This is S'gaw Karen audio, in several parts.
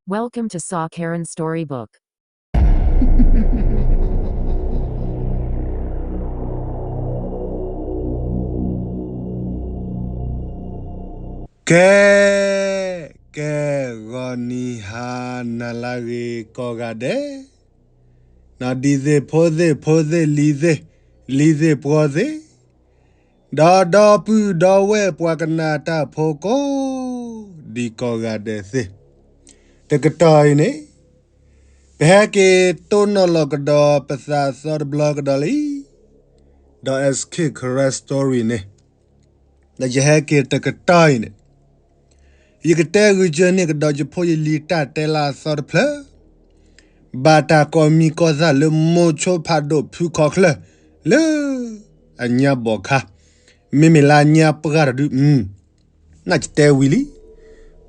Welcome to Saw Karen Storybook. ကဲ, ကဲ, ဂီၤနံၤဟါနၤလၢအဂ့ၤကိးဂၤဒဲး, နီၢ်ဒံသ့ၣ်ဖိသ့ၣ်ဖိသ့ၣ်လံၤသ့ၣ်, လံၤသ့ၣ်ပှီၤသ့ၣ်, ဒီးဒီပုၢ်ဒီဝဲၢ်ပှၤကနၣ်တၢ်ဖိကိးဒံးကိးဂၤဒဲးသ့ၣ်, တကတီၢ်အံၤန့ၣ် ပဟဲက့ၤတိၢ်နီၣ်လီၤကဒီးပသးသီတဘျီကဒီးလံ, ဒီး S K Karen Story န့ၣ်, ဒီးယဟဲက့ၤတကတီၢ်အံၤန့ၣ် ယကတဲဂုာ်စၢၤန့ၢ်ကဒီးယဖိယလံၤတၢ်တဲလၢအသီတဖျၢၣ်, ဘၣ်တၢ်ကိးမံၤကိးသၣ်လၢမိၤဆိဖးဒိၣ်ဖုခီချၢၣ်လၢအညါဘီၣ်ခါ, မ့မ့ၢ်လၢအညါပှၢ်တဒု, နၢ်ကတဲဝံၤလံ,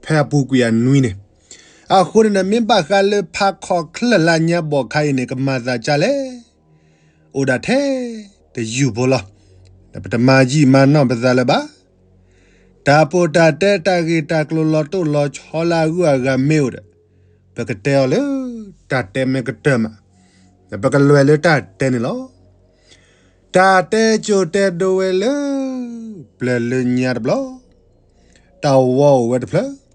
ဖဲအပူၤကွံာ်အနွံန့ၣ်, အဃိန့ၣ်ဒီး မ့ၢ်ဘၣ်ဃးလၢဖးခီချၢၣ်လၢအညါဘီၣ်ခါအံၤန့ၣ် ကမၤသးဒ်လဲၣ် အိၣ်ဒၣ်ထဲတယုၢ်ဖိလီၤ. ပတမၤယံာ်မၤနီၢ်ပသးလၢၤဘၣ်. တၢ်ပီးတၢ်တဲတၢ်ဂ့ၢ်တၢ်ကျိၤလီၤတိၢ်လီၤဆီလၢအဂုၤအဂၤမ့ၢ်အိၣ်ဒီး, ပကတဲအီၤလၢတၢ်တဲမ့ၢ်ကတၢၢ်မး, ဒီးပကလဲၤလၢတၢ်တဲန့ၣ်လီၤ. တၢ်တဲကၠိၤတဲဒိဝဲလၢ ပျၢၤလၢညါတဘျီ, တၢ်ဝီအိၣ်ဝဲတဖျၢၣ်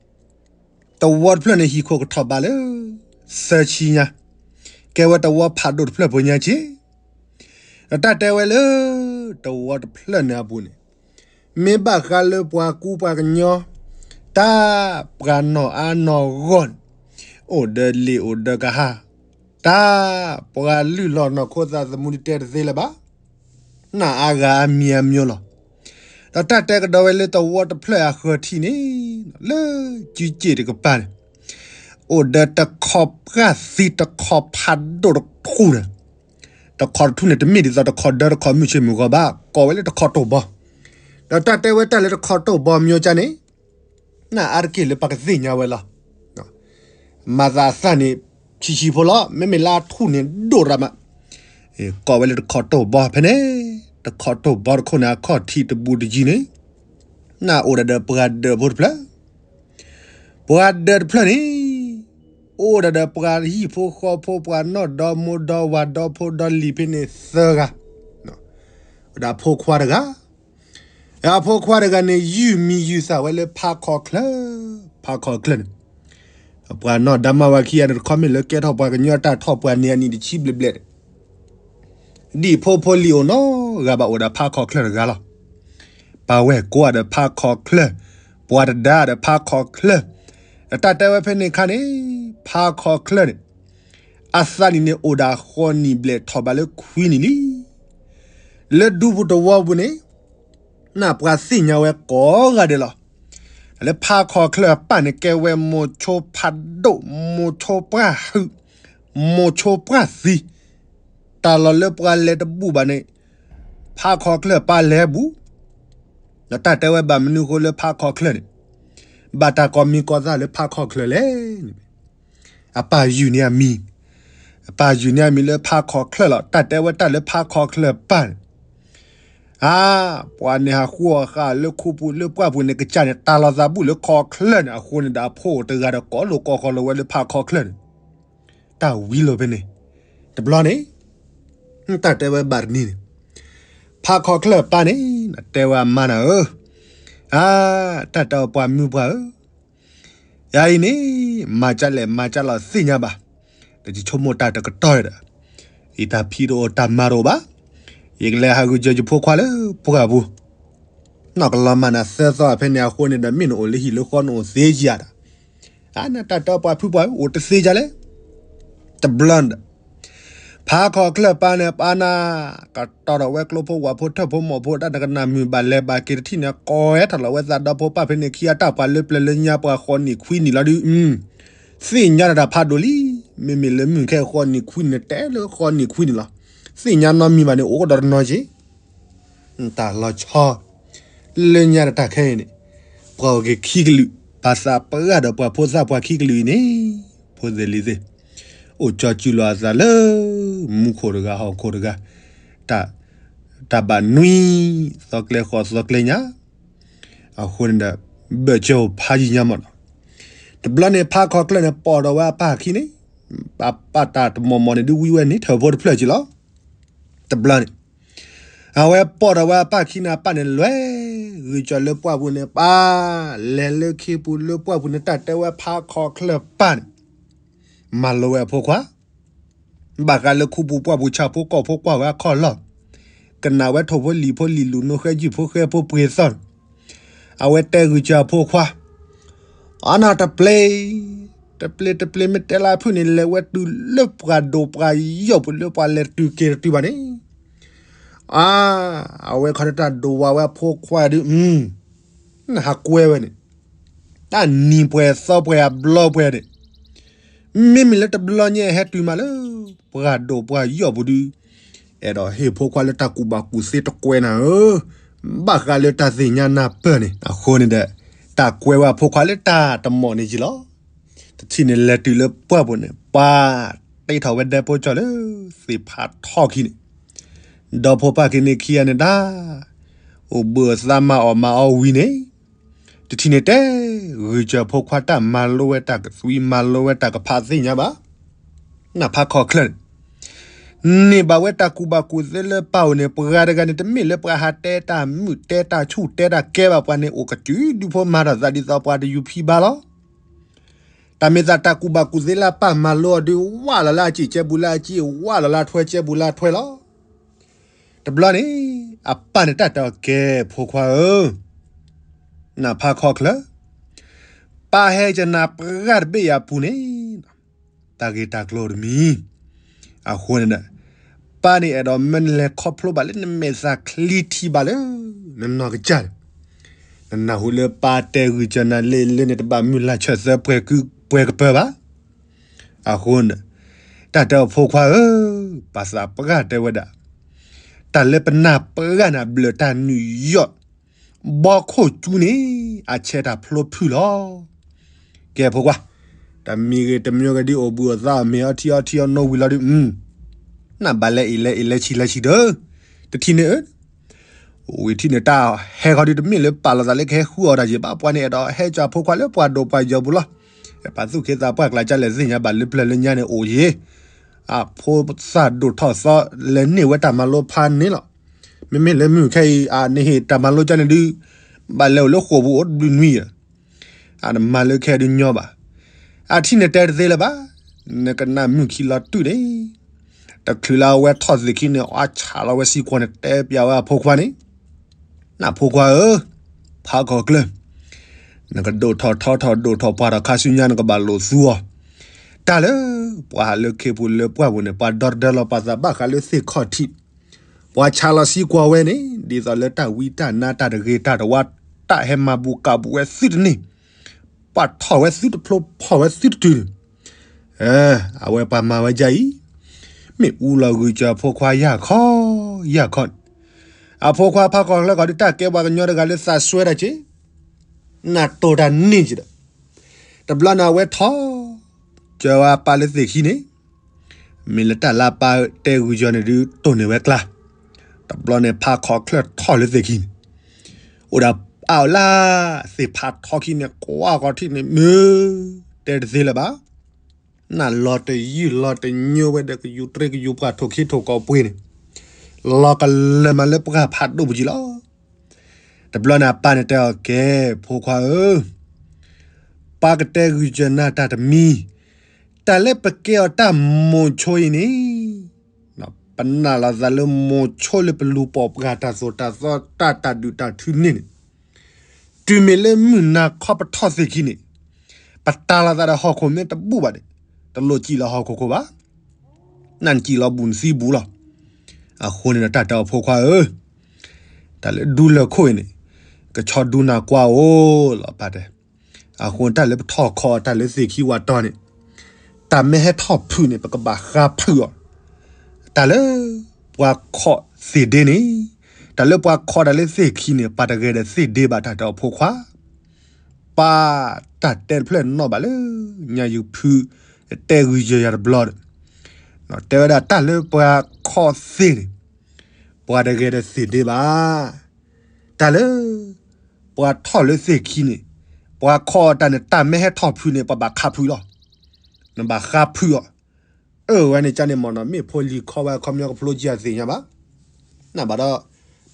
တဝီတဖျၢၣ်န့ၣ် ဟံၣ်ခိၣ်ကထီၣ်ဘးလၢ သၢဆံညါ, ကဲဝဲတဝီဖးဒိၣ်တဖျၢၣ်ဖိညါက့ၢ်. ဒီးတၢ်တဲဝဲလၢ တဝီတဖျၢၣ်န့ၣ်အပူၤန့ၣ်, မ့ၢ်ဘၣ်ဃးလၢပှၤကူပှၤကညီ, တၢ်ပှၤနီၢ်အါနီၢ်ဂီၢ်န့ၣ်, အိၣ်ဒီးလံာ်အိၣ်ဒီးကဟၣ်, တၢ်ပှၤလုၢ်လီၢ်နီၢ်ခိသးသမူတတဲတသ့လၢၤဘၣ်. နၢ်အါဂၤအါမံၤအါမံၤလီၤ. ဒီးတၢ်တဲကဒီးဝဲလၢတဝီတဖျၢၣ်အဃၢၤထံးန့ၣ်, လၢကၠံကၠ့ၣ်တကပၤန့ၣ်, အိၣ်ဒီးတခီပှၢ်သံတခီဖးဒိၣ်တထူၣ်န့ၣ်, တခီတထူၣ်န့ၣ် တမ့ၢ်ဒ်သိးတခီဒၢတခီမုၢ်ဆ့ၣ်မုၢ်ဂီၤဘၣ်, ကိးဝဲလၢတခီတိၢ်ဘီ. ဒီးတၢ်တဲဝဲတၢ်လၢတခီတိၢ်ဘီမ့ၢ်ကန့ၣ်, နၢ်အါတက့ၢ်လၢပှၤကသ့ၣ်ညါဝဲလီၤ. မၤသးအသၣ်န့ၣ် ဆံးဆံးဖိလီၤ, မ့မ့ၢ်လၢအထူၣ်န့ၣ်ဒိၣ်ရၣ်မး, ကိးဝဲလၢတခီတိၢ်ဘီဖဲန့ၣ်, တခီတိၢ်ဘီတခိၣ်န့ၣ် အခီၣ်ထံးတဘူးတယံၤန့ၣ်, နၢ်အိၣ်ဒၣ်ဒီးပှၤဒၢးဖိတဖျၢၣ်, ပှၤဒၢးတဖျၢၣ်န့ၣ်, အိၣ်ဒၣ်ဒီးပှၤဟံၣ်ဖိဃီဖိ ပှၤနီၢ်ဒီမါဒီဝၤဒီဖိဒီလံၤဖဲန့ၣ်သၢဂၤ, ဝဲဒၣ်အဖိခွါတဂၤ အဖိခွါတဂၤန့ၣ် ယုၢ်မံၤယုၢ်သၣ်ဝဲလၢဖးခီချၢၣ်, ဖးခီချၢၣ်န့ၣ်, ပှၤနီၢ်ဒါမါဝၤခံဂၤန့ၣ် တခီမ့ၢ်လၢကဲထီၣ်ပှၤကညီတၢ်ထီၣ်ပှၤန့ၣ်အနံၣ်တဆံဘျဲၣ်ဘျဲၣ်န့ၣ်, ဒ်ဖိဖိလံၤအိၣ်နီတဂၤဘၣ် အိၣ်ဒီးဖးခီချၢၣ်တဂၤလီၤ. ပာ်ဝဲၢ်ကိးဂၤဒီးဖးခီချၢၣ်, ပှၤတဒါဒီးဖးခီချၢၣ်, ဒီးတၢ်တဲဝဲဖဲန့ၣ်အခါန့ၣ်, ဖးခီချၢၣ်န့ၣ် အသးနံၣ်န့ၣ်အိၣ်ဒၣ်ဃိးနံၣ်ဘျဲၣ်ထီၣ်ဘးလၢခွံနံၣ်လံ. လၢဒူပူၤတဝီပူၤန့ၣ်, နၢ်ပှၤသ့ၣ်ညါဝဲကိးဂၤဒဲးလီၤ. လၢဖးခီချၢၣ်အပၢ်န့ၣ် ကဲဝဲမိၤဆိဖးဒိၣ်, မိၤဆိပှၢ်ဟုၣ်, မိၤဆိပှၢ်သံ, တၢ်လီၢ်လၢပှၤလဲၤတဘူးဘၣ်န့ၣ်, ဖးခီချၢၣ်ပၢ်လဲၤဘူး. ဒီးတၢ်တဲဝဲဘၣ်မနုၤဃိလၢဖးခီချၢၣ်န့ၣ်, ဘၣ်တၢ်ကိးမံၤကိးသၣ်လၢဖးခီချၢၣ်လဲၣ်န့ၣ်, အပၢ်ယုၢ်န့ၢ်အမံၤ, အပၢ်ယုၢ်န့ၢ်အမံၤလၢဖးခီချၢၣ်လီၤ. တၢ်တဲဝဲတၢ်လၢဖးခီချၢၣ်ပၢ်န့ၣ်, အါ, ပှၤန့ၣ်ဟးဃုအီၣ်ဃာ်လၢခူပူၤလၢပှၢ်ပူၤန့ၣ် ကစၢ်န့ၣ် တၢ်လီၤသးဘူးလၢခီချၢၣ်န့ၣ် အဃိန့ၣ်ဒီးအဖိအိၣ်တဂၤဒီးကိးလိာ်ကိးဃီလီၤဝဲလၢဖးခီချၢၣ်န့ၣ်, တၢ်ဝံလိာ်ဖဲန့ၣ်, တဘျီန့ၣ်, တၢ်တဲဝဲဘၣ်တနံၤန့ၣ်, ဖးခီချၢၣ်ပၢ်န့ၣ်, တဲဝဲအမါနၤဧၢ, အါ, တၢ်တဲအီၤပှၤမုၣ်ပှၢ်ဧၢ, ယၤအံၤန့ၣ်, မၤကၢ်လဲၣ်မၤကၢ်လီၤသ့ၣ်ညါဘၣ်, ဒီးယဆိကမိၣ်တၢ်တကတီၢ်ဒီး, ယတၢ်ဖံးတအိၣ်တၢ်မၤတအိၣ်ဘၣ်, ယကလဲၤဟးဂုာ်စၢၤယဖိခွါလၢပှၢ်ပူၤ, နီၢ်ကလီၤမၢ်နၤသၢသီဖဲန့ၣ်အဃိန့ၣ်ဒီး မ့ၢ်နအိၣ်လၢဟံၣ်လၢဃီနအိၣ်သ့ယၤဒီး, အါနတၢ်တဲပှၤဖုပှၢ်အိၣ်တသ့ယၤလဲၣ်, တဘျီဒီး ဖးခီချၢၣ်ပၢ်န့ၣ်ပၢ်နၤ, ကတီၤထီၣ်ဝဲကျိဖိဝၣ်ဖိထၢၣ်ဖိမိၢ်ဖိတၢ်နကနၣ်မုာ်ဘၣ်လဲၤဘၣ်က့ၤတထံၣ်န့ၣ် ကိးဟဲထီၣ်လီၤဝဲသးဒီဖိပၢ်ဖဲန့ၣ်ခံဂၤတၢ်ပှၤလၢပျၢၤလၢညါပှၤဃိးနံၣ်ခွံနံၣ်လီၤဒုး, သ့ၣ်ညါတၢ်ဖးဒိၣ်လံ, မ့မ့ၢ်လၢမုၢ်ခဲဃိးနံၣ်ခွံနံၣ်န့ၣ် တဲလၢဃိးနံၣ်ခွံနံၣ်လီၤ, သ့ၣ်ညါနီတမံၤဘၣ်န့ၣ် အိၣ်ကဒီးတနီၤက့ၤ တၢ်လီၤဆီ, လၢညါတၢ်ခဲအံၤန့ၣ်, ပှၤအိၣ်က့ၤခံကလုာ်, ပာ်သးပှၢ်ဒီးပှၤဖိသၣ်ပှၢ်ခံကလုာ်အံၤန့ၣ်, ဖိသ့ၣ်လံၤသ့ၣ်, အိၣ်ကၠီစုလီၤအသးလၢ မူခိၣ်တဂၤဟီၣ်ခိၣ်တဂၤ, တၢ်ဘၣ်နွံ, သီကျဲဃီသီကျဲညါ, အဃိန့ၣ်ဒီး, ဘၢၣ်စၢၤအိၣ်ဖးယံာ်ညါမးနီၤ, တဘျီန့ၣ် ဖါခီချၢၣ်န့ၣ် ပိာ်ထီၣ်ဝဲအပၢ်အခံန့ၣ်, အပၢ်တၢ်တမီၢ်မီၢ်န့ၣ် ဒုးဝံဝဲန့ၣ် ထၢၣ်ဖိတဖျၢၣ်က့ၤလီၤ. တဘျီန့ၣ် အဝဲပိာ်ထီၣ်ဝဲအပၢ်ခံန့ၣ် အပၢ်န့ၣ်လဲၤ ဂုာ်ကၢၤလၢပှၢ်ပူၤန့ၣ် ပၢ်, လဲၤလၢခ့ပူၤလၢပှၢ်ပူၤန့ၣ် တၢ်တဲဝဲဖါခီချၢၣ်ပၢ်န့ၣ် မၤလိဝဲအဖိခွါ ဘၣ်ဃးလၢခူပူၤပှၢ်ပူၤ ဆၣ်ဖိကီၢ်ဖိကွၢ်ဝဲအခီၣ်လီၢ်, ကနၣ်ဝဲထိၣ်ဖိလံၤဖိလံၤလူၤ နိဃဲယုၢ်ဖိဃဲဖိပှ့ၤသီၣ်န့ၣ်, အဝဲတဲဂုာ်ကၢၤအဖိခွါ, အနၢ်တပျ့ၤ, တပျ့ၤတပျ့ၤ မ့ၢ်တဲလၢအဖုၣ်န့ၣ် လဲၤဝဲတုၤလၢပှၤဒိၣ်ပှၤယီၢ်ပူၤ လၢပှၤလဲၤတုၤက့ၤတတုၤဘၣ်န့ၣ်, အါ, အဝဲခီတၢ်ဒိၣ်ဝးဝဲအဖိခွါဒုး, နဟးကွဲဝဲန့ၣ်, တၢ်နံၤပှဲၤသီပှဲၤအဘျီပှဲၤန့ၣ်, မ့မ့ၢ်လၢတဘျီညါဟဲတုၤမးလၢ ပှၤဒိၣ်ပှၤယီၢ်ပူၤဒုး, အဲၣ်ဒိးဟ့ၣ်ဖိခွါလၢတၢ်ကူၣ်ဘၣ်ကူၣ်သ့တကွဲးနၤဧၢ, ဘၣ်ဃးလၢတၢ်သ့ၣ်ညါနၢ်ပၢၢ်န့ၣ် အဃိန့ၣ်ဒီး, တၢ်ကွဲးဝဲအဖိခွါလၢတၢ်တမီၢ်န့ၣ်ယံၤလီၤ. တထံၣ်န့ၣ်လဲၤတုၤလၢပှၢ်ပူၤန့ၣ် ပှၤတ့ထီၣ်ဝဲဒဲဖိကၠီလၢ သ့ၣ်ဖးထီခံန့ၣ်, ဒီဖိပၢ်ခံန့ၣ်ခံဂၤန့ၣ်ဒၣ်, အိၣ်ဘှံးအိၣ်သါမၤအီၣ်မၤအီဝံၤန့ၣ်, တထံၣ်န့ၣ်တဲ, ဂုာ်ကၢၤဖိခွါတၢ်မၤလိဝဲတၢ်ကသွံ မၤလိဝဲတၢ်ကဖးသ့ၣ်ညါဘၣ်, နၢ်ဖးခီချၢၣ်န့ၣ်, န့ၢ်ဘၣ်ဝဲတၢ်ကူၣ်ဘၣ်ကူၣ်သ့လၢပၢ်အအိၣ်န့ၣ် ပှၤတဂၤန့ၣ် တမ့ၢ်လၢပှၤဟးတဲတၢ်မုာ်တဲတၢ်ဆူၣ်တဲတၢ်ကဲဘၣ် ပှၤန့ၣ်အိၣ်ကစုဒုဖိမၤထီၣ်သးဒ်သိးပှၤတယူၤဖံဘါလီၤ. တၢ်မ့ၢ်သးတၢ်ကူၣ်ဘၣ်ကူၣ်သ့လၢအပၢ်မၤလိအီၤဒုး ဝးလီၤလၢအစ့ၣ်ကဲဘူးလၢအစ့ၣ် ဝးလီၤလၢအထွဲကဲဘူးလၢအထွဲလီၤ. တဘျီန့ၣ်, အပၢ်န့ၣ်တၢ်တဲအီၤကဲဖိခွါဧၢ, နၢ်ဖးခီချၢၣ်, ပၢ်ဟဲကနၣ်ပှၢ်တဘ့ၣ်ယၤပူၤန့ၣ်, တၢ်ဂ့ၢ်တၢ်ကျိၤတမံၤ, အဃိန့ၣ်ဒီး, ပၢ်န့ၣ်အဲၣ်ဒိးမၢနလဲၤခီဖျိဘၣ်လၢနမဲာ်သၣ်ချံထံဘၣ်လၢ နနီၢ်ကစၢ်န့ၣ်, နနၢ်ဟူလၢပၢ်တဲဂုာ်ကၢၤနၤလၢလၢန့ၣ် တဘၣ်မုၢ်လၢ်ဆၢၣ်သၢပှဲၤကုပှဲၤကပၢၤဘၣ်. အဃိန့ၣ်, တၢ်တဲအီၤဖိခွါဧၢ, ပၢ်သးပှၢ်တဲဝဲဒၣ်, တၢ်လၢပနၢ်ပှၢ်န့ၣ် အဘျၢၣ်တၢ်နုာ်ယီၣ် ဘီခိၣ်ကၠူန့ၣ် အဆဲးတၢ်ဖျိဖုၣ်လီၤ. ကဲဖိခွါ, တမံၤဂ့ၤတမံၤဂ့ၤဒ်အိၣ်ဘှံးအိၣ်သါအီၣ်မ့ၤအီထံအီထံအီနိဝံၤလီၤဒုး, နဘၣ်လဲၤအ့ၣ်လဲၤအ့ၣ်လဲၤဆံးလဲၤဆံးဒီး, တထံၣ်န့ၣ်ဧၢ ဝံၤထံၣ်န့ၣ်တၢ်ဟဲခီဒုးတမ့ၢ်လၢပာ်လီၤသးလၢကဟဲဃုအီၣ်တၢ်ယံၤဘၣ် ပှၤန့ၣ်အဲၣ်ဒိးဟဲကၢၤဖိခွါလၢပှၤဒိၣ်ပှၤယီၢ်ပူၤလီၤ. ပာ်သူၣ်က့သးပှၢ်ကျါကလဲၣ်သ့ၣ်ညါဘၣ်လၢပျၢၤလၢညါန့ၣ်အိၣ်ယံၤ, အဖိသၣ်ဒိၣ်ထီၣ်သီလဲၤန့ၢ်ဝဲတၢ်မၤလိဖးန့ၣ်လီၤ. မ့မ့ၢ်လၢမုၢ်ခဲအံၤ အန့ၣ်ဟ့ၣ်တၢ်မၤလိကၢန့ၣ်ဒုး, ဘၣ်လဲၤအိၣ်လၢဃိာ်ပူၤအိၣ်တဘျုးနွံယဲၢ် အတမၤလၢခဲဒုးညီဘၣ်. အထံၣ်န့ၣ်တဲတသ့လၢၤဘၣ်. နကနၣ်မုၢ်ခံလီၤတုၤန့ၣ်, တချုးလၢအဝဲထီၣ်သ့ၣ်ခံန့ၣ် အဝဲဆးလီၤဝဲစ့ၢ်ကီးန့ၣ် တဲပျးဝဲအဖိခွါန့ၣ်, နၢ်ဖိခွါဧၢ, ဖးခီၣ်ကျၢၢ်, နကဒိၣ်ထီၣ်ထီထီၣ်ဒိၣ်ထီၣ်ပှၢ်ထီၣ်ခါဆူညါနကဘၣ်လိာ်သူအီၤ, တၢ်လၢပှၤဟးလၢခ့ပူၤလၢပှၢ်ပူၤန့ၣ် ပှၤဒီတဒၢလီၤပှၤသးဘၣ်ဃးလၢသ့ၣ်ခီၣ်ထံး ပှၤဆးလီၤစ့ၢ်ကီးဝဲန့ၣ် ဒ်သိးလၢတၢ်ဝံတၢ်နါတၢ်တဂ့ၤတၢ်တဝါ တၢ်ဟဲမၤဘူးကးဘူးဝဲသုတန့ၢ်, ပှၤထီၣ်ဝဲသုတဖျိဖီၣ်ဝဲသုတတုၤန့ၣ်, အဝဲပှၤမၤဝဲဒ်အံၤ, မ့ၢ်အူလီၤဂုာ်စၢၤအဖိခွါယၢ်ခီ, ယၢ်ခီန့ၣ်, အဖိခွါဖးခီၣ်ချၢၣ်ခီဒုး တၢ်ကဲပှၤကညီတဂၤလၢသးစွဲတၢ်က့ၤ နၢ်တိၢ်တၢ်န့ၢ်က့ၤဒီး, တဘျီန့ၣ်အဝဲထီၣ်, ကၢၤဝဲအပၢ်လၢသ့ၣ်ခံန့ၣ်, မ့ၢ်လၢတၢ်လၢအပၢ်တဲဂုာ်ကၢၤန့ၣ်ဒုးတိၢ်န့ၢ်ဝဲကျါ, တဘျီန့ၣ်ဖးခီၣ်ချၢၣ်ထီၣ်လၢသ့ၣ်ခံန့ၣ်, အိၣ်ဒီးအအိၣ်လၢ, သ့ၣ်ဖးထီခံန့ၣ် ကွၢ်ဃီထံၣ်န့ၣ်မုၢ်, တဲတသ့လၢၤဘၣ် နၢ်လီၤတယုၢ်လီၤတညိဝဲဒီး ကယူၤတရံးကယူၤပှၢ်ထိၣ်ခ့ထိၣ်ကီးပှ့ၤန့ၣ်, လီၤကလၢာ်မးလၢပှၢ်ဖးဒိၣ်ပူၤကံလီၤ. တဘျီန့ၣ်အပၢ်န့ၣ်တဲအီၤကဲ, ဖိခွါဧၢ, ပၢ်ကတဲဂုာ်စၢၤနၤတၢ်တမံၤ, တၢ်လၢပကဲအီၤတၢ်မိၤဆိအံၤန့ၣ်, ပနာ်လီၤသးလၢမိၤဆိလၢပလူၤပိာ်ပှၤတၢ်သိၣ်တၢ်သီ တၢ်တၢ်ဒုၣ်တၢ်ထုန့ၣ်န့ၣ်, တုၤမ့ၢ်လၢမုၢ်နၤခီပထီၣ်သ့ၣ်ခံန့ၣ်, ပတၢ်လီၤသးဒီးဟီၣ်ခိၣ်မ့ၢ်တဘူၣ်ဘၣ်န့ၣ်, တလိၣ်စံၣ်လီၤဟီၣ်ခိၣ်ခိၣ်ဘၣ်. နနစံၣ်လီၤဘူးနသံဘူးလီၤ. အဃိန့ၣ်ဒီးတၢ်တဲအီၤဖိခွါဧၢ, တၢ်လၢဒူလၢၢ်ခိၣ်အံၤန့ၣ်, ကဆီဒူနၤကွၢ်အိၣ်လီၤပၢ်တဲ. အဃိတၢ်လၢပထီၣ်ခီအီၤတၢ်လၢသ့ၣ်ခံဝးတီၤန့ၣ်, တၢ်မ့ၢ်ဟဲထီၣ်ဖုးန့ၣ် ပကဘၣ်ဃါဖုးအီၤ တၢ်လၢပှၤခီၣ်သ့ၣ်ဒ့န့ၣ်, တၢ်လၢပှၤခီၣ်တၢ်လၢသ့ၣ်ခံန့ၣ် ပှၤတဂဲၤဒီးသ့ၣ်ဒ့ဘၣ်တၢ်တဲအီၤဖိခွါ. ပၢ်တၢ်တဲတဖျၢၣ်နီၣ်ဘၣ်လၢညါယုၤဖုတဲဂုာ်ယၤယၤတဘျီဒီး, တဲဝဲဒၣ်တၢ်လၢပှၤခီၣ်သ့ၣ်န့ၣ်, ပှၤတဂဲၤဒီးသ့ၣ်ဒ့ဘၣ်. တၢ်လၢပှၤထီၣ်လၢသ့ၣ်ခံန့ၣ်, ပှၤခီအီၣ်တၢ်န့ၣ် တၢ်မ့ၢ်ဟဲထီၣ်ဖုးန့ၣ် ပှၤဘၣ်ခးဖုးလီၤ. နဘၣ်ဃါဖုးအီၤ. အၢ ဝဲန့ၣ်ကန့ၣ်မ့ၢ်နီၤ မ့ၢ်ဖိလံၤခီဝဲခီပညီကဖျိက့ၤအသ့ၣ်ညါဘၣ်. နဘၣ်ဒီး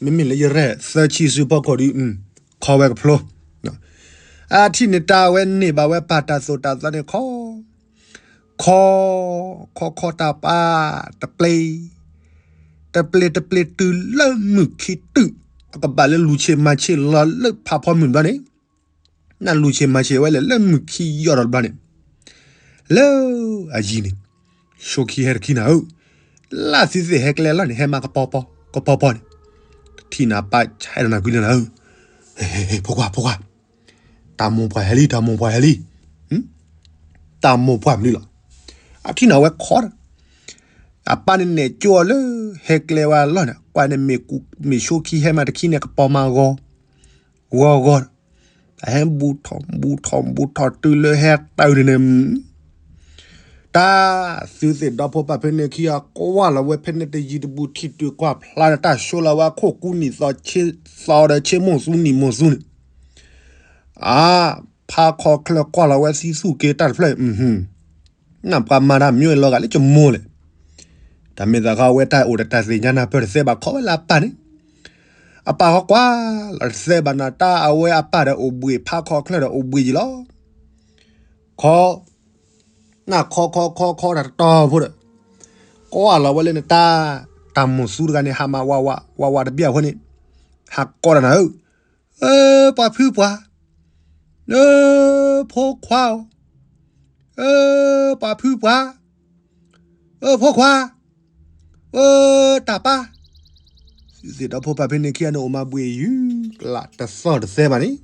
မ့မ့ၢ်လၢယရဲၣ်သၢဆံစုဖီခိၣ်ဒီး ခီဝဲကဖျိ အထံၣ်န့ၣ် တၢ်ဝဲန့ၢ်ဘၣ်ဝဲပၢ်တၢ်သိၣ်တၢ်သီန့ၣ်ခီ ခီ ခီခီတၢ်ပၢ် တပျ့ၤ တပျ့ၤတပျ့ၤတုၤလၢမုၢ်ခံတုၤ အကဘၣ်လၢလူၤဆ့မၤဆ့လီၤလၢဖးဖီမုၢ်ဘျီန့ၣ် နလူၤဆ့မၤဆ့ဝဲလဲၣ်လၢမုၢ်ခံယီၢ်ဒီးတဘျီန့ၣ် လၢအယံၤန့ၣ် ဆိခံဟဲတခံနၤဧၢ, လၢသုသ့ၣ်ဟဲကျဲလီၤန့ၣ် ဟဲမးကပီပီ ကပီပီန့ၣ် ထံၣ်နၤပၢ်ဆဲးဒီးနၤကွံလၢနၤဧၢ, ဖိခွါ ဖိခွါ တၢ်မိၢ်ပှၢ်ဟဲလံ တၢ်မိၢ်ပှၢ်ဟဲလံ, တၢ်မိၢ်ပှၢ်မနုၤလီၤ. အထံၣ်နၤဝဲခီဒီး အပၢ်န့ၣ်နဲၣ်ကၠိအီၤလၢ ဟဲကျဲဝဲအလီၢ်န့ၣ် ကွၢ်န့ၣ်မ့ၢ်ဆူခံဟဲမးတခံန့ၣ် ကပီၤမၤဂီၤ ဂီၤဂီၤ, အဟဲဘူးထီၣ်ဘူးထီၣ်ဘူးထီၣ်တုၤလၢဟဲတၢ်န့ၣ်န့ၣ် တၢ် သုသ့ၣ်ဒီဖိပၢ်ဖဲန့ၣ်ခံဂၤ ကွၢ်လီၤဝဲဖဲန့ၣ်တယံၤတဘူး ထံၣ်တုၤကွၢ်ဖျါန့ၣ် တၢ်ဆိလီၤဝဲခိၣ်ကူနံၣ်သီ သီဒီးဆ့မိၢ်သူနံၣ်မိၢ်သူန့ၣ် အါ ဖးခီချၢကွၢ်လီၤဝဲသံသူၣ်က့ၤတၢ်တဖျၢၣ် နပှၤမၤတၢ်မ့ၢ်လီၤဂာ်လၢကမိၢ်လဲၣ်. တၢ်မ့ၢ်သးဃီဝဲတၢ်အိၣ်ဒီးတၢ်သ့ၣ်ညါနၢ်ပၢၢ်တသ့ဘၣ် ခီဝဲလၢအပၢ်န့ၣ် အပၢ်ဃီကွၢ်လီၤတသ့ဘၣ်နၤ တၢ်အဝဲအပၢ်ဒီးအိၣ်ဘှံး ဖးခီချၢဒီးအိၣ်ဘှံးယံၤလီၤ. ခီ နၢ်ခီခီခီခီတၢ်တတီၤဖိဒီး ကွၢ်လီၤဝဲလၢနတၢ် တၢ်မိၢ်သူတဂၤန့ၣ် ဟးမးဝးဝး ဝးဝးတဘျီအဃိန့ၣ် ဟးကိးတၢ်နၤဧၢ, အၢ ပှၤဖုပှၢ်, အၢ ဖိခွါဧၢ, အၢ ပှၤဖုပှၢ်, အၢ ဖိခွါ, အၢ တၢ်ပၢ်, သုသ့ၣ်ဒီဖိပၢ်ဖဲန့ၣ်ခံဂၤန့ၣ် အိၣ်မၤဘှံးယုၢ်ကလးတသီၣ်တသဲဘၣ်န့ၣ်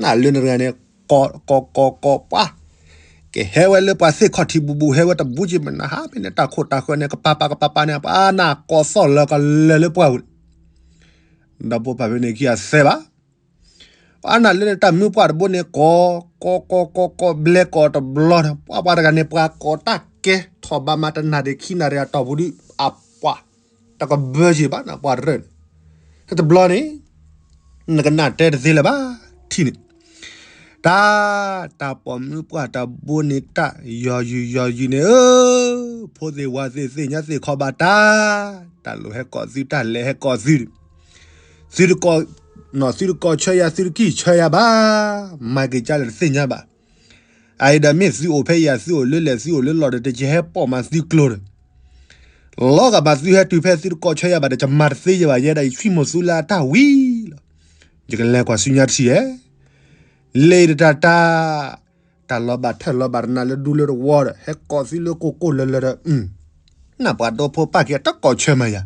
နလၢနတဂၤန့ၣ် ကိးကိးကိးကိးပှၤ ကဟဲဝဲလၢပှၤသ့ၣ်ခီၣ်ထံးဘူးဘူး ဟဲဝဲတဘူးက့ၤမနၤဟးဖဲန့ၣ် တၢ်ခိၣ်တၢ်ဃၢၤန့ၣ် ကပၤပၤကပၤပၤန့ၣ် ပှၤနၢ်ကိးသီၣ်လၢကလၢာ်လၢပှၢ်ပူၤန့ၣ် ဒီဖိပၢ်ဖဲန့ၣ်ခံဂၤသဲဘၣ် ပှၤနၢ်လၢနတၢ်မုၢ်ပှၢ်တဘိန့ၣ် ကိးကိးကိးကိးကိးဘျဲကိးတဘျီန့ၣ် ပှၤပှၤတဂၤန့ၣ် ပှၤကိးတၢ်ကဲထီၣ်ဘၣ်မးတနၣ်ရံၣ်ခံနၣ်ရံၣ်အတီၢ်ပူၤဒီး အပှၤ တကဘၢက့ၤဘၣ်နပှၤတရၢၣ်န့ၣ် တဘျီန့ၣ် နကနၣ်တဲတသ့လၢၤဘၣ် ထံၣ်န့ၣ် တၢ် တၢ်ပိာ်မုၣ်ပှၢ်တဘိန့ၣ် တၢ်ယီၤယုာ်ယီၤယုာ်န့ၣ်ဧၢ, ဖိသ့ၣ်ဝၣ်သ့ၣ်သ့ၣ်ညါသ့ၣ်ခီဘၣ်တၢ်, တၢ်လိၣ်ဟဲကိးသု တၢ်လဲၤဟဲကိးသု, သုတကိး, သုတကိးဆၢယၤ သုတကံၢ်ဆၢယၤဘၣ်, မၤက့ၤကၢ်လဲၣ်တသ့ၣ်ညါဘၣ်. အအံၤဒီးမ့ၢ်သုအိၣ်ဖဲယၤ သုအိၣ်လၢလဲၣ် သုအိၣ်လၢလီၢ်ဒီး တကဟဲပိာ်မၤသုကျိၤဒီး လီၤဂာ်ဘၣ်သုဟဲတုၤဖဲသုတကိးဆၢယၤဘၣ်ဒီး ယမၤတသ့ယဘၣ် ယဲဒၣ်ယဆွံမိၢ်သူလၢအတၢ်ဝံၤလီၤ. ယကလဲၤကွၢ်ဆူညါတထံၣ်ဧဲ, လ့တတၢ်တၢ်, တၢ်လီၤဘၣ်ထၢၣ်လီၤဘၣ်တနၤလၢဒူလၢတဝီဒီး ဟဲကိးသုလၢကိၢ်ကိၢ်လၢလၢဒီး, နၢ်ပှၤဒီဖိပၢ်က့ၤတကိးဆၢမၤယၤ,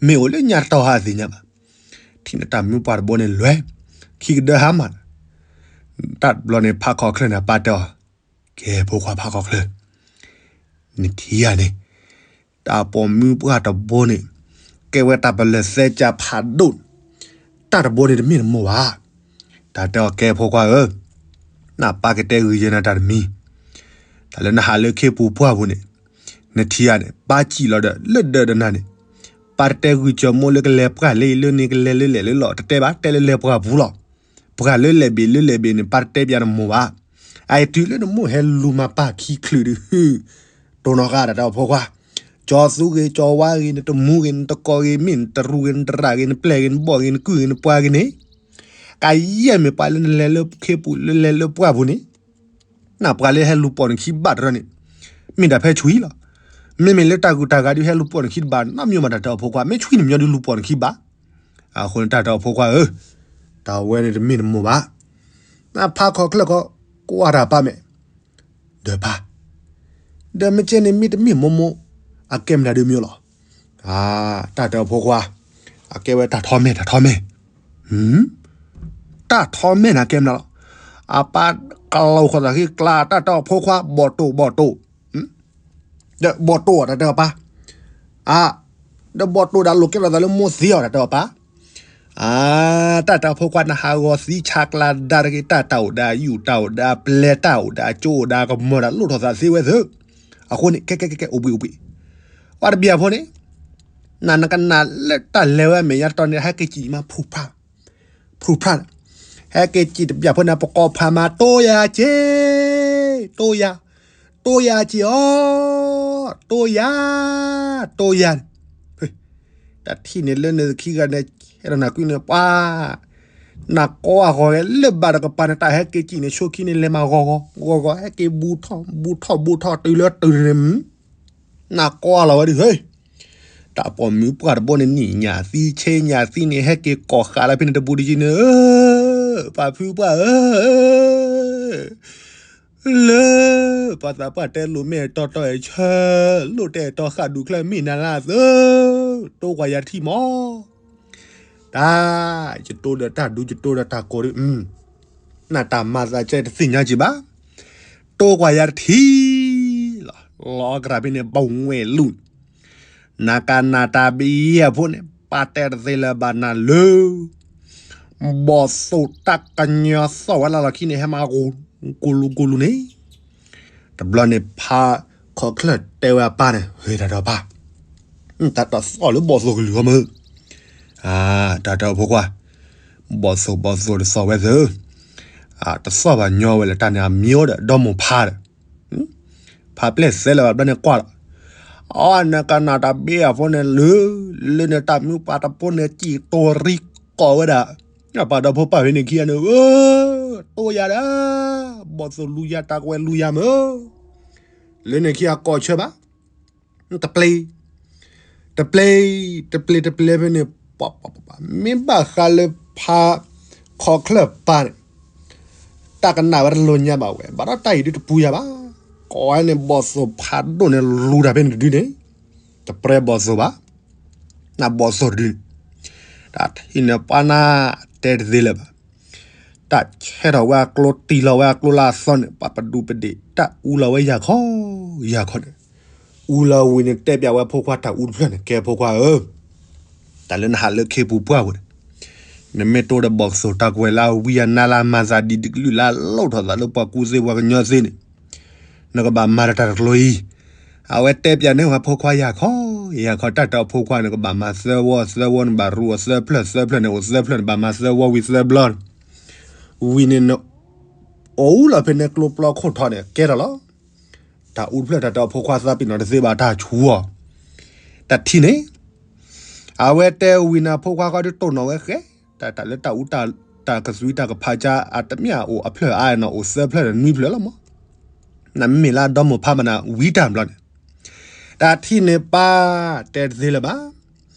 မ့ၢ်အိၣ်လၢညါတတီၤဟးသ့ၣ်ညါဘၣ်. ထံၣ်နတၢ်မုၢ်ပှၢ်တဘိန့ၣ်လွဲၢ်, ခံကဒၢဟါမၢ်, တၢ်တဘျီန့ၣ်ဖးခီချၢန့ၣ် ပၢ်တဲအီၤ, ကဲဖိခွါဖးခီချၢ နထံၣ်ဧါန့ၣ်, တၢ်ပိာ်မုၣ်ပှၢ်တဘိန့ၣ် ကဲဝဲတၢ်ပလၢၢ်သဲကၢ်ဖးဒိၣ်, တၢ်တဘိန့ၣ်တမ့ၢ်တမိၢ်ဘၣ်. တၢ်တဲအီၤကဲဖိခွါဧၢ, နပၢ်ကတဲဂုာ်ယဲနၤတၢ်တမံၤ, တၢ်လၢနဟးလၢခ့ပူၤပှၢ်ပူၤန့ၣ်, နထံၣ်ဧါန့ၣ် ပၢ်စံၣ်လီၤဒီးလၢဒၢးဒီးနၤန့ၣ်, ပၢ်တတဲဂုာ်ကၢၤမိၢ်လၢကလဲၤပှၢ်လၢအံၤလၢန့ၣ် ကလဲၤလၢလဲၣ်လၢလီၤ တတဲဘၣ် တဲလၢလဲၤပှၢ်ပူၤလီၤ. ပှၢ်လၢလဲၣ်ဘ့ၣ်လၢလဲၣ်ဘ့ၣ်န့ၣ် ပၢ်တတဲပျးတမိၢ်ဘၣ်. အအံၤတုၤလၢနမိၢ်ဟဲလူၤမၤပၢ်ခံချုးဒုး တိၢ်နီၣ်ဃာ်တၢ်တဲအီၤဖိခွါ, ကၠီၤသူဂ့ၤ ကၠီၤဝါဂ့ၤ နတမူဂ့ၤ နတကိးဂ့ၤ မ့ၢ်နတရူးဂ့ၤ နတရၣ်ဂ့ၤ နပျဲၢ်ဂ့ၤ နဘီၣ်ဂ့ၤ နကုၢ်ဂ့ၤ နပှၤဂ့ၤန့ၣ်, ကယဲၢ်မ့ၢ်ပှၤလၢနလဲၤလၢခ့ပူၤလၢလဲၤလၢပှၢ်ပူၤန့ၣ်, နပှၤလၢဟဲလူၤပိာ်နခံဘၣ်တရၢန့ၣ်, မ့ၢ်ဒၣ်ဖဲဆွံလီၤ. မ့မ့ၢ်လၢတၢ်ဂုၤတၢ်ဂၤဒုးဟဲလူၤပိာ်နခံတဘၣ် နီတမံၤမးတၢ်တဲအီၤဖိခွါ မ့ၢ်ဆွံန့ၣ်မညီဒုးလူၤပိာ်နခံဘၣ်. အဃိန့ၣ်တၢ်တဲအီၤဖိခွါဧၢ, တၢ်ဝဲန့ၣ်တမ့ၢ်တမိၢ်ဘၣ်. နဖးခီချၢခီ ကွၢ်တၢ်ပၢ်မဲာ် ဒီးပၢ်, ဒီးမ့ၢ်ကဲန့ၣ်မ့ၢ်တမ့ၢ်မိၢ်မိၢ် အကဲမနုၤဒုးမ့ၢ်လီၤ. တၢ်တဲအီၤဖိခွါ, အကဲဝဲတၢ်ထီမဲာ် တၢ်ထီမဲာ်, တၢ်ထီမဲာ်န့ၣ်ကဲမနုၤလီၤ. အပၢ်ကလီၤဃီၤသးဃ့ကျါ တၢ်တဲအီၤဖိခွါ ဘီၣ်တိၢ်ဘီၣ်တိၢ် ဒီးဘီၣ်တိၢ်အီၤ တၢ်တဲအီၤပၢ်, အါ, ဒီးဘီၣ်တိၢ်ဒီးလိာ်ကဲထီၣ်သးလၢမိၢ်သ့အီၤ တၢ်တဲအီၤပၢ်, အါ, တၢ်တဲအီၤဖိခွါ နဟးဂီၤသံဆါကျါဒါတဂ့ၤ တၢ်တၢ်အိၣ်ဒီးယုၢ် တၢ်အိၣ်ဒီးပျဲၤ တၢ်အိၣ်ဒီးကၠိအိၣ်ဒီးကမီၤဒီးလိၣ်ထီၣ်သးသ့ဝဲသ့ၣ်, အဃိန့ၣ် ကဲကဲကဲကဲ အိၣ်ဘှံးအိၣ်ဘှံး, ပှၤတဘျီဖိန့ၣ်, နနကနၣ်လၢတၢ်လဲၤဝဲအမဲာ်ညါတတီၤန့ၣ် ဟဲက့ၤကံၣ်မး ဖူးဖျါ ဖူးဖျါလီၤ. ဟဲက့ၤစံးတဘျီဖိန့ၣ် ပကိးဖးမၤ တိၢ်ယၤက့ၤ, တိၢ်ယၤ, တိၢ်ယၤက့ၤအီၤ, တိၢ်ယၤ, တိၢ်ယၤန့ၣ်, တထံၣ်န့ၣ်လၢန့ၣ်ခံဂၤန့ၣ် ဟဲဒီးနၤကွံန့ၣ် ပှၤ နၤကိးအဂီၤဂဲၤလၢဘၣ်တကပၤန့ၣ် တၢ်ဟဲက့ၤစံးန့ၣ် ဆိခံန့ၣ် လဲၤမၤဂီၤဂီၤ ဂီၤဂီၤ ဟဲက့ၤဘူးထီၣ် ဘူးထီၣ် ဘူးထီၣ် တုၤလၢတုၤန့ၣ် နၤကိးအလီၤဝဲဒုး ဟ့ၣ်, တၢ်ပိာ်မုၣ်ပှၢ်တဘိန့ၣ် နံၣ်ညၣ်သံ ဆ့ညၣ်သံန့ၣ် ဟဲက့ၤကိးဃာ်လၢဖဲန့ၣ်တဘူးတယံၤန့ၣ်, ပှၤဖုပှၢ်ဧၢ, လၢ ပှၤသးပှၢ်တဲလိာ်မ့ၢ်တီတီအံၤ ဆၢလိာ်တဲာ်တီဃာ်ဒူၣ်ချၢမ့ၢ်နၤလၢအသၢ, တိၢ်ကွၢ်ယၤတထံၣ်မး, တၢ်, ယတိၢ်ဒီးတၢ်ဒူ ယတိၢ်ဒီးတၢ်ကိးဒုး, နတၢ်မၤသးကဲတသ့ၣ်ညါက့ၤဘၣ်, တိၢ်ကွၢ်ယၤတထံၣ်လီၤ. လီၤအကရၢ်ဖဲန့ၣ် ဘဝဲလူၢ် နကနၣ်တၢ်ဘံယဲၢ်ဖိန့ၣ် ပာ်တဲတသ့လၢၤဘၣ်နၤလၢ ဘီၣ်သိၣ်တၢ်ကညီသီၣ်ဝဲလၢလီၢ်ခံန့ၣ် ဟဲမၤဂိၢ် ကိၢ်လူၤကိၢ်လူၤန့ၣ်, တဘျီန့ၣ် ဖါခီၣ်ချၢၣ်တဲဝဲအပၢ်န့ၣ်, ဟ့ၣ် တၢ်ဒီးပၢ်, တၢ်တသီၣ်လၢဘီၣ်သိၣ်ကလုၢ်အီၤမ့ၢ်, တၢ်တဲအီၤဖိခွါ, ဘီၣ်သိၣ်ဘီၣ်သိၣ်တသီၣ်ဝဲသ့ၣ်, တသီၣ်ဘၣ်ညီဝဲလၢတၢ်န့ၣ် အမံၤအိၣ်ဒီးဒီမိၢ်ဖါဒီး ဖါပျဲၢ်သဲလၢၤဘၣ်ဘျီန့ၣ်ကွၢ်လီၤ, အီ နကနၣ်တၢ်ဘံယဲၢ်ဖိန့ၣ်လၢ, လၢန့ၣ်တၢ်မုၣ်ပှၢ်တဖိန့ၣ် စံၣ်တိၢ်ရံကိးဝဲဒၣ်, ပှၤဒီဖိပၢ်ဖဲန့ၣ်ခံဂၤန့ၣ်, တိၢ်ယၤဒီး, ဘီၣ်သိၣ်လူၤယၤ တၢ်ကွဲးလူၤယၤမ့ၢ်, လၢန့ၣ်ခံဂၤကိးဆၢဘၣ် တပျဲ, တပျဲ, တပျဲ တပျဲဖဲန့ၣ်, မ့ၢ်ဘၣ်ဃးလၢဖါခီၣ်ချၢၣ်ပၢ်န့ၣ်, တၢ်ကနၣ်ဝဲတလိၤညါဘၣ်ဝဲ ဘၣ်ဒီးတၢ်အံၤဒုးတပူၤယၤဘၣ်, ကိးဝဲန့ၣ် ဘီၣ်သိၣ်ဖးဒိၣ်န့ၣ်လူၤတၢ်ဖဲန့ၣ်တဒုန့ၣ်, တပြဲဘီၣ်သိၣ်ဘၣ်, နဘီၣ်သိၣ်တဒုန့ၣ်, တၢ်ထံၣ်န့ၣ်ပှၤနၤတဲတသ့လၢၤဘၣ် တၢ်ဆဲထီၣ်ဝဲအကျိ တံၢ်လီၤဝဲအကျိလၢအသီန့ၣ် ပှၤပဒူးပဒ့ၣ် တၢ်အူလီၤဝဲယၤခီ, ယၤခီန့ၣ်, အူလီၤဝံၤန့ၣ် တဲပၠးဝဲဖိခွါတၢ်အူတဖျၢၣ်န့ၣ် ကဲဖိခွါဧၢ, တၢ်လၢနဟးလၢခ့ပူၤပှၢ်ပူၤန့ၣ်, နမ့ၢ်တိၢ်ဒီးဘီၣ်သိၣ်တၢ်ကွဲးလၢအဝံအနါလၢအမၤသးဒ်တကလုာ်လၢအလိၣ်ထီၣ်သးလၢပှၤကူၣ်သ့ပှၤကညီသ့န့ၣ်, နကဘၣ်မၤတၢ်တၢ်တကျိၤအံၤ, အဝဲတဲပၠးန့ၢ်ဝဲဖိခွါယၤခီ, ယၤခီတၢ်တဲအီၤဖိခွါန့ၣ် ကဘၣ်မၤသၢဝီ သၢဝီန့ၣ်ဘၣ်ရူးအီၤသၢဖျၢၣ် သၢဖျၢၣ်န့ၣ်အိၣ်သၢဖျၢၣ်န့ၣ် ဘၣ်မၤသၢဝီဝံၤသၢဘျီန့ၣ်, ဝံၤန့ၣ် အိၣ်လီၤဖဲန့ၣ်ကျိပျီခိၣ်ထီန့ၣ် ကဲထီၣ်လီၤ, တၢ်အူတဖျၢၣ်တၢ်တဲအီၤဖိခွါသးပ့ၤနီၣ်တသ့ဘၣ်တၢ်ဆူအီၤ, တၢ်ထံၣ်န့ၣ်, အဝဲတဲဝံၤန့ၣ် ဖိခွါဃီဒုးတိၢ်နီၣ်ဝဲဃဲ, တၢ်တၢ်လၢတၢ်အူတၢ်ကသွံတၢ်ကဖးကၢ်အတမ့ၢ်အအိၣ်အဖျၢၣ်အါနီၣ် အိၣ်သၢဖျၢၣ်ဒီးနွံဖျၢၣ်လီၤမး, နမ့မ့ၢ်လၢအဒီမိၢ်ဖးမနၤဝံတၢ်ဘျီန့ၣ်, တၢ်ထံၣ်န့ၣ်ပၢ်တဲတသ့လၢၤဘၣ်,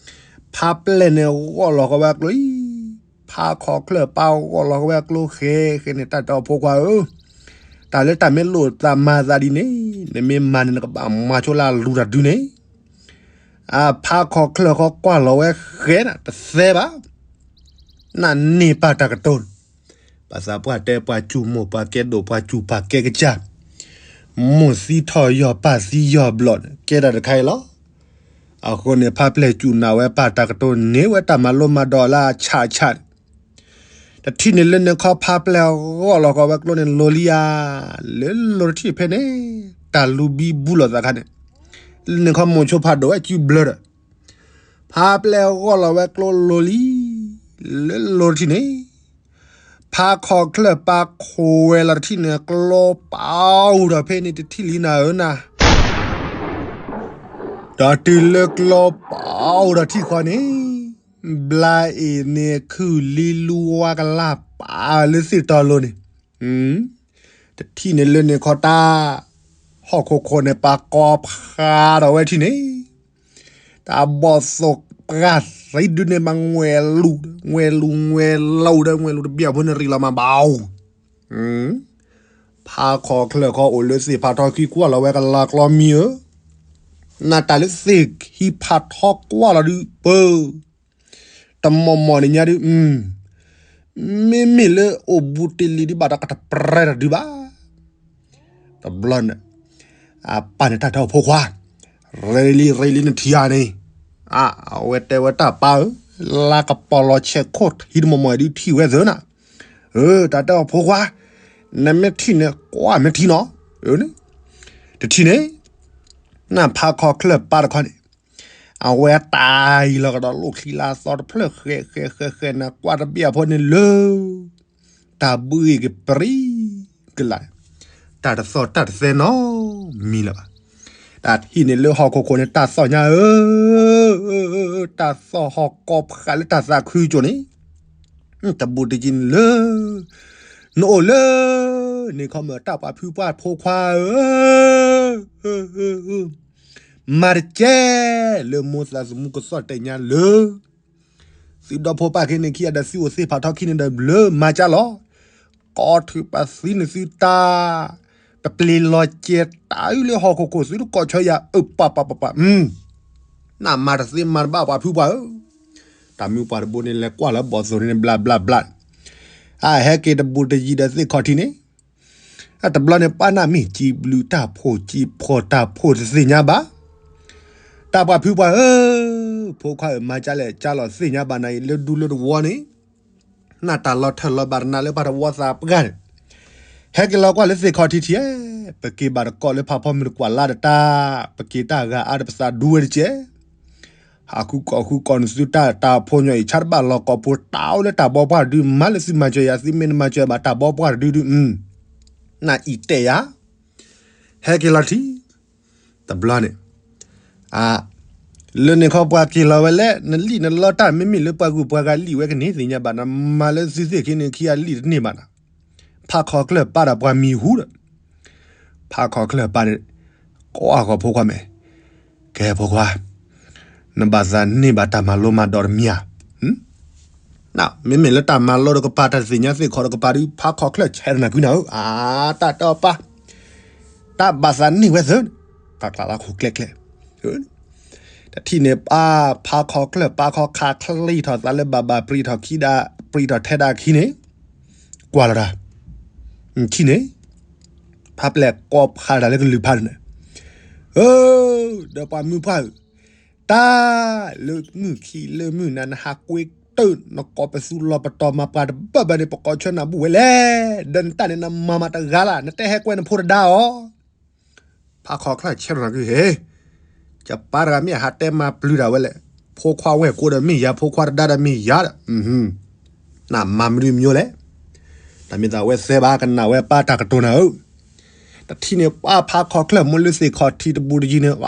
ဖါပျဲၢ်န့ၣ်ဂီၢ်လီၤဃီဝဲအကျိအံၤ, ဖါခီၣ်ချၢၣ်ပၢ်ဂီၢ်လီၤဃီဝဲအကျိဃဲဃဲန့ၣ် တၢ်တဲအီၤဖိခွါဧၢ, တၢ်လၢတၢ်မ့ၢ်လိၣ်သးမၤသးဒ်န့ၣ် နမ့ၢ်မၤန့ၣ် နကဘၣ်မၤဆိလၢအလူၤတၢ်ဒုန့ၣ်, အဖါခီၣ်ချၢၣ်ဃီကွၢ်လီၤဝဲဃဲနၤ တသဲဘၣ်, နန့ၢ်ပၢ်တၢ်ကတိၤန့ၣ်, ပှၤသးပှၢ်တဲပှၤစူၢ်မိၢ်ပှၤကဲဒိၣ်ပှၤစူၢ်ပၢ်ကဲကစၢ်, မိၢ်သံထီၣ်ယီၢ်ပၢ်သံယီၢ်ဘျီန့ၣ် ကဲတၢ်တခါအံၤလီၤ. အဃိန့ၣ် ဖါပျဲၢ်စူၢ်နာ်ဝဲပၢ်တၢ်ကတိၤန့ၢ်ဝဲတၢ်မၤလိမၤဒိးလၢအဆးဆးန့ၣ်, တထံၣ်န့ၣ်လၢန့ၣ်ခီဖါပျဲၢ်ဂီၢ်လီၤဃီဝဲကျိန့ၣ်လိၤလံဧါ, လၢလိၤတထံၣ်ဖဲန့ၣ်, တၢ်လူၤဘံဘူလီၤသးခါန့ၣ်, လၢန့ၣ်ခီမိၤဆိဖးဒိၣ်ဝဲစုဘျၢဒီး, ဖါပျဲၢ်ဂီၢ်လီၤဝဲကျိလိၤလံ, လၢလိၤတထံၣ်န့ၣ် ဖါခီၣ်ချၢၣ်ပၢ်ခိးဝဲလီၤတထံၣ်န့ၣ် ကျိပာ်အိၣ်ဒီးဖဲန့ၣ်တထံၣ်လံနၤဧၢနၤ, ဒီးတုၤလၢကျိပာ်အိၣ်ဒီးထံၣ်ဃီန့ၣ်, ဘျါအ့ၣ်န့ၣ် ခုၣ်လံလူဝါကလၢ်ပာ်လၢသ့ၣ်တီလိၤန့ၣ်, တထံၣ်န့ၣ်လၢန့ၣ်ခီတၢ်, ဟီၣ်ခိၣ်ခိၣ်န့ၣ် ပာ်ကီဖးဒီးဝဲထံၣ်န့ၣ် တၢ်ဘီၣ်သိၣ်ပှၢ်သံဒုန့ၣ်မး ငွဲလူၤ, ငွဲလူၤ ငွဲလူၤဒီး ငွဲလူၤတဘျီဖိန့ၣ် ရံးလီၤမးဘၣ်အိၣ်, ဖါခီၣ်ချၢၣ်ခီအိၣ်လၢသ့ၣ်ဖးထီခံကွၢ်လီၤဝဲကလီၤကျီမံၤဧၢ, နတၢ်လၢသ့ၣ်ခံဖးထီကွၢ်လီၤဒုးပၢ, တမီၢ်မီၢ်န့ၣ်ညါဒုး, မ့မ့ၢ်လၢအိၣ်ဘူးတ့ၢ်လံဒံးဘၣ်ဒီး ကတပြဲတၢ်ဒုးဘၣ် တဘျီန့ၣ်, အပၢ်န့ၣ်တၢ်တဲအီၤဖိခွါ, ရ့လံ ရ့လံနထံၣ်ဧါန့ၣ်, အဝဲတဲဝဲတၢ်ပၢ်ဧၢ, လါကပီၤလီၤဆဲးခိၣ်ထံတမီၢ်မီၢ်ဒုးထံၣ်ဝဲသ့ၣ်နၤ, တၢ်တဲအီၤဖိခွါ, နမ့ၢ်ထံၣ်န့ၣ် ကွၢ်မ့ၢ်ထံနီၤ, တထံၣ်န့ၣ်, နဖါခီၣ်ချၢၣ်ပၢ်တခီန့ၣ် အဝဲတၢ်အံၤလီၤကဒီးလိၣ်ချံလၢအသီတဖျၢၣ်ဃဲးဃဲးဃဲးဃဲးန့ၣ် ကွၢ်တဘ့ၣ်အဖိန့ၣ်လၢ တၢ်ဘှံးက့ၤပြံကလာ်, တၢ်တသီၣ်တၢ်တသဲနီတမံၤလၢၤဘၣ်. တၢ်ထံၣ်န့ၣ်လၢဟီၣ်ခိၣ်ခိၣ်န့ၣ် တၢ်သီၣ်ညါဧၢ, တၢ်သီၣ်ဟီၣ်ကိးဖးလၢတၢ်သးခုကၠိန့ၣ်, တဘူးတယံၤန့ၣ်လၢ နအိၣ်လၢ န့ၣ်ခီမၢ် တၢ်ပှၤဖုပှၢ်ဖိခွါဧၢ, မၤတကဲ လၢမိၢ်သးသမူကသီၣ်တဲာ်ညါလၢ သုဒီဖိပၢ်ခံန့ၣ်ခံဂၤဒီး သုအိၣ်သ့ၣ်ဖးထီခံန့ၣ်ဒီး လၢမၤကၢ်လီၤ, ကိးထုးပှၤသံန့ၢ်သုတၢ်, ပပျ့ၤလီၤကဲၤတၢ်အုၣ်လၢဟီၣ်ခိၣ်ခိၣ် သုတကိးဆၢယၤအၢ ပှၤပှၤပှၤပှၤ, နမၤတသ့မၤတဘၣ်ပှၤဖုပှၢ်ဧၢ. တၢ်မုၢ်ပှၢ်တဘိန့ၣ် လဲၤကွၢ်လၢဘီၣ်သိၣ်န့ၣ် ဘျးဘျးဘျး, အဟဲက့ၤတဘူးတယံၤဒီးသ့ၣ်ခီၣ်ထံးန့ၣ် အတဘျီန့ၣ် ပှၤနၢ်မ့ၢ်စံးဘျုးတၢ်ဖိစံးဖှိၣ်တၢ်ဖိတသ့ၣ်ညါဘၣ်, တၢ်ပှၤဖုပှၢ်ဧၢ, ဖိခွါဧၢ မၤကၢ်လဲၣ်ကၢ်လီၤသ့ၣ်ညါဘၣ်နၤအံၤ လၢဒူလၢတဝီန့ၣ်, နတၢ်လီၤထၢၣ်လီၤဘၣ်တနၤလၢပှၤတဝီသးပှၢ်န့ၣ်, ဟဲက့ၤလီၤကွၢ်လၢသ့ၣ်ခီၣ်ထံးထံး, ပက့ၤဘၣ်တကိးလၢဖးဖီမုၢ်တကွၢ်လၢ်ဒီးတၢ်, ပက့ၤတၢ်ဂၤအါဒီးပသးဒူဝဲတကဲ ဟးဃုကိးဃုကိးန့ၢ်သုတၢ် တၢ်ဖိညီအံၤ ဆါတဘၣ်လီၤကိးဖိတၢ်အိၣ်လၢတၢ်ဘီပှၢ်တဒု မၤလၢသုမၤစၢၤယၤ သုမ့ၢ်တမၤစၢၤဘၣ်တၢ်ဘီပှၢ်တဒုဒု, နအံၤတဲယၤ, ဟဲက့ၤလီၤထံး, တဘျီန့ၣ်, လၢန့ၣ်ခီပှၤက့ၤလီၤဝဲလဲၣ် နလံၣ်နလီတၢ် မ့မ့ၢ်လၢပှၤဂုၤပှၤဂၤလံၣ်ဝဲကန့ၢ်သ့ၣ်ညါဘၣ် နမၤလၢသုသ့ၣ်ခံန့ၣ်ခံဂၤလံၣ်တန့ၢ်ဘၣ်နၤ, ဖးခီၣ်ချၢၣ်ပၢ်ဒီးပှၤမံၤဟူဒီး ဖးခီၣ်ချၢၣ်ပၢ်န့ၣ်, ကိးအဂီၤဖိခွါမဲာ်, ကဲဖိခွါ, နဘၣ်သးန့ၢ်ဘၣ်တၢ်မၤလိမၤဒိးတမံၤဧါ, မ့မ့ၢ်လၢတၢ်မၤလိတကပၤ တၢ်သ့ၣ်ညါသ့ၣ်ခီၣ်တကပၤဒု ဖးခီၣ်ချၢၣ်ဆဲးတနၤကွံနၤဧၢ, အတၢ်တဲအီၤပၢ်, တၢ်ဘၣ်သးန့ၢ်ဝဲသၢ, ကျးကျးလၢခိၣ်ကျဲကျဲ တထံၣ်န့ၣ်ပၢ် ဖးခီၣ်ချၢၣ်ပၢ်ခီခါချံထီၣ်သးလၢဘၣ်ဘၣ်ပြံထီၣ်ခံဒၣ် ပြံထီၣ်ထဲဒၣ်ခံန့ၣ်, ကွၢ်လီၤတၢ်, ထံၣ်န့ၣ်, ဖးပျဲၢ်ကိးဖးတၢ်လၢကလုၢ်ဖးန့ၣ်, ဧၢ, ဒီးပှၤမုၢ်ပှၢ်ဧၢ, တၢ်လၢမုၢ်ခံလၢမုၢ်နၤ နဟးကွ့တၢၢ် နကိးပသူလီၤပတီၢ်မၤပှၤတဘၣ်ဘၣ်န့ၣ် ပကိးဆၢနၤဘူၣ်ဝဲလဲၣ်, ဒီးနတၢ်န့ၣ်နမၤမၤတဂၤလၢ် နတဟဲကွဲနဖိတဒါအီၤ ဖးခီၣ်ချၢၣ်ဆဲးတနၤကွံဟ့ၣ်, ယပၢ်တဂၤမ့ၢ်အဟးတဲမၤပျုၤတၢ်ဝဲလဲၣ်, ဖိခွါဝဲၢ်ကိဒီးမ့ၢ်ယၤ ဖိခွါတဒါဒီးမ့ၢ်ယၤဒီး, နမၤမနုၤမညိလဲၣ်, တၢ်မ့ၢ်သးဝဲသဲဘၣ် ကနၣ်ဝဲပၢ်တၢ်ကတိၤနၤဧၢ, တထံၣ်န့ၣ်ပၢ်ဖးခီၣ်ချၢၣ်မိၢ်လၢသ့ၣ်ခီၣ်ထံးတဘူးတယံၤန့ၣ်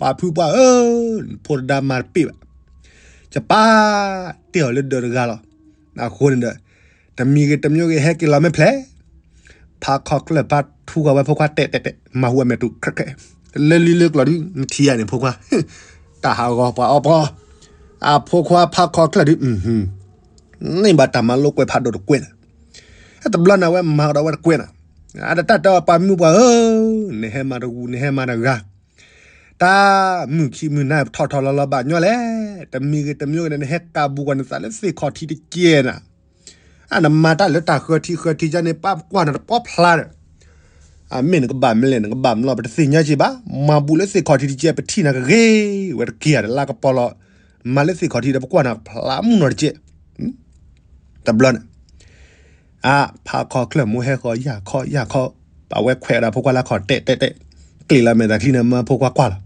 ပၢ်ဖုပှၢ်ဧၢ, နဖိတဒါမၤတပ့ၢ်ဘၣ်, ယပၢ်တ့ၢ်အီၤလၢဒၢးတဂၤလီၤ, အဃိန့ၣ်ဒီး တမံၤဂ့ၤတမံၤဂ့ၤ ဟဲက့ၤလီၤမ့ၢ်ဖျဲၣ်, ဖးခီၣ်ချၢၣ်ပၢ်ထူဃီၤဝဲဖိခွါတဲာ်တဲာ်တဲာ် မၤဟူအမဲာ်တူာ်ခရဲၣ်ခရဲၣ်, လၢလံလၢကျီၤဒု နထံၣ်ယၤန့ၣ်ဖိခွါ, တၢ်ဟးဂီၤပှၤအီပီ, အဖိခွါဖးခီၣ်ချၢၣ်ဒု, န့ၢ်ဘၣ်တၢ်မၤလိကွဲးဖးဒိၣ်တကွဲးလၢ, တဘျီန့ၣ်ဝဲမၤကဒီးဝဲတကွဲးနၤ, အတၢ်တဲအီၤပၢ်မုၢ်ပှၢ်ဧၢ, နဟဲမၤတဂူၤ နဟဲမၤတဂၤ တၢ်မုၢ်ခံမုၢ်နၤ ပထီၣ်ထီၣ်လီၤလီၤဘၣ်ညီလဲၣ်, တမံၤဂ့ၤတမံၤဂ့ၤဒီး နဟဲကးဘူးကွၢ်နသးလၢသ့ၣ်ခီၣ်ထံးတကဲနၤ, အနမၤတၢ်လၢတၢ်ဃၢထံဃၢထံယါန့ၣ် ပၢ်ကွၢ်နၤတပီဖျါဒီး, အမ့ၢ်နကဘၣ်မလဲၣ် နကဘၣ်မလီၤ ပတသ့ၣ်ညါက့ဘၣ်, မၤဘူးလၢသ့ၣ်ခီၣ်ထံးတကဲ ပထံၣ်နၤကဂ့ၤဝဲတက့ၢ်ဧါ တလါကပီၤလီၤ, မၤလၢသ့ၣ်ခီၣ်ထံးဒီး ပကွၢ်နၤဖျါမုၢ်နီၢ်တကဲး တဘျီန့ၣ် အဖါခီချၢၣ်မိၢ်ဟဲဃီၤ ယၢ်ခီယၢ်ခီ, ပာ်ဝဲခွဲးဝဲဒၣ်ဖိခွါလၢခီၣ်တဲာ်တဲာ်တဲာ်, ကျ့လီၤမဲာ်သးချံန့ၣ် မၢဖိခွါကွၢ်လီၤ.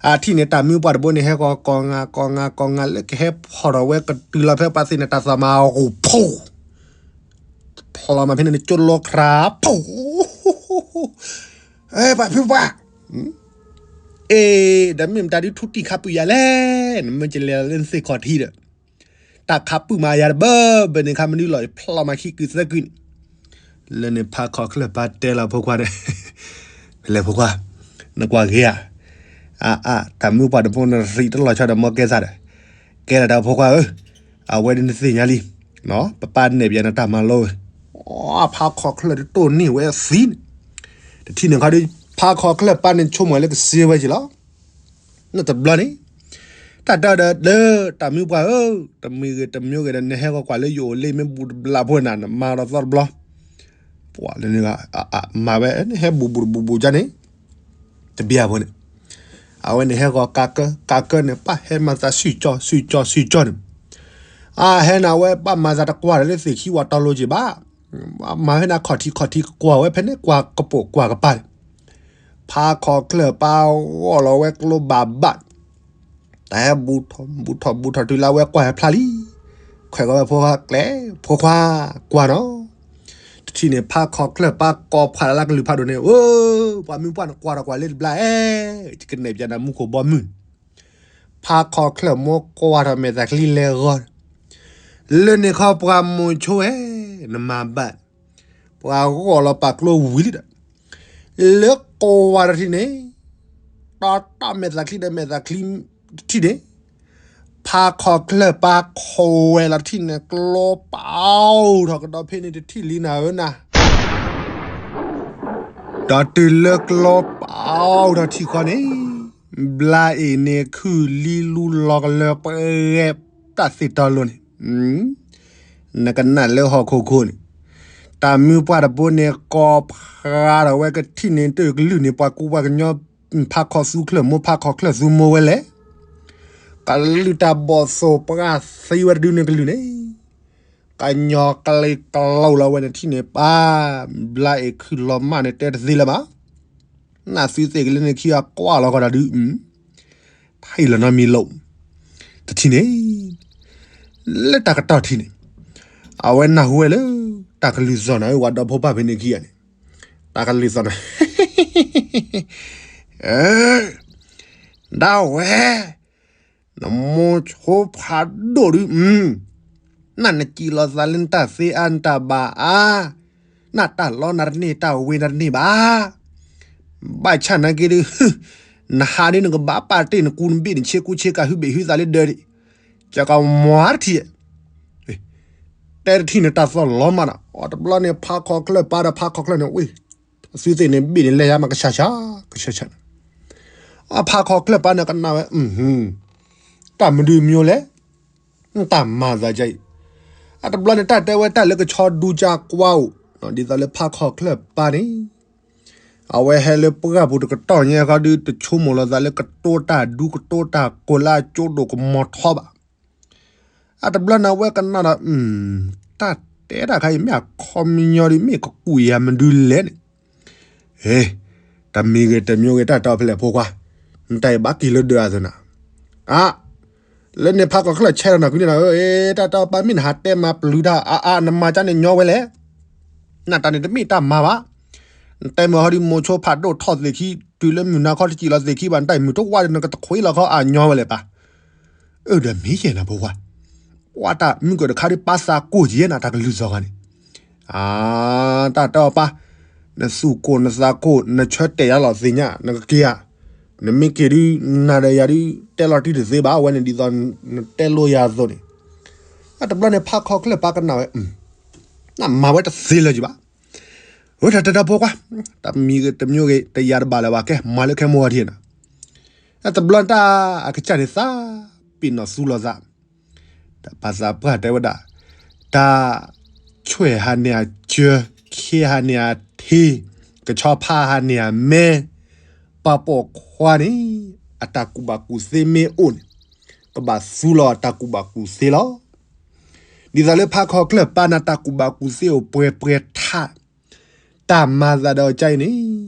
အထံၣ်န့ၣ် တၢ်မုၢ်ပှၢ်တဘိန့ၣ် ဟဲဃီၤကိးငါကိးငါကိးငါ လၢကဟဲဖီၣ်ထီၣ်ဝဲကတုၤလီၤဖဲပှၤသ့ၣ်န့ၣ် တၢ်သီၣ်မၤအီၤ ဖီၣ် ဖျီမးဖဲန့ၣ် နကၠိလိခရၤ ဖီၣ် ပှၤဖုပှၢ် အ့ ဒီးမ့ၢ်မတၤဒုးထူတံၢ်ခါပုၢ်ယၤလဲၣ်, နမ့ၢ်ကလဲၤလၢနသ့ၣ်ခီၣ်ထံးဒီး တၢ်ခါပုၢ်မးယၤတဘၢဘၢန့ၣ် ခါမနုၤလီၤ ဖျီမးခံကုာ်သၢကုာ်န့ၣ်, လၢန့ၣ်ဖါခီချၢၣ်ပၢ်တဲလီၤဖိခွါန့ၣ်, ဖဲလဲၣ်ဖိခွါ, နကွၢ်ဂ့ၤဧါ, အါအါ တၢ်မုၢ်ပှၢ်တဘိနရံးတလီၤဆီဒီး မ့ၢ်ကဲသးဒီး, ကဲလီၤတၢ်ဖိခွါဧၢ, အဝဲဒၣ်နသ့ၣ်ညါလံ, ပပၢ်နဲၣ်ပယီၤနတၢ်မၤလိဝဲ, ဖါခီချၢၣ်တတိၢ်န့ၢ်ဝဲသံန့ၣ်, တထံၣ်န့ၣ်ခီဒီး ဖါခီချၢၣ်ပၢ်န့ၣ်ဆိကမိၣ်လၢကစ့ဝဲက့ၤလီၤ. န့ၣ်တဘျီန့ၣ်, တၢ်တဲဒီး တၢ်မုၢ်ပှၢ်ဧၢ, တမံၤဂ့ၤတမံၤဂ့ၤဒီး နဟဲဃီၤကွၢ်လၢယအိၣ်လၢမ့ၢ်ဘူးတဘျီဖိန့ၣ် နမၤဒီးသီတဘျီ, ပှၤလၢန့ၣ် မၤဝဲ ဟဲဘူးဘူးတဘူးဘူးကန့ၣ်, တဘျီဖိန့ၣ်, အဝဲန့ၣ်ဟဲဃီၤကးကၢ ကးကၢန့ၣ် ပၢ်ဟဲမၤသးစုၣ်ကၠီ စုၣ်ကၠီ စုၣ်ကၠီန့ၣ်, အဟဲန့ၣ် အဝဲဘၣ်မၤသးတကွၢ်ဒီးလၢသ့ၣ်ခံဝဲတီလိၤက့ၤဘၣ် မၤဖဲန့ၣ်ခီၣ်ထံးခီၣ်ထံးကွၢ်ဝဲဖဲန့ၣ် ကွၢ်ကပိာ်ကွၢ်ကပၤန့ၣ်, ဖါခီချၢၣ်ပၢ်ဂီၢ်လီၤဝဲကျိဘၣ်ဘၣ်, တၢ်ဟဲဘူးထီၣ်ဘူးထီၣ်ဘူးထီၣ်တုၤလၢအဝဲကွၢ်ဟဲဖျါလံ, ခွဲးကီဝဲဖိခွါကျဲ, ဖိခွါကွၢ်နီၤ. တထံၣ်န့ၣ် ဖါခီချၢၣ်ပၢ်ကိးဖးလၢကလုၢ်ဖးဒိၣ်န့ၣ်, အိ, ပှၤမုၢ်ပှၢ်နကွၢ်ဒီးကွၢ်လၢတဘျါအဲ, ယကနဲၣ်ပျးနၤမူခိၣ်ဘီမုၢ်. ဖါခီချၢၣ်မိၢ်ကွၢ်ထီၣ်မဲာ်သးချံလဲၤဂီၤ, လၢန့ၣ်ခီပှၤမိၤဆိဝဲ, နမၤဘၣ်, ပှၤဂီၢ်လီၤပာ်ကျိဝံၤလံဒီး, လၢကွၢ်တထံၣ်န့ၣ်, တီတီမဲာ်သးချံဒီးမဲာ်သးချံတထံၣ်န့ၣ်, ဖါခီချၢၣ်ပၢ်ခိးဝဲလီၤတထံၣ်န့ၣ် ကျီပာ်ထီၣ်ကဒီးဖဲန့ၣ်တထံၣ်လံနၤဧၢနၤ. ဒီးတုၤလၢကျီပာ်ထီၣ်ထံၣ်ဃီန့ၣ်, ဘျါအ့ၣ်န့ၣ်ခုၣ်လံလူလီၤကလၢပှဲၤတၢ်သ့ၣ်တီလိၤန့ၣ်, နကနၣ်လၢဟီၣ်ခိၣ်ခိၣ်န့ၣ်, တၢ်မုၢ်ပှၢ်တဘိန့ၣ် ကိးဖးထီၣ်ဝဲကထံၣ်န့ၣ် တကလုၢ်န့ၣ် ပှၤကူပှၤကညီ, ဖါခီသူချၢၣ်မိၢ် ဖါခီချၢၣ်သူမိၢ်ဝဲလဲၣ်, ကလုၢ်တၢ်ဘီၣ်သိၣ်ပှၢ်သံဝဲတဒုန့ၣ်ကလုၢ်န့ၣ်, ကညီကလ့ကလီလီၤဝဲန့ၣ်ထံၣ်န့ၣ်ပၢ်, ဘျါအ့ၣ်ခုၣ်လီၤမၢ်န့ၣ်တဲတသ့လၢၤဘၣ်. နသုသ့ၣ်ကလၢန့ၣ်ခံဂၤကွၢ်လီၤကီးတၢ်ဒုး, ထံၣ်လီၤနီတမံၤလီၤ. တထံၣ်န့ၣ်, လၢတၢ်ကတီၢ်ထံၣ်န့ၣ်, အဝဲနၢ်ဟူဝဲလၢ, တၢ်ကလုၢ်စီၣ်နၤဧၢ ပှၤဒီဖိပၢ်ဖဲန့ၣ်ခံဂၤန့ၣ်, တၢ်ကလုၢ်စီၣ်နၤ ဒၣ်ဝဲ, နမိၤဆိဖးဒိၣ်ဒုး, နနကံၣ်လီၤသးလၢနတၢ်သ့အါနတၢ်ဘၣ်အါ, နတၢ်လီနၤတန့ၢ် တၢ်ဝ့ၤနၤတန့ၢ်ဘၣ်. ဘၣ်ဆၣ်နာ်က့ဒုး, နဟးဒုးနကဘၣ်ပာ်တ့ၢ်နကူနဘ့ၣ်နဆ့ကူဆ့ကၤဟုဘ့ၣ်ဟုသးလၢဒၢးဒံး, ကကမၤတထံၣ်, တဲတထံၣ်န့ၣ်တၢ်သီၣ်လီၤမၢ်ဒီး အတဘျီန့ၣ် ဖါခီချၢၣ်ပၢ်ဒီးဖါခီချၢၣ်န့ၣ်ဝဲ, အသုသ့ၣ်န့ၣ်ဘ့ၣ်န့ၣ်လဲၤယါမးကဆးဆး, ကဆးဆးန့ၣ်, အဖါခီချၢၣ်ပၢ်န့ၣ်ကနၣ်ဝဲ, တၢ်မနုၤမံၤလဲၣ်, တၢ်မၤသးဒ်အံၤ, အတဘျီန့ၣ် တၢ်တဲဝဲတၢ်လၢကဆီဒူကၢ်ကွၢ်အိၣ်, ဒ်သိးလၢဖါခီချၢၣ်ပၢ်န့ၣ် အဝဲဟဲလၢပှၢ်ပူၤတကတီၢ်ညါခီဒုး တဆိကမိၣ်လီၤသးလၢကတိၤတၢ်ဒူကတိၤတၢ်ကိးလၢအကၠိဒိၣ်ကမီၤထီဘၣ်. အတဘျီန့ၣ် အဝဲကနၣ်ဒီး, တၢ်တဲတၢ်ခါအံၤ မ့ၢ်အခီပညီဒုး မ့ၢ်ကကူးယၤမနုၤလဲၣ်န့ၣ်, ဟ့, တမံၤဂ့ၤတမံၤဂ့ၤ တၢ်တဲအီၤဖဲလဲၣ်ဖိခွါ, နတၢ်အံၤဘၣ်က့ၤလၢဒၢးအသနၤ, အါ လၢန့ၣ်ဖါခီချၢၣ်ဆဲးဒီးနၤကွံန့ၣ်နၤဧၢ, တၢ်တဲအီၤပၢ်မ့ၢ်နဟးတဲမၤပျုၤတၢ်အါအါ နမၤကၢ်န့ၣ်ညီဝဲလဲၣ်, နတၢ်န့ၣ်တမ့ၢ်တၢ်မၤဘၣ်, နတဲမုာ်ဟီဒုး မိၤဆိဖးဒိၣ်ထီၣ်သ့ၣ်ခံ, တုၤလၢမုၢ်နၤခီတစံးလီၤသ့ၣ်ခံဘၣ် နတၢ်အံၤမုၢ်တဝါဒီး နကတခွ့လီၤခီအညီဝဲလဲၣ်ပၢ်. အၢ ဒီးမ့ၢ်ယဲၢ်နၤဖိခွါ, ကွၢ်တၢ်မုၢ်ကၢၢ်တခါဒုး ပၢ်သးကိၢ်ကယဲၢ်နၤ တၢ်ကလုၢ်စီၤဂၤန့ၣ်, အါ တၢ်တဲအီၤပၢ်, နသူၣ်ကိၢ်နသးကိၢ် နဆၢတဲာ်ယၤလီၤသ့ၣ်ညါ နကက့ၤဧါ, နမ့ၢ်က့ၤဒုး နၤဒီးယၤဒုး တဲလီၤတံၢ်တသ့ဘၣ် အဝဲန့ၣ်ဒ်သိး နတဲလိာ်ယၤအသိးန့ၣ်, အတဘျီန့ၣ် ဖါခီချၢၣ်ပၢ်ကနၣ်ဝဲ, နမၤဝဲတသ့လၢၤယဘၣ်, အၢ တၢ်တဲတၢ်ဖိခွါ, တမံၤဂ့ၤတမံၤဂ့ၤ တယၤတဘၣ်လၢၤဘၣ် ကဲမၤလၢခဲမိၢ်ဝဲထံၣ်နၤ, အတဘျီတၢ်အကစၢ်န့ၣ်သး, ပ့ၤနီၣ်သူလီၤသး တၢ်ပာ်သးပှၢ်တဲဝဲဒၣ်, တၢ်ဆွဲၣ်ဟးန့ၢ်အစၢ, ခ့ဟးန့ၢ်အထံ, ကဆီဖါဟးန့ၢ်အမဲ, ပှၤပိာ်ခွါန့ၣ် အတၢ်ကူၣ်ဘၣ်ကူၣ်သ့မ့ၢ်အိၣ်န့ၣ်, ကဘၣ်သူလီၤအတၢ်ကူၣ်ဘၣ်ကူၣ်သ့လီၤ. ဒ်သိးလၢဖါခီချၢၣ်ပၢ်န့ၣ် တၢ်ကူၣ်ဘၣ်ကူၣ်သ့အိၣ်ပှဲၤပှဲၤထး, တၢ်မၤသးဒီးကါအံၤန့ၣ်,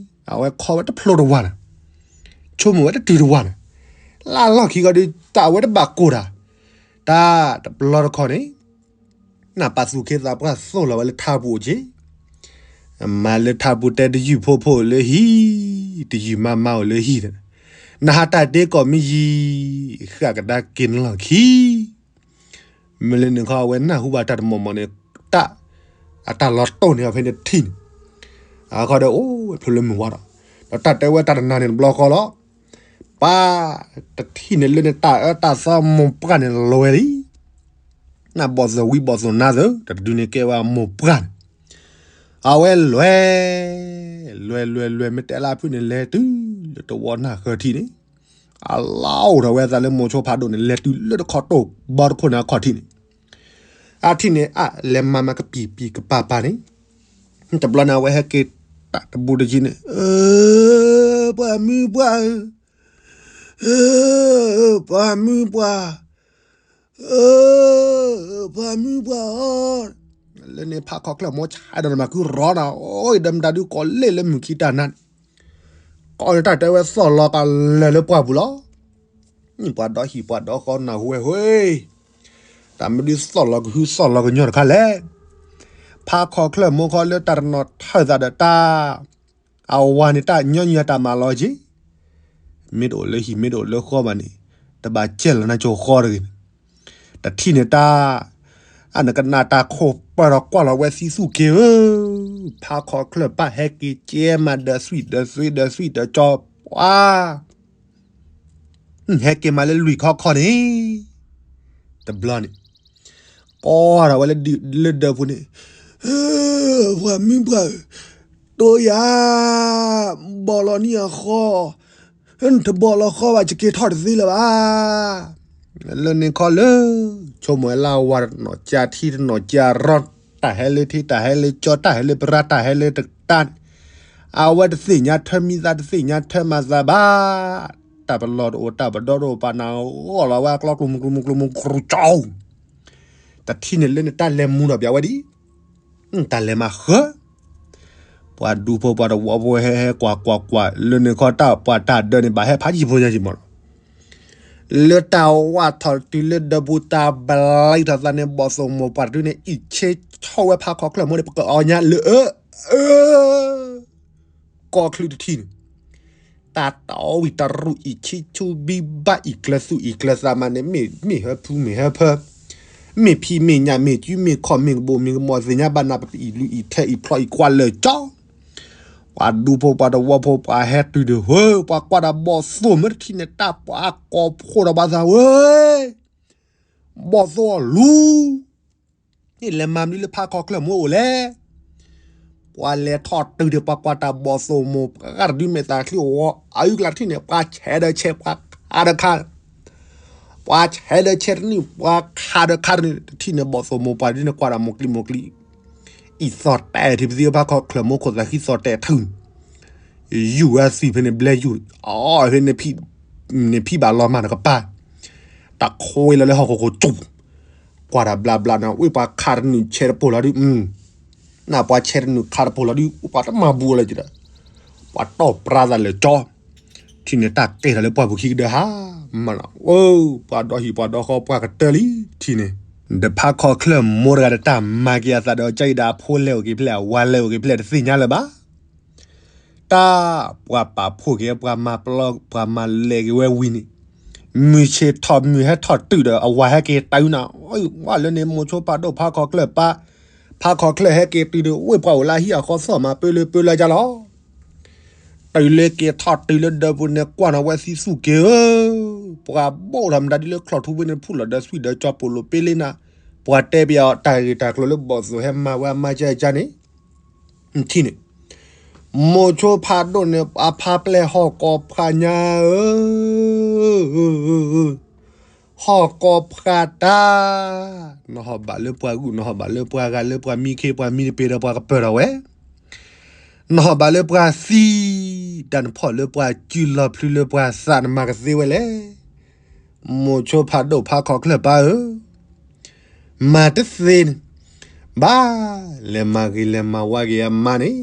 အဝဲခီဝဲတဖျိတဝါန့ၣ်, ဆိကမိၣ်ဝဲတတုၤတဝါန့ၣ်, လၢလီၢ်ခံဂီၤဒုး တၢ်ဝဲတဘၣ်ကိၢ်တၢ်, တၢ်တဘျီတခီန့ၣ်, နၢ်ပာ်သူၣ်ခ့သးပှၢ်သိၣ်လီၤဝဲလၢထးပူၤအိၣ်က့ၤ, မၤလၢထးပူၤတဲတယုၢ်ဖိဖိလၢဟံၣ်, တယုၢ်မါမါအိၣ်လၢဟံၣ်, နဟးတၢ်ဒ့ကီၢ်မ့ၢ်ယံၤ, ဃၣ်ကဒါက့ၤနလီၢ်ခံ မ့ၢ်လၢန့ၣ်ခီ အဝဲနၢ်ဟူဘၣ်တၢ်တမီၢ်မီၢ်န့ၣ်, တၢ်, အတၢ်လီၤတိၢ်န့ၢ်အီၤဖဲန့ၣ်တထံၣ်န့ၣ်, အခီဒီးအိၣ်ဝဲဖျိလၢမုၢ်ဝါဒီး, ဒီးတၢ်တဲဝဲတၢ်တနၤန့ၣ်တဘျီဃီလီၤ, ပၢ်, တထံၣ်န့ၣ်လၢန့ၣ်တၢ်အၢတၢ်သီမိၢ်ပှၢ်န့ၣ်လွဲလံ, နဘီၣ်သိၣ်ဝံၤဘီၣ်သိၣ်နါသိး တၢ်တဒုန့ၣ်ကဲဝဲမိၢ်ပှၢ်န့ၣ် အဝဲလွဲၢ်, လွဲၢ်လွဲၢ်လွဲၢ် မ့ၢ်တဲလၢအဖုၣ်န့ၣ် လဲၤတုၤလၢတဝီနၢ်ဃၢၤထံၣ်န့ၣ်, အလီၢ်အိၣ်ထီၣ်ဝဲအသးလၢမိၤဆိဖးဒိၣ်န့ၣ် လဲၤတုၤလၢတခီတိၢ်ဘီတခိၣ်န့ၣ်အခီၣ်ထံၣ်န့ၣ်, အထံၣ်န့ၣ် အလဲၤမၤမၤကပံာ်ပံာ်ကပၤပၤန့ၣ်, တဘျီန့ၣ် အဝဲဟဲက့ၤတၢ်တဘူးတယံၤန့ၣ်, ပှၤမုၢ်ပှၢ်ဧၢ, ပှၤမုၢ်ပှၢ် ပှၤမုၢ်ပှၢ်ဧၢ, လၢန့ၣ်ဖးခီချၢၣ်မိၢ်ဆါဒီးနမၤကုရီနၤ, အိၣ်ဒီးမတၤဒုးကိးလ့ၣ်လၢမုၢ်ခံတၢ်နါန့ၣ်, ကိးန့ၣ်တၢ်တဲဝဲသီၣ်လီၤကလဲၤလၢပှၢ်ပူၤလီၤ, ပှၤဒီဟံၣ်ပှၤဒီဃီနၢ်ဟူဝဲဟဲ, တၢ်မနုၤသီၣ်လီၤကဟုသီၣ်လီၤကညီၤတခါလဲၣ်. ဖးခီၣ်ချၢၣ်မိၢ်ခီလၢတၢ်တနီၤထၢၣ်သးဒီးတၢ် အဝၤန့ၣ်တၢ်ညီညီတၢ်မၤလီၤက့ၤ မ့ၢ်တအိၣ်လၢဟံၣ်မ့ၢ်တအိၣ်လၢဃီဘၣ်န့ၣ် တဘၣ်ကဲလီၤနၤကၠိဃီတဂ့ၤန့ၣ် တထံၣ်န့ၣ်တၢ် အနကနၣ်တၢ်ခိၣ်ပၢၢ်ဒီးကွၢ်လီၤဝဲသံသူၣ်က့ၤဧၢ, ဖးခီၣ်ချၢၣ်ပၢ်ဟဲက့ၤကဲမးဒီးသွံၣ်ဒီးသွံၣ်ဒီးသွံၣ်ဒီးကၠီပှၤ ဟဲက့ၤမးလၢလွံၢ်ခီခီန့ၣ် တဘျီန့ၣ် ကိးထီၣ်ဝဲလၢဒၢးပူၤန့ၣ်, ပှၤမုၣ်ပှၢ်ဧၢ, တိယၤ, ဘီၣ်လီၤနံၣ်အဃီ, နတဘီၣ်လီၤဃီဘၣ် ယက့ၤထီၣ်တသ့လၢၤဘၣ်. လၢန့ၣ်ခီလၢ ဆိကမိၣ်ဝဲလၢအဝၤတနီၤကၢထံတနီၤကၢရီ တၢ်ဟဲလၢထံ တၢ်ဟဲလၢကၠီ တၢ်ဟဲလၢပရၢ တၢ်ဟဲလၢတကတၢ်န့ၣ် အဝဲတသ့ၣ်ညါထၢမံသး တသ့ၣ်ညါထၢမၤသးဘၣ်. တၢ်ပလီၢ်တအိၣ် တၢ်ပဒီတအိၣ် ပာ်နၤဂီၢ်လီၤဝဲအကျီ ကျိမူကျိမူကျိမူကျိကၠီ တထံၣ်န့ၣ်လၢန့ၣ်တၢ်လဲၤမူဒီးပျးဝဲဒ် တၢ်လဲၤမၤဃၢၤ ပှၤဒူဖိပှၤတဝီဖိဟဲဟဲကွၢ်ကွၢ်ကွၢ် လၢန့ၣ်ခီတၢ်ပှၤတၢ်ဒၢန့ၣ် ဘၣ်ဟဲဖးယံာ်ဖိညါယံာ်မးလီၤ. လၢတၢ်ဝးထီၣ်တုၤလၢဒၢးပူၤ တၢ်ဘျါထီၣ်သးန့ၣ် ဘီၣ်သိၣ်မိၢ်ပှၢ်တဒုန့ၣ် အံၣ်ဆ့ဆီဝဲဖးခီၣ်ချၢၣ်မိၢ်န့ၣ် ပကအီၣ်ညါလၢအ ကီၢ်ချၢတထံၣ်န့ၣ် တၢ်တဝံၣ်တရူး အံၣ်ဆံဆူဘံဘၣ် အံၣ်ကျၢၤသူၣ်အံၣ်ကျၢၤသးမးန့ၣ် မ့ၢ်မ့ၢ်ဟၢဖုမ့ၢ်ဟၢဖၢ မ့ၢ်ဖံးမ့ၢ်ညၣ် မ့ၢ်စုမ့ၢ်ခီၣ် မ့ၢ်ကဘိၣ်မ့ၢ်ကမီၤ သ့ၣ်ညါဘၣ်နၤ ပအံၣ်လူအံၣ်ထဲ အံၣ်ဖျိးအံၣ်ကွၢ်လၢာ်ကၠီ ပှၤဒူဖိပှၤတဝီဖိ ပှၤဟဲတုၤဒီး ဟၢ ပှၤကွၢ်ဒီးဘီၣ်သိၣ်မ့ၢ်တထံၣ်န့ၣ် တၢ်ပှၤကိးဖှိၣ်ဒီးပှၤသးဝဲ ဘီၣ်သိၣ်အလူၤ န့ၣ်လဲၤမၤမနုၤလၢဖးခီၣ်ချၢၣ်မိၢ်အိၣ်လဲၣ်. ပှၤလဲၤထီၣ်တုၤဒီး ပှၤကွၢ်တၢ်ဘီၣ်သိၣ်မိၢ် ပှၤဂၤတဒုမဲာ်သးချံအီၤ အအုၣ်ကျါတထံၣ်န့ၣ် ပှၤဆဲးဒီးဆဲး ပှၤခးဒီးခး ပှၤဆဲးဒီးဆဲးတနုာ် ပှၤခးဒီးခးတနုာ် တထံၣ်န့ၣ်ဘီၣ်သိၣ်မိၢ်ပှၢ်ဒ်န့ၣ် ကွၢ်တၢ်မိၢ်ကျံမိၢ်ကျံ အံၤသီၣ်တဲာ်ထံဖသံဖးခီၣ်ချၢၣ်မိၢ်ခိၣ်သးဃံသီၣ်တဲာ်ထု ယူၢ်ဝဲသွံၣ်ဖဲန့ၣ်ဘျဲယူၢ် အီၣ်ဖဲန့ၣ် နဖံဘၣ်လီၤမၢ်နကပၤ တၢ်ခွဲလီၤလၢဟီၣ်ခိၣ်ခိၣ်ကၠူၣ် ကွၢ်တၢ်ဘျါဘျါန့ၣ် ဝ့ၢ်ပှၤခးတနုာ်ဆဲးတပိၢ်လီၤဒုး နပှၤဆဲးတနုာ်ခးတပိၢ်လီၤဒုး ပှၤတမၤဘူးလၢၤကဒီး ပှၤတီၢ်ပြါသးလၢာ်ကၠီ ထံၣ်န့ၣ်တၢ်ကဲထီၣ်လၢပှၢ်ပူၤခံကဒၢဟါ မးလီၤ အိ ပှၤဒီဟံၣ်ပှၤဒီဃီပှၤကတၢၢ်လံ ထံၣ်န့ၣ် ဒီးဖးခီၣ်ချၢၣ်မိၢ်တဂၤဒီးတၢ်မၤက့ၤအသးဒီး ကၢအံၤဒီးအဖိလဲၤအိၣ်က့ၤဖဲလဲၣ် အဝၤလဲၤအိၣ်က့ၤဖဲလဲၣ် တသ့ၣ်ညါလၢၤဘၣ် တၢ်ပှၤပာ်ဖှိၣ်က့ၤ ပှၤမၤပျီ ပှၤမၤလဲၤက့ၤဝဲဝံၤန့ၣ် မုၢ်ဆ့ၣ်ထီၣ်မုၢ်ဟဲထီၣ်တုၤဒီး အဝၤဟဲက့ၤတုၤနၤ ဝဲလၢန့ၣ် မိၤဆိဖးဒိၣ်ဖးခီၣ်ချၢၣ်ပၢ် ဖးခီၣ်ချၢၣ်ဟဲက့ၤတုၤဒီး ဝ့ၢ်ပှၤအိၣ်လၢဟံၣ်အဃီသီၣ်မး ပၢလၢပၢလၢကၢလီၤ တုၤလၢက့ၤထီၣ်တုၤလၢဒၢးပူၤန့ၣ် ကွၢ်နီၤဝဲသံသူၣ်က့ၤဧၢ, ပှၤဘိၣ်ထီၣ်မတၤဒ်လၢချီၣ်ထူဝ့န့ၣ် ဖုၣ်လီၤဒီးသွံၣ်ဒီးကၠီပိာ်လိာ်ပ့လ့နၤ, ပှၤတဲပယီၤတၢ်ဂ့ၢ်တၢ်ကျိၤလၢဘီၣ်သိၣ်ဟဲမၤဝဲအမါကၢကၢန့ၣ်, ထံၣ်န့ၣ်, မိၤဆိဖးဒိၣ်န့ၣ် အဖါပျဲၢ်ဟီၣ်ကီၢ်ဖးညါဧၢ ဟီၣ်ကီၢ်ဖးတၢ်, နဟီၣ်ဘၣ်လၢပှၤဂုာ် နဟီၣ်ဘၣ်လၢပှၤဂၤ လၢပှၤမံခ့ ပှၤမံတပ့ၤဒီးပှၤကပၢၢ်ထီၣ်ဝဲ, နဟီၣ်ဘၣ်လၢပှၤသံ, တၢ်နဖီၣ်လၢပှၤစုလီၤဖျုလၢပှၤသးနမၤကသ့ဝဲလဲၣ်. မိၤဆိဖးဒိၣ်ဖးခီၣ်ချၢၣ်ပၢ်ဧၢ, မၤတသ့န့ၣ်, ဘၣ်လဲၤမၤဂ့ၤလဲၤမၤဝါက့ၤအမါန့ၣ်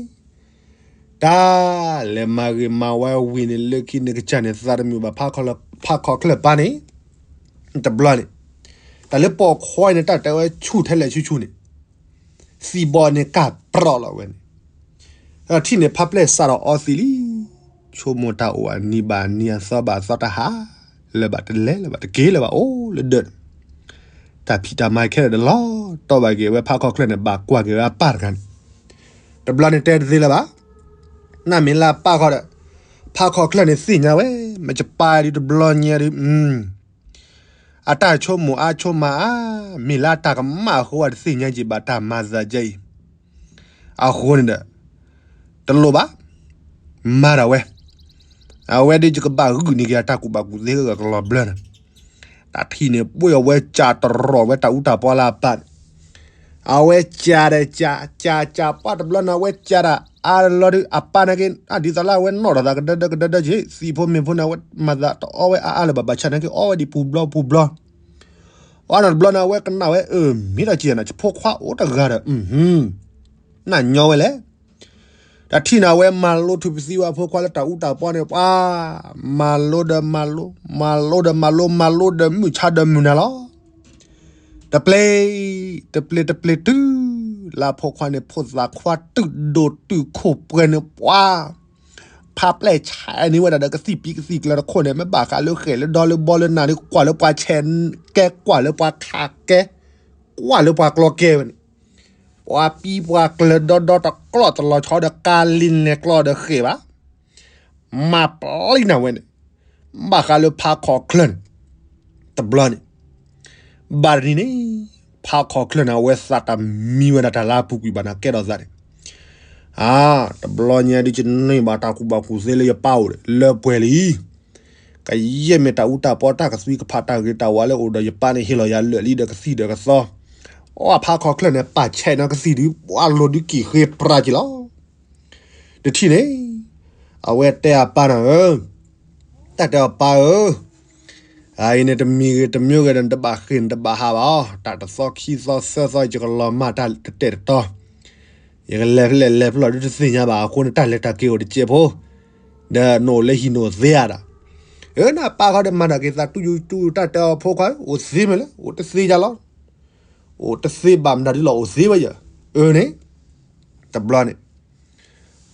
တၢ်လဲၤမၤဂ့ၤမၤဝါဝံၤန့ၣ် လၢခံန့ၣ်ကစၢ်န့ၣ် သးတမုာ်ဘၣ်ဖးခီၣ်ချၢၣ်ပၢ်န့ၣ်, တဘျီန့ၣ်, တၢ်လၢပိာ်ခွါအံၤန့ၣ် တၢ်တဲဝဲဆူၣ်ထဲလဲၣ်ဆူၣ်ဆူၣ်န့ၣ်, သံဘီန့ၣ်ကၢ်ပြီလီၤဝဲန့ၣ်, ထံၣ်န့ၣ်ဖါပျဲၢ်စးထီၣ်အီသံးလံ, ဆိကမိၣ်တၢ်အိၣ်အနံၤဘၣ်နံၤအသီဘၣ်သီတဟါ, လၢၤဘၣ်တလဲၤလၢၤဘၣ်တက့ၤလၢၤဘၣ်အိၣ်လၢဒၢးန့ၣ်, တၢ်ဖံးတၢ်မၤခဲလၢာ်ဒီးလီၤတီၢ်ဘၣ်က့ၤဝဲဖးခီၣ်ချၢၣ်န့ၣ် ဘၣ်ကွၢ်က့ၤဝဲအပၢ်တဂၤန့ၣ်, တဘျီန့ၣ်တဲတသ့လၢၤဘၣ်, နမ့ၢ်လၢအပၢ်ဃီဒီး, ဖးခီၣ်ချၢၣ်န့ၣ်သ့ၣ်ညါဝဲ, မ့ၢ်ကပၢ်ဒုးတဘျီညါဒုး, အတၢ်ဆိကမိၣ်အါဆိကမးအါ, မ့ၢ်လၢအတၢ်ကမၣ်အဃိအတသ့ၣ်ညါက့ၤဘၣ်တၢ်မၤသးကဲအံၤ, အဃိန့ၣ်ဒီး, တလိၣ်ဘၣ်, မၤဒၣ်ဝဲ, အဝဲဒ်ယကဘၣ်ဂုာ်န့ၢ်က့ၤအတၢ်ကူၣ်ဘၣ်ကူၣ်သ့ကကလီၤဘျၢနၤ, တၢ်ထံၣ်န့ၣ် ဘှ့ၣ်အဝဲကၢ်တရီၣ်ဝဲတၢ်အူတၢ်ပီလၢအပၢ်န့ၣ် အဝဲကၢ်ဒီးကၢ်, ကၢ်ကၢ်ပှၢ်တဘျီန့ၣ် အဝဲကၢ်တၢ်အါတလီၤဒုး အပၢ်န့ၣ်က့ၤ ဒ်သိးလၢအဝဲနီၣ်ထီၣ်သးကဒၢဒၢကဒၢဒၢက့ၤ သံးဖိမ့ၢ်ဖိန့ၣ် အဝဲမၤသးတအီဝဲအါအါလၢၤဘၣ် ဘၣ်ဆၣ်န့ၣ်က့ၤအီဝဲဒံးပူၤဘျီပူၤဘျီ, အီနီၣ်တဘျီန့ၣ် အဝဲကနၣ်ဝဲအၢ မ့ၢ်ဒီးက့ၤနၤ ယဖိခွါအိၣ်တဂၤဒီး နညီဝဲလဲၣ် တၢ်ထံၣ်န့ၣ် အဝဲမၤလိထုးပသံဝဲအဖိခွါလၢတၢ်အူတၢ်ပီန့ၣ် ပှၤ, မၤလိဒီးမၤလိ, မၤလိဒီးမၤလိ, မၤလိဒီးမုၢ်ဆါဒီးမုၢ်နၤလီၤ. တပျ့ၤ, တပျ့ၤတပျ့ၤတုၤ, လၢအဖိခွါန့ၣ် ဖိသၣ်ခွါတုာ်ဒိၣ်တုာ်ခိၣ်ပှဲၤန့ၣ် ပှၤ ဖးပျဲၢ်ဆဲးန့ၢ်ဝဲဒၣ်ဒီးကသံၣ်ပံကသံၣ်ကျၢၤတခိၣ်န့ၣ် မ့ၢ်ဘၣ်ဃးလၢဃဲၣ်လၢဒီလၢဘီလၢနၤန့ၣ် ကွၢ်လၢပှၤဆဲးကဲ ကွၢ်လၢပှၤခးကဲ ကွၢ်လၢပှၤကျီကဲဝဲန့ၣ် ပှၤပံပှၤကျၢၤဒီဒီတကျီၢ်တလီၤဆီဒီးကါလံၤနဲၣ်ကျီဒီးဃဲၣ်ဘၣ် မၤပျံၤနၤဝဲန့ၣ် ဘၣ်ဃးလၢဖးခီၣ်ချၢၣ်န့ၣ် တဘျီန့ၣ် ဘၣ်တနံၤန့ၣ် ဖးခီၣ်ချၢၣ်န့ၣ် အဝဲသးတမံဝဲဒၣ်တၢ်လၢအပူၤကွံာ်ဘၣ်န့ၣ် ကဲထီၣ်သးန့ၣ် အါ တဘျီညါဒ်ယန့ၢ်ဘၣ်တၢ်ကူၣ်ဘၣ်ကူၣ်သ့လၢယပၢ်အိၣ်ဒီး လၢပှဲၤလံ ကယဲၢ်မ့ၢ်တၢ်အူတၢ်ပီတၢ်ကသွံကဖးတၢ်ဂ့ၤတၢ်ဝါလၢအိၣ်ဒီးယပၢ်န့ၣ် ဟ့ၣ်လီၤယၤလၢာ်လံဒီးကသံၣ်ဒီးကသီ အဖးခီၣ်ချၢၣ်န့ၣ် ပာ်ဆဲးနီၢ်ကသံၣ်ဒုး ပှၤလိၤဒုးက့ၤဃ့ပြၤက့ၤလီၤ တထံၣ်န့ၣ် အဝဲတဲအပၢ်န့ၣ်ဧၢ, တၢ်တဲအီၤပၢ်ဧၢ, အအံၤန့ၣ်တမံၤဂ့ၤတမံၤဂ့ၤဒီး နတဘၣ်ဃ့ၢ်နတဘၣ်ဟးဘၣ်အီၤ, တၢ်တသီခံသီသၢသီ ယကလီၤမၢ်တၢ်တတဲာ်တတီၤ, ယကလဲၤဖဲလဲၣ်လဲၤဖဲလဲၣ်ဒုးတသ့ၣ်ညါဘၣ်, အဃိန့ၣ် တၢ်လဲၤတၢ်က့ၤအိၣ်တစဲးဖိ, ဒီးနအိၣ်လၢဟံၣ်နအိၣ်သ့ဧါဒီး, အၢ နပၢ်ဃီဒီးမၤတၢ်က့ၤသးတူၢ်ယူတူၢ် တၢ်တဲအီၤဖိခွါ အိၣ်သ့မ့ၢ်လဲၣ် အိၣ်တသ့ယၤလီၤ အိၣ်တသ့ဘၣ်မတၤဒ်လီၤ အိၣ်သ့ဝဲယၤ, အၢန့ၣ်, တဘျီန့ၣ်,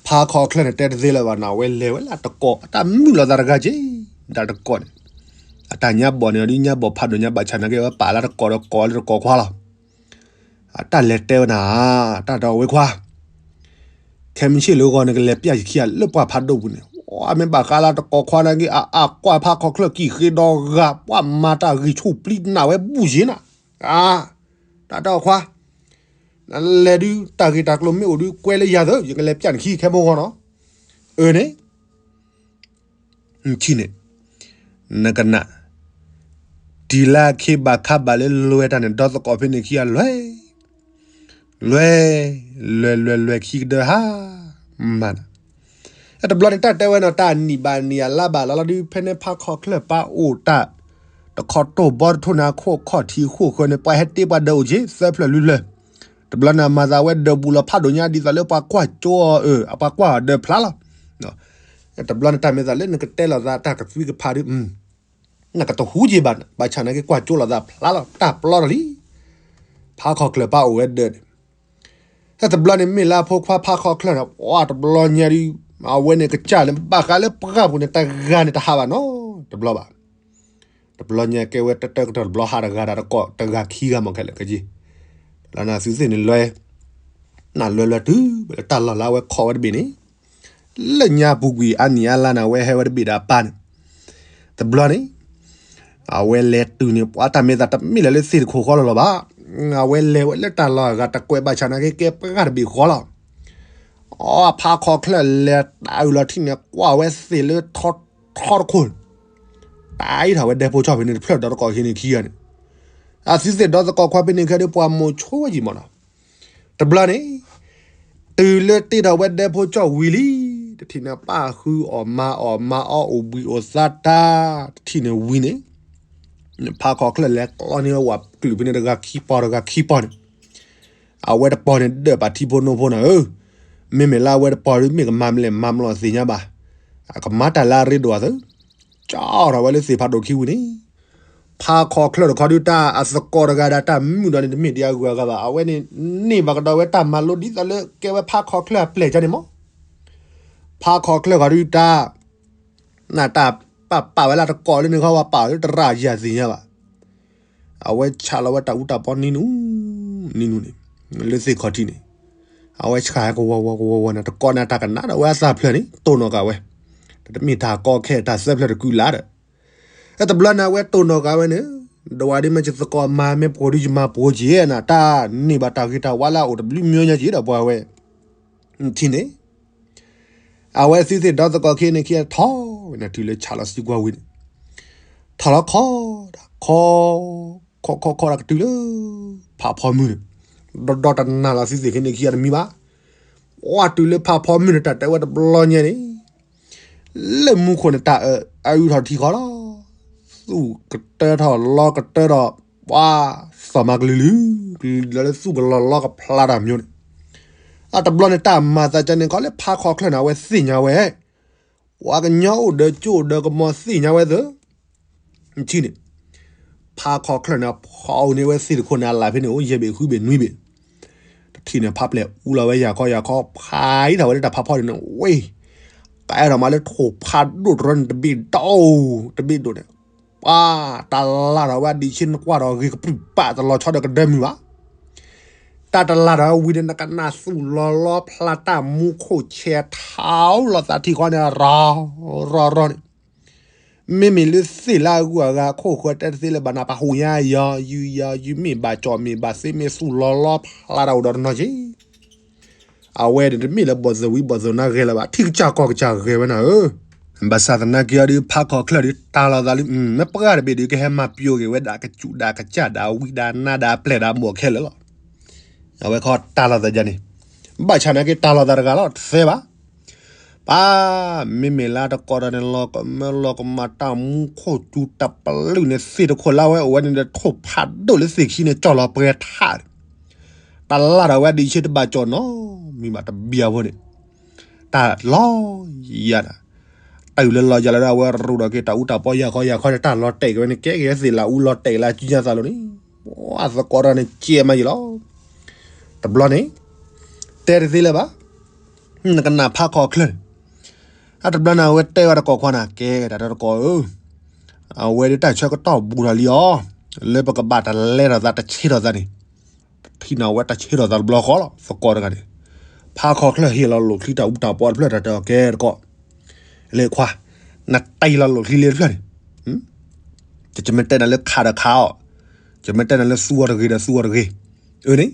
ဖးခီၣ်ချၢၣ်န့ၣ် တဲတသ့လၢၤဘၣ်န့ၣ် အဝဲလဲၤဝဲလၢတကိး အတၢ်မုာ်လိာ်သးတဂၤက့ၤ, ဒၣ်တကိးန့ၣ်, အတၢ်ညါဘီၣ်န့ၣ် အဒုးညါဘီၣ်ဖးဒိၣ်ညါဘၣ်ဆၣ်နာ်က့ အဝဲပာ်လၢတကိးဒီးကိးလၢတကိးခွါလီၤ. အတၢ်လဲၤတဲဝဲန့ၣ်, တၢ်ဒီးဝဲခွါ ခဲမုၢ်ဆ့ၣ်လၢဂီၤန့ၣ် ကလဲၤပျၢ်ယခံဂၤလၢပှၤဖးဒိၣ်ပူၤန့ၣ်, အမ့ၢ်ဘၣ်ဃးလၢတကိးခွါနာ်က့ အအကွၢ်ဖးခီၣ်ချၢၣ်ကံၣ်ဃ့ဒီဂၤ ပှၤမၤတၢ်ဂံၢ်ဆူၣ်ပျံၤနးဝဲဘူၣ်ယ့ၤနၤ, အါ, တၢ်တဲအီၤခွါ, နလဲၤဒုး တၢ်ဂ့ၢ်တၢ်ကျိၤမ့ၢ်အိၣ်ဒုး ကွဲလၢယၤသၢ ယကလဲၤပျၢ်နခံခဲမိၢ်ဂီၤနီၤ, အၢန့ၣ် နထံၣ်န့ၣ်, နကနၣ်, တံၤလၢအခ့ဘၣ်ခါဘၣ်လၢလွဲၢ်တၢ်န့ၣ် ဒီသကိးဖဲန့ၣ်ခံဂၤလွဲၢ်, လွဲၢ်, လွဲၢ်လွဲၢ်လွဲၢ်ခံကဒၢဟါ, မၤနၤ, တဘျီန့ၣ် တၢ်တဲဝဲနီၤ တၢ်နံၣ်ဘၣ်နံၣ်အလါဘၣ်လီၤလီၤဒုး ဖဲန့ၣ်ဖးခီၣ်ချၢၣ်ပၢ်အိၣ်တၢ်, တခီတိၢ်ဘီတထိၣ်န့ၣ် အခိၣ်ခီၣ်ထံးဃိၣ်ဃၢၤန့ၣ် ပှၤဟဲတ့ပှၤဒၢးအိၣ်က့ၤ သၢဖျၢၣ်လွံၢ်ဖျၢၣ် တဘျီန့ၣ် အမၤသးဝဲဒၢးဘူးလီၤဖးဒိၣ်ညါဒ်သိးလၢပှၤကွၢ်ကၠိအီၤအၢ အပှၤကွၢ်အီၤဒၢးဖျါလီၤ. တဘျီန့ၣ် တၢ်မ့ၢ်သးလၢနကတဲလိာ်သးတၢ်ကသွံကဖးဒုး, နကတဟူက့ၤဘၣ်န့ၣ် ဘၣ်ဆၣ်နာ်က့ ကွၢ်ကၠိလိာ်သးဖျါလီၤ တၢ်ပျီထီၣ်လံ. ဖးခီၣ်ချၢၣ်ပၢ်အိၣ်ဝဲဒၢးန့ၣ် တဘျီန့ၣ်မ့ၢ်လၢအဖိခွါဖးခီၣ်ချၢၣ်န့ၣ် ပှၤတဘျီညါဒုး အဝဲန့ၣ်ကစၢ်န့ၣ် ဘၣ်ဃးလၢပှၢ်ပူၤန့ၣ် တဂၤန့ၣ်တဟးဘၣ်နီတဘျီဘၣ်. တဘျီညါကဲဝဲတၢ်တၢ်ကတီၢ်တဘျီဟးတဂၤဒီးတကိးတဂၤခံဂၤမ့ၢ်ခဲလၢာ်ကယ့ၢ်, လၢနသုသ့ၣ်န့ၣ်လွဲ, နလွဲလွဲတုၤလၢတၢ်လီၢ်လၢအဝဲခီၣ်ဝဲတဘ့ၣ်န့ၣ်, လၢညါပူၤကွံာ်အါနံၣ်အါလါန့ၣ် အဝဲဟဲဝဲတဘ့ၣ်ဒီးအပၢ်န့ၣ်, တဘျီန့ၣ် အဝဲလဲၤတုၤန့ၣ် ပှၤတၢ်မ့ၢ်သးတမ့ၢ်လၢၤလၢသ့ၣ်တခိၣ်ဃီလီၤလီၤဘၣ်, အဝဲလဲၤဝဲလၢတၢ်လီၢ်အဂၤတကွဲးဘၣ်ဆၣ်နာ်က့ ကဲပှၢ်တဘ့ၣ်ဃီလီၤ. အဖးခီၣ်ချၢၣ်လဲၤတၢ်အုၣ်လီၤထံၣ်န့ၣ် ကွၢ်ဝဲသ့ၣ်လၢထီတခိၣ်န့ၣ်, တၢ်အံးထီၣ်ဝဲဒဲဖိဆီၣ်ဖဲန့ၣ်တဖျၢၣ်ဒီးတကိးဟံးန့ၢ်ခံဂၤန့ၣ်, အသုသ့ၣ်ဒီသကိးခွါဖဲန့ၣ်ခဲဒုး ပှၤမိၤဆိဝဲယံၤမးနီၤ. တဘျီန့ၣ် တုၤလၢတ့ထီၣ်ဝဲဒဲဖိကၠီၣ်ဝံၤလံ, တထံၣ်န့ၣ် ပၢ်ဃုအီၣ်မၤအီၣ်မၤအီၣ်အိၣ်ဘှံးအိၣ်သါတၢ်, တထံၣ်န့ၣ်ဝံၤန့ၣ်, ဖးခီၣ်ချၢၣ်လဲၤကျီန့ၢ်ဝဲဝၤကလုာ်ဖဲန့ၣ်တဂၤခံပီၢ်တဂၤခံပီၢ်န့ၣ်, အဝဲတပီၢ်န့ၣ်ဒၢးပာ်ထံဖိနိဖိနၤဧၢ, မ့မ့ၢ်လၢအဝဲတပီၢ်ဒုး မ့ၢ်ကမၤမလဲၣ်မၤမလီၤသ့ၣ်ညါဘၣ်, အကမၤတၢ်လၢအရ့ဒိၣ်အသး, ကၠီထီၣ်ဝဲလၢသ့ၣ်ဖးဒိၣ်ခံဝံၤန့ၣ် ဖးခီၣ်ချၢၣ်တခီဒုး တၢ်အသကိးတဂၤဒီးတၢ်မုာ်ဒီးန့ၣ် တမ့ၢ်ဒံးအဂုၤအဂၤဘၣ်. အဝဲန့ၣ် န့ၢ်ဘၣ်ကဒီးဝဲတၢ်မၤလိဒ်သိးလၢကဲဝဲဖးခီၣ်ချၢၣ်အပျဲၢ်ကန့ၣ်မး. ဖးခီၣ်ချၢၣ်တခီဒုး တၢ် နတၢ်ပာ်ပာ်ဝဲလၢတကိးလၢန့ၣ်ခီ ပှၤပာ်အီၤလၢတရၣ်ယၤသ့ၣ်ညါဘၣ်. အဝဲဆးလီၤဝဲတၢ်အူတၢ်ပီနံၤနူၤ, နံၤနူၤန့ၣ်, လၢသ့ၣ်ခီၣ်ထံးန့ၣ်, အဝဲဆှးကဝီၤဝီၤကဝီၤဝီၤန့ၣ် တကိးန့ၣ်တၢ်ကနၣ်ဒီးဝဲအသးဖျၢၣ်န့ၣ် တိၢ်နီၣ်ကးဝဲ, တမ့ၢ်တၢ်ကီခဲတၢ်သၢဖျၢၣ်တကုလၢ်ဒီး တဘျီန့ၣ် အဝဲတိၢ်နီၣ်ကးဝဲန့ၣ်, ဒီးဝဲဒ်မ့ၢ်ယသကိးမၤမ့ၢ်ပှိၤဒုးယမၤပှိၤက့ၤနၤ တၢ်န့ၢ်ဘၣ်တၢ်ဂ့ၤတၢ်ဝါလၢအအိၣ်တဘျုးမံၤညါက့ၤဒီးပှၤဝဲ, ထံၣ်န့ၣ်, အဝဲသုသ့ၣ်ဒီသကိးခံန့ၣ်ခံထီၣ်ဝဲန့ၣ် တုၤလၢဆးလီၤစုကွၢ်ဝံၤန့ၣ်, ထီၣ်လီၤခီ, ခီ, ခီခီခီဒီးကတုၤလၢ ဖးဖီမုၢ်န့ၣ်, ဒီဒီတနၤလီၤသုသ့ၣ်ခံန့ၣ်ခံအတမံၤဘၣ်, ဝဲတုၤလၢဖးဖီမုၢ်န့ၣ် တၢ်တဲဝဲတဘျီညါန့ၣ် လၢမူခိၣ်န့ၣ် တၢ်အုးထီၣ်ထံဃီလီၤ. သူၣ်ကတၢထီၣ်လီကတၢထီၣ်, ပှၤသီၣ်မၤကလုာ်လုာ်, ကလုာ်လၢသူၣ်ကလီၤလီကဖျါတၢ်မၠိန့ၣ်, အတဘျီန့ၣ် တၢ်မၤသးကန့ၣ်ခီလၢဖးခီၣ်ချၢၣ်န့ၣ် အဝဲသ့ၣ်ညါဝဲ, ပှၤကညီအိၣ်ဒီးကၠိအိၣ်ဒီးကမီၤသ့ၣ်ညါဝဲသၢ ထံၣ်န့ၣ်, ဖးခီချၢၣ်န့ၣ် ဖီအူန့ၢ်ဝဲသ့ၣ်တခိၣ်န့ၣ် အလၢ်ဖဲန့ၣ် အိၣ်ယဲၢ်ဘ့ၣ်ဃုဘ့ၣ်နွံဘ့ၣ်, တထံၣ်န့ၣ် ဖးပျဲၢ်အူလီၤဝဲယၤခီယၤခီ ဖးအံၤထီၣ်ဝဲလၢတၢ်ဖးဖီန့ၣ်ဝ့ၢ်, ကအဲၣ်ဒိးမးလၢထိၣ်ဖးဒိၣ်တရၢန့ၣ် တဘ့ၣ်ဒိၣ်, တဘ့ၣ်ဒိၣ်န့ၣ်, ပှၤ, တၢ်လၢ်ထီၣ်ဝဲဒံးဆ့နကွၢ်ဒီးဂ့ၤကပုၢ်ပာ်တလီၤဆီဒီးကဒၢမုၢ်ဘၣ် တၢ်တလၢ်ဒီးဝံၤန့ၣ် နကနၣ်သူၣ်လီၤလီၤဖျါတၢ်မူခိၣ်ဆဲးထီလီၤသးထံၣ်ဃီန့ၣ် ရီၤရီၤရီၤန့ၣ်, မ့မ့ၢ်လၢသ့ၣ်လၢအဂုၤအဂၤအခိၣ်ဃၢၤတဲတသ့လၢၤဘၣ်နၤ ပှၤဟူးညါယီၤ ယုယီၤ ယုမ့ၢ်ဘၣ်ကၠီၣ်မ့ၢ်ဘၣ်သ့မ့ၢ်သူၣ်လီၤလီၤဖျါတၢ်အိၣ်ဒီးတနီၤက့ အဝဲန့ၣ်တမ့ၢ်လၢဘီၣ်သိၣ်ဝံဘီၣ်သိၣ်နါဂဲၤလၢၤဘၣ် ထံၣ်ကစၢ်ကီၢ်ကစၢ်ဂဲၤဝဲနၤဧၢ, ဘၣ်ဆၣ်သနာ်က့အီၤဒီး ဖးခီချၢၣ်ဒီးတၢ်လီၤသးလံ မ့ၢ်ပှၢ်တဘ့ၣ်ဒီး ကဟဲမၤပျိက့ၤဝဲဒၣ်ကစူၣ်ဒၣ်ကစၢ်ဒၣ်ဝံဒၣ်နါဒၣ်ပျဲၢ်ဒၣ်ဘီၣ်ခဲလၢာ်လီၤ. အဝဲခီတၢ်လီၤသးယၤန့ၣ် ဘၣ်ဆၣ်နာ်က့တၢ်လီၤသးတဂၤလီၤ တသဲဘၣ် ပၢ်, မ့မ့ၢ်လၢတကိးဒီးန့ၣ် လီၤကမၢလီၤကမၣ်တၢ်မူခိၣ်စူၤတၢ်ပလုၢ်န့ၣ် သ့ၣ်တခိၣ်လၢအဝဲအိၣ်ဝဲန့ၣ်ဒီး ထိၣ်ဖးဒိၣ်လၢသ့ၣ်ခံန့ၣ် ကၠီၣ်လီၤပှဲၤထး, တၢ်လၢ်ဒီးဝဲဒံးဆ့တဘၣ်ကၠီၣ်နီတမံၤဘၣ် တဘံၤအဖိန့ၣ်, တၢ်လီၤယၤဒၣ်, တၢ်အုၣ်လၢလီၤယၤလၢဒၣ် အဝဲရူးဒီးက့ၤတၢ်အူတၢ်ပီယၤခီယၤခီန့ၣ် တၢ်လီၤတဲာ်က့ၤဝဲန့ၣ် ကဲက့ၤသ့ၣ်လၢအူလီၤတဲာ်လၢအစုညါသးလိၤန့ၣ်, ပှၤသကိးတၢ်န့ၣ်ကဲမးယံာ်လီၤ တဘျီန့ၣ်, တဲတသ့လၢၤဘၣ်, နကနၣ်ဖးခီချၢၣ်န့ၣ်, အတဘျီန့ၣ် အဝဲတဲဝဲတကိးခွါန့ၣ် ကဲတၢ်တကိးဧၢ, အဝဲဒၣ်တၢ်ဆၢကတီၢ်ဘူးထီၣ်လံအီၤ, လၢပကဘၣ်တလဲထီၣ်သးတဆ့ထီၣ်သးန့ၣ်, တထံၣ်န့ၣ် အဝဲတၢ်ဆ့ထီၣ်သးတဘျီဃီလီၤ သကိးတဂၤန့ၣ်, ဖးခီချၢၣ်ဟ့ၣ်လီၤလိၣ်ချံတၢ်အူတၢ်ပီတဖျၢၣ်တၢ်တဲအီၤကဲတကိး, လဲၤခွါ, နတ့ၢ်လီၤလိၣ်ချံလၢတဖျၢၣ်န့ၣ် ယမ့ၢ်တဲနၤလၢခးဒီးခးအီၤ, ယမ့ၢ်တဲနၤလၢသူအီၤတဂ့ၤဒီးသူအီၤတဂ့ၤ, အၢန့ၣ်,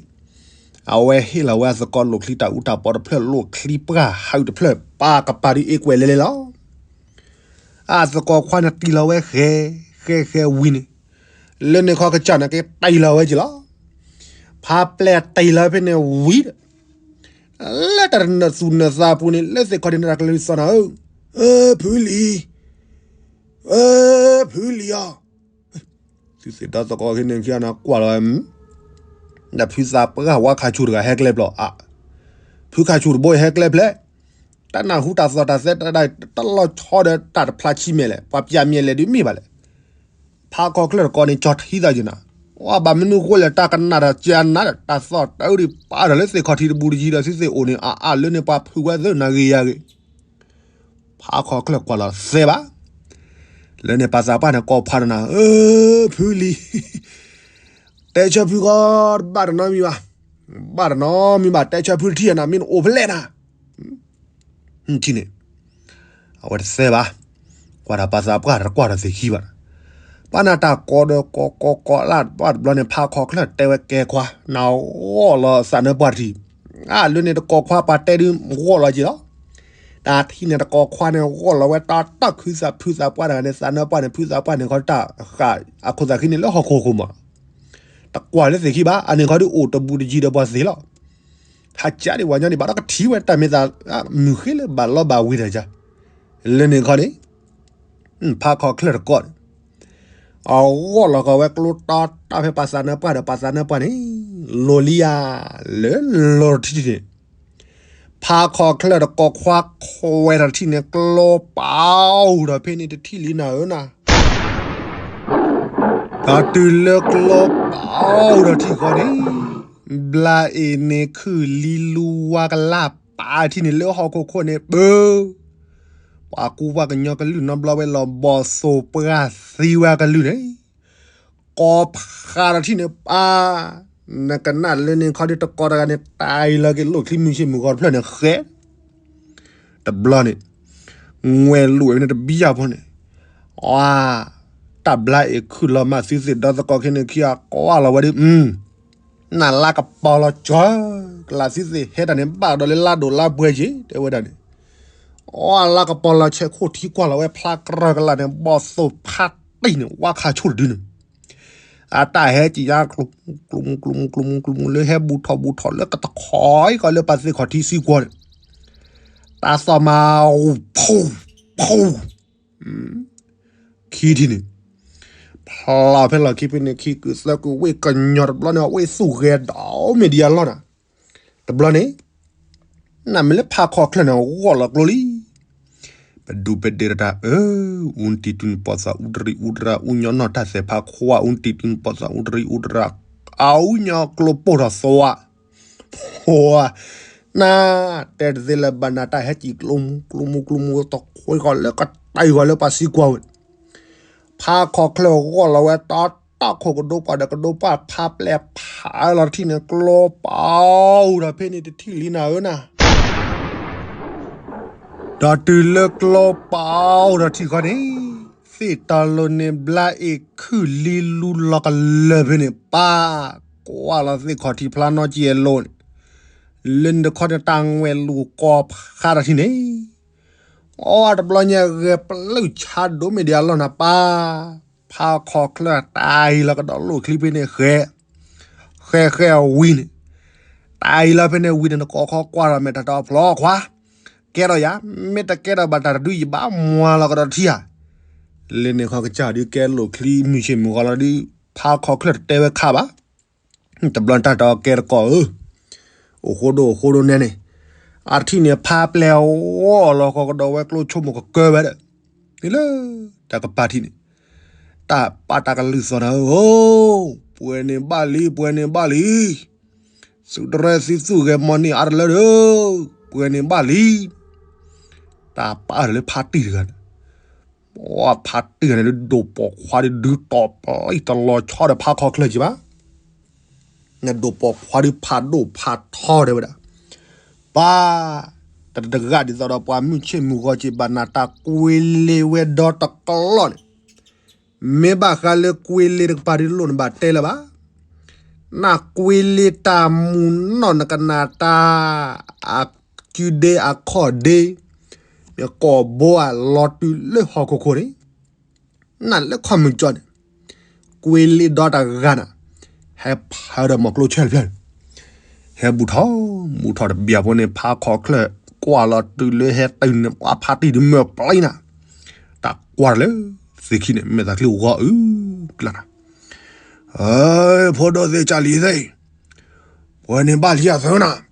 အဝဲဟ့ၣ်လီၤဝဲအသကိးလိၣ်ချံတၢ်အူတၢ်ပီတဖျၢၣ် လိၣ်ချံပှၢ်ဟးအုၣ်တဖျၢၣ် ပၢ်ကပၤဒ်အ့ကွဲးလဲၤလဲၤလီၤ, အသကိးခွါန့ၣ်တ့ၢ်လီၤဝဲဃဲ, ဃဲဃဲဝံၤန့ၣ်, လၢန့ၣ်ခီကစၢ်န့ၣ်က့တ့ၢ်လီၤဝဲက့ၤလီၤ, ဖးပျဲၢ်တ့ၢ်လီၤဖဲန့ၣ်ဝံၤဒီး လၢတၢ်နၢၤသူၣ်နၢၤသးပူၤန့ၣ် လၢသ့ၣ်ခီၣ်ထံးန့ၣ်တၢ်ကလုၢ်သီၣ်နၤဧၢ, ဖုလံၤ, ဖုလံၤဧၢ, သုသ့ၣ်ဒီသကိးခဲန့ၣ်ခံဂၤန့ၣ်ကွၢ်လီၤဝဲ, ဒီးဖုသးပှၢ်ဝါခးဆူၣ်တဂၤဟဲကျဲပျီအါ, ဖုခးဆူၣ်တဘိဟဲကျဲဖျဲး, တၢ်နၢ်ဟူတၢ်သီၣ်တၢ်သဲတၢ်ဒၣ်တလီၤဆီဒီးတၢ်တဖျါဆံမဲာ်လဲၣ် ပှၤပျၢ်မဲာ်လဲၣ်ဒုးမ့ၢ်ဘၣ်လဲၣ် ဖးခီချၢၣ်တကိးန့ၣ် ကၠီထံသးယနၤ, ဝဲဘၣ်မနုၤဃိလဲၣ် တၢ်ကနၣ်တၢ်ကနၣ်ဒီး တၢ်သီၣ်တၢ်အုးဒံးပာ်ဒီးလၢသ့ၣ်ခီၣ်ထံးတဘူးတယံၤဒီး သုသ့ၣ်အိၣ်န့ၣ် အအါလၢန့ၣ် ပှၤဖုးဝဲသ့ၣ်နၤဂ့ၤယၤဂ့ၤ, ဖးခီချၢၣ်ကွၢ်လီၤသဲဘၣ်, လၢန့ၣ်ပှၤသးပှၢ်န့ၣ် ကိးဖးဒီးနၤ, အၢ ဖုလံၤ တဲဆၢဖုဃီ တဘၣ်တနီတမံၤဘၣ်, ဘၣ်တနီတမံၤဘၣ် တဲဆၢဖုတထံၣ်နၤ မ့ၢ်နအိၣ်ဖဲလဲၣ်နၤ, ထံၣ်န့ၣ်, အဝဲတသဲဘၣ်, ကွၢ်ဒီးပှၤသးပှၢ်တကွၢ်ဒီးသ့ၣ်ခံဘၣ်, ပှၤနတၢ်ကိးဒီးကိးကိးကိးလၢ်ဘၣ်တဘျီန့ၣ် ဖးခီချၢၣ်တဲဝဲကဲခွါ နဂီၢ်လီၤသးနၢပှၢ်တထံၣ်, အါလၢန့ၣ်တကိးခွါပှၤတဲဒုးဂီၢ်လီၤက့ၤလီၤ, တၢ်ထံၣ်န့ၣ်တကိးခွါန့ၣ်ဂီၢ်လီၤဝဲတၢ်တၢ်ခုသးဖုသးပှၢ်တဂၤန့ၣ် သးနၢပှၢ်န့ၣ် ဖုသးပှၢ်န့ၣ်ခီတၢ်ဃာ်အခိၣ်သးခံန့ၣ်လၢဟီၣ်ခိၣ်ခိၣ်မး တကွၢ်လၢသ့ၣ်ခံဘၣ် အန့ၣ်ခီဒုးအိၣ်တဘူးတယံၤဒီးပှၤသ့ၣ်လီၤ, ဟးကၠးဒံးဝဲညီန့ၣ် ဘၣ်ဒီးကထံၣ်ဝဲတၢ်မ့ၢ်သး မုၢ်ဃ့လၢဘၣ်လီဘၣ်ဝ့ၤတၢ်ကၠး, လၢန့ၣ်ခီန့ၣ်, ဖးခီချၢၣ်တကိးန့ၣ်, အဂီၢ်လီၤကီးဝဲကျိတီတီဖဲပှၤသးနၢပှၢ်ဒီးပှၤသးနၢပှၢ်န့ၣ်, လိၤလံဧါ, လၢလီၤတထံၣ်န့ၣ် ဖးခီချၢၣ်တကိးခွါခွဲးထီၣ်ထံၣ်န့ၣ် ကျိပာ်အိၣ်ဒီးဖဲန့ၣ်တထံၣ်လံနၤဧၢနၤ, ဒီးတုၤလၢကျိပာ်အိၣ်ဒီးထံၣ်ဃီန့ၣ်, ဘျါအ့ၣ်န့ၣ်ခုၣ်လံလူဝါကလၢ်ပာ်ထံၣ်န့ၣ်လၢဟီၣ်ခိၣ်ခိၣ်န့ၣ်ပၢ, ပှၤကူပှၤကညီကလုၢ်နီတဘျီဝဲလီၤ ဘီၣ်သိၣ်ပှၢ်သံဝဲကလုၢ်န့ၣ် ကိးဖးဒီးထံၣ်န့ၣ်ပၢ်, နကနၣ်လၢန့ၣ်ခီဒုးတကိးတဂၤန့ၣ် တၢ်အံၤလီၤက့ၤလိၣ်ချံမုၢ်ဆ့ၣ်မုၢ်ဂီၤတဖျၢၣ်န့ၣ်ဃဲ, တဘျီန့ၣ်, ငွဲၢ်လိာ်ဝဲန့ၣ်တဘံယၢ်ဖိန့ၣ်, အ, တၢ်ဘျါအ့ၣ်ခုၣ်လီၤမးသုသ့ၣ်ဒီသကိးခဲန့ၣ်ခံဂၤကွၢ်လီၤဝဲဒုး, နလါကပီၤလီၤကၠီ, ကလးသုသ့ၣ်ဟဲတၢ်န့ၣ် ဘၣ်ဒီးလၢလါဒိၣ်လါပှဲၤက့ၤ တဲဝဲဒၣ်န့ၣ်, အလါကပီၤလီၤဆဲးခိၣ်ထံကွၢ်လီၤဝဲဖျါကြၢးကလးန့ၣ် ဘီၣ်သိၣ်ဖးတံၢ်န့ၣ် ဝါခးဆိၣ်တဒုန့ၣ် အတၢ်ဟဲက့ၤယါကျိၤမူကျိၤမူကျိၤမူကျိၤမူကျိၤမူလၢဟဲဘူးထီၣ်ဘူးထီၣ်လၢကတခီအံၤကီးလၢပှၤသ့ၣ်ခီၣ်ထံးသံကွၢ်န့ၣ်, တၢ်သီၣ်မၤအူ ဖူ ဖူ ခံထံၣ်န့ၣ်, ဖျါဖဲလီၢ်ခံဖဲန့ၣ်ခံကုာ်သၢကုာ်ဝ့ၢ်ကညီတဘျီန့ၣ် ဝ့ၢ်သူၣ်ဂဲၤဒီးမ့ၢ်ဒံးအလီၢ်နၤ, တဘျီန့ၣ် နမ့ၢ်လၢဖးခီချၢၣ်န့ၣ် ဂီၢ်လီၤကျိလံ. ပဒူပဒ့တၢ်အၢ, အူတံတုၤနပီၢ်သးအူတရံးအူတရၢ် အူညီနီၢ်တၢ်သဲးဖးခွါ အူတံတုၤနပီၢ်သးအူတရံးအူတရၢ် အူညီကျိပိၢ်ထီၣ်သွါ, န တဲတသ့လၢၤဘၣ် နတၢ်ဟဲစံၣ်ကျိမူကျိမူကျိမူ တခွ့ဃီၤလၢကတၢၢ်ဃီၤလၢပှၤသံကွၢ်ဝဲ ဖးခီၣ်ချၢၣ်ဂီၢ်လီၤဝဲတီတီခိၣ်ကဒိပှၤဒီးကဒိပှၤဖးပျဲၢ်ဖးလီၤတထံၣ်န့ၣ် ကျိပာ်အူဒီးဖဲန့ၣ်တထံၣ်လံနၤဧၢနၤ ဒီးတုၤလၢကျိပာ်အူဒီးထံၣ်ဃီန့ၣ် သ့ၣ်တီလိၤန့ၣ် ဘျါအ့ၣ်ခုၣ်လံလူလီၤကလၢာ်ဖဲန့ၣ် ပၢ်ကွၢ်လီၤသ့ၣ်ခီၣ်ထံးဖျါနီၢ်ကံၢ်အလိၤန့ၣ် လၢန့ၣ်တခီန့ၣ် တၢ်ငွဲၣ်လူၤကီဖးတထံၣ်န့ၣ် အီတဘျီညါဂဲၤပျုၢ်ဆါဒိၣ်မ့ၢ်ဒံးအလီၢ်နၤပၢ်, ဖးခီၣ်ချၢၣ်တၢ်အံၤလီၤကဒီးလိၣ်ချံဖဲန့ၣ်ဃဲ, ဃဲဃဲအဝံၤန့ၣ်, တၢ်အံၤလီၤဖဲန့ၣ်ဝံၤန့ၣ် နကိးခီကွၢ်ဒီးမဲာ်တၢ်တီအဖျီခွါ, ကဲထီၣ်ယၤ, မ့ၢ်တကဲထီၣ်ဘၣ်တၢ်တဒုယဘၣ်မွၤလီၤကဒီးထံဧါ, လၢန့ၣ်ခီကစၢ်ဒုးကဲလိၣ်ချံမုၢ်ဆ့ၣ်မုၢ်ဂီၤလီၤဒုး, ဖးခီၣ်ချၢၣ်တတဲဝဲခါဘၣ် တဘျီတၢ်တီကဲတကိးဧၢ, အိၣ်ဃိဒိၣ်အိၣ်ဃိဒိၣ်နဲန့ၣ်, အထံၣ်န့ၣ်ဖးပျဲၢ်အီၣ်လီၤဃီကဒီးဝဲကျိဆိကမိၣ်ကကၢဝဲဒီး, န့ၣ်လၢ, တၢ်ကပၤထံၣ်န့ၣ်, တၢ်ပာ်တၢ်ကလုၢ်သီၣ်နၤဧၢ, ပှဲၤန့ၣ်ဘၣ်လံ ပှဲၤန့ၣ်ဘၣ်လံ, သုတရဲသုသူၣ်ဂဲၤမီၢ်န့ၢ်အါတလၢဒီး, ပှဲၤန့ၣ်ဘၣ်လံ, တၢ်ပာ်အါတလၢဖါတံၢ်တဂၤန့ၣ် ဖါတံၢ်န့ၣ်ဒိၣ်ပိာ်ခွါဒုးဒုးတီၢ်ပျံၤတလီၤဆီဒီးဖးခီၣ်ချၢၣ်ကံဘၣ်, နဒိၣ်ပိာ်ခွါဒုးဖးဒိၣ်ဖးထီတဲဝဲဒၣ်, ပၢ်, တတဂၤဒ်သိးဒီးပှၤမုၢ်ဆ့ၣ်မုၢ်ဂီၤကံဘၣ်နၤတၢ်ကွ့လ့ဝဲဒီတကလီၢ်န့ၣ်, မ့ၢ်ဘၣ်ဃးလၢကွ့လ့တကပၤဒုးလိၣ်နဘၣ်တဲလၢၤဘၣ် နကွ့လ့တၢ်မူနီၢ်နကနၣ်တၢ်, အကုဒ့အခီၣ်ဒ့, မ့ၢ်ကိာ်ဘိအလီၤတုၤလၢဟီၣ်ခိၣ်ခိၣ်န့ၣ်, နလၢခီၣ်မုၢ်ကၠီန့ၣ်, ကွ့လ့ဒီတဂၤနၤ, ဟဲဖးဒီးမီၢ်ကျိဆဲတဖျၢၣ်, ဟဲဘူးထီၣ်, မူထီၣ်တဘျီဖိန့ၣ် ဖးခီၣ်ချၢၣ်ကွၢ်လီၤတုၤလၢဟဲတုၤန့ၣ် ပှၤဖါတံၢ်ဒုးမၢပျံၤနၤ, တၢ်ကွၢ်တၢ်လၢ, သ့ခံန့ၣ် မဲာ်သးချံဂီၤအုၣ်ကျါနၤ ဖိဒိၣ်သ့ၣ်ကၢ်လံၤသ့ၣ်, ပှဲၤန့ၣ်ဘၣ်လံယသၢနၤ,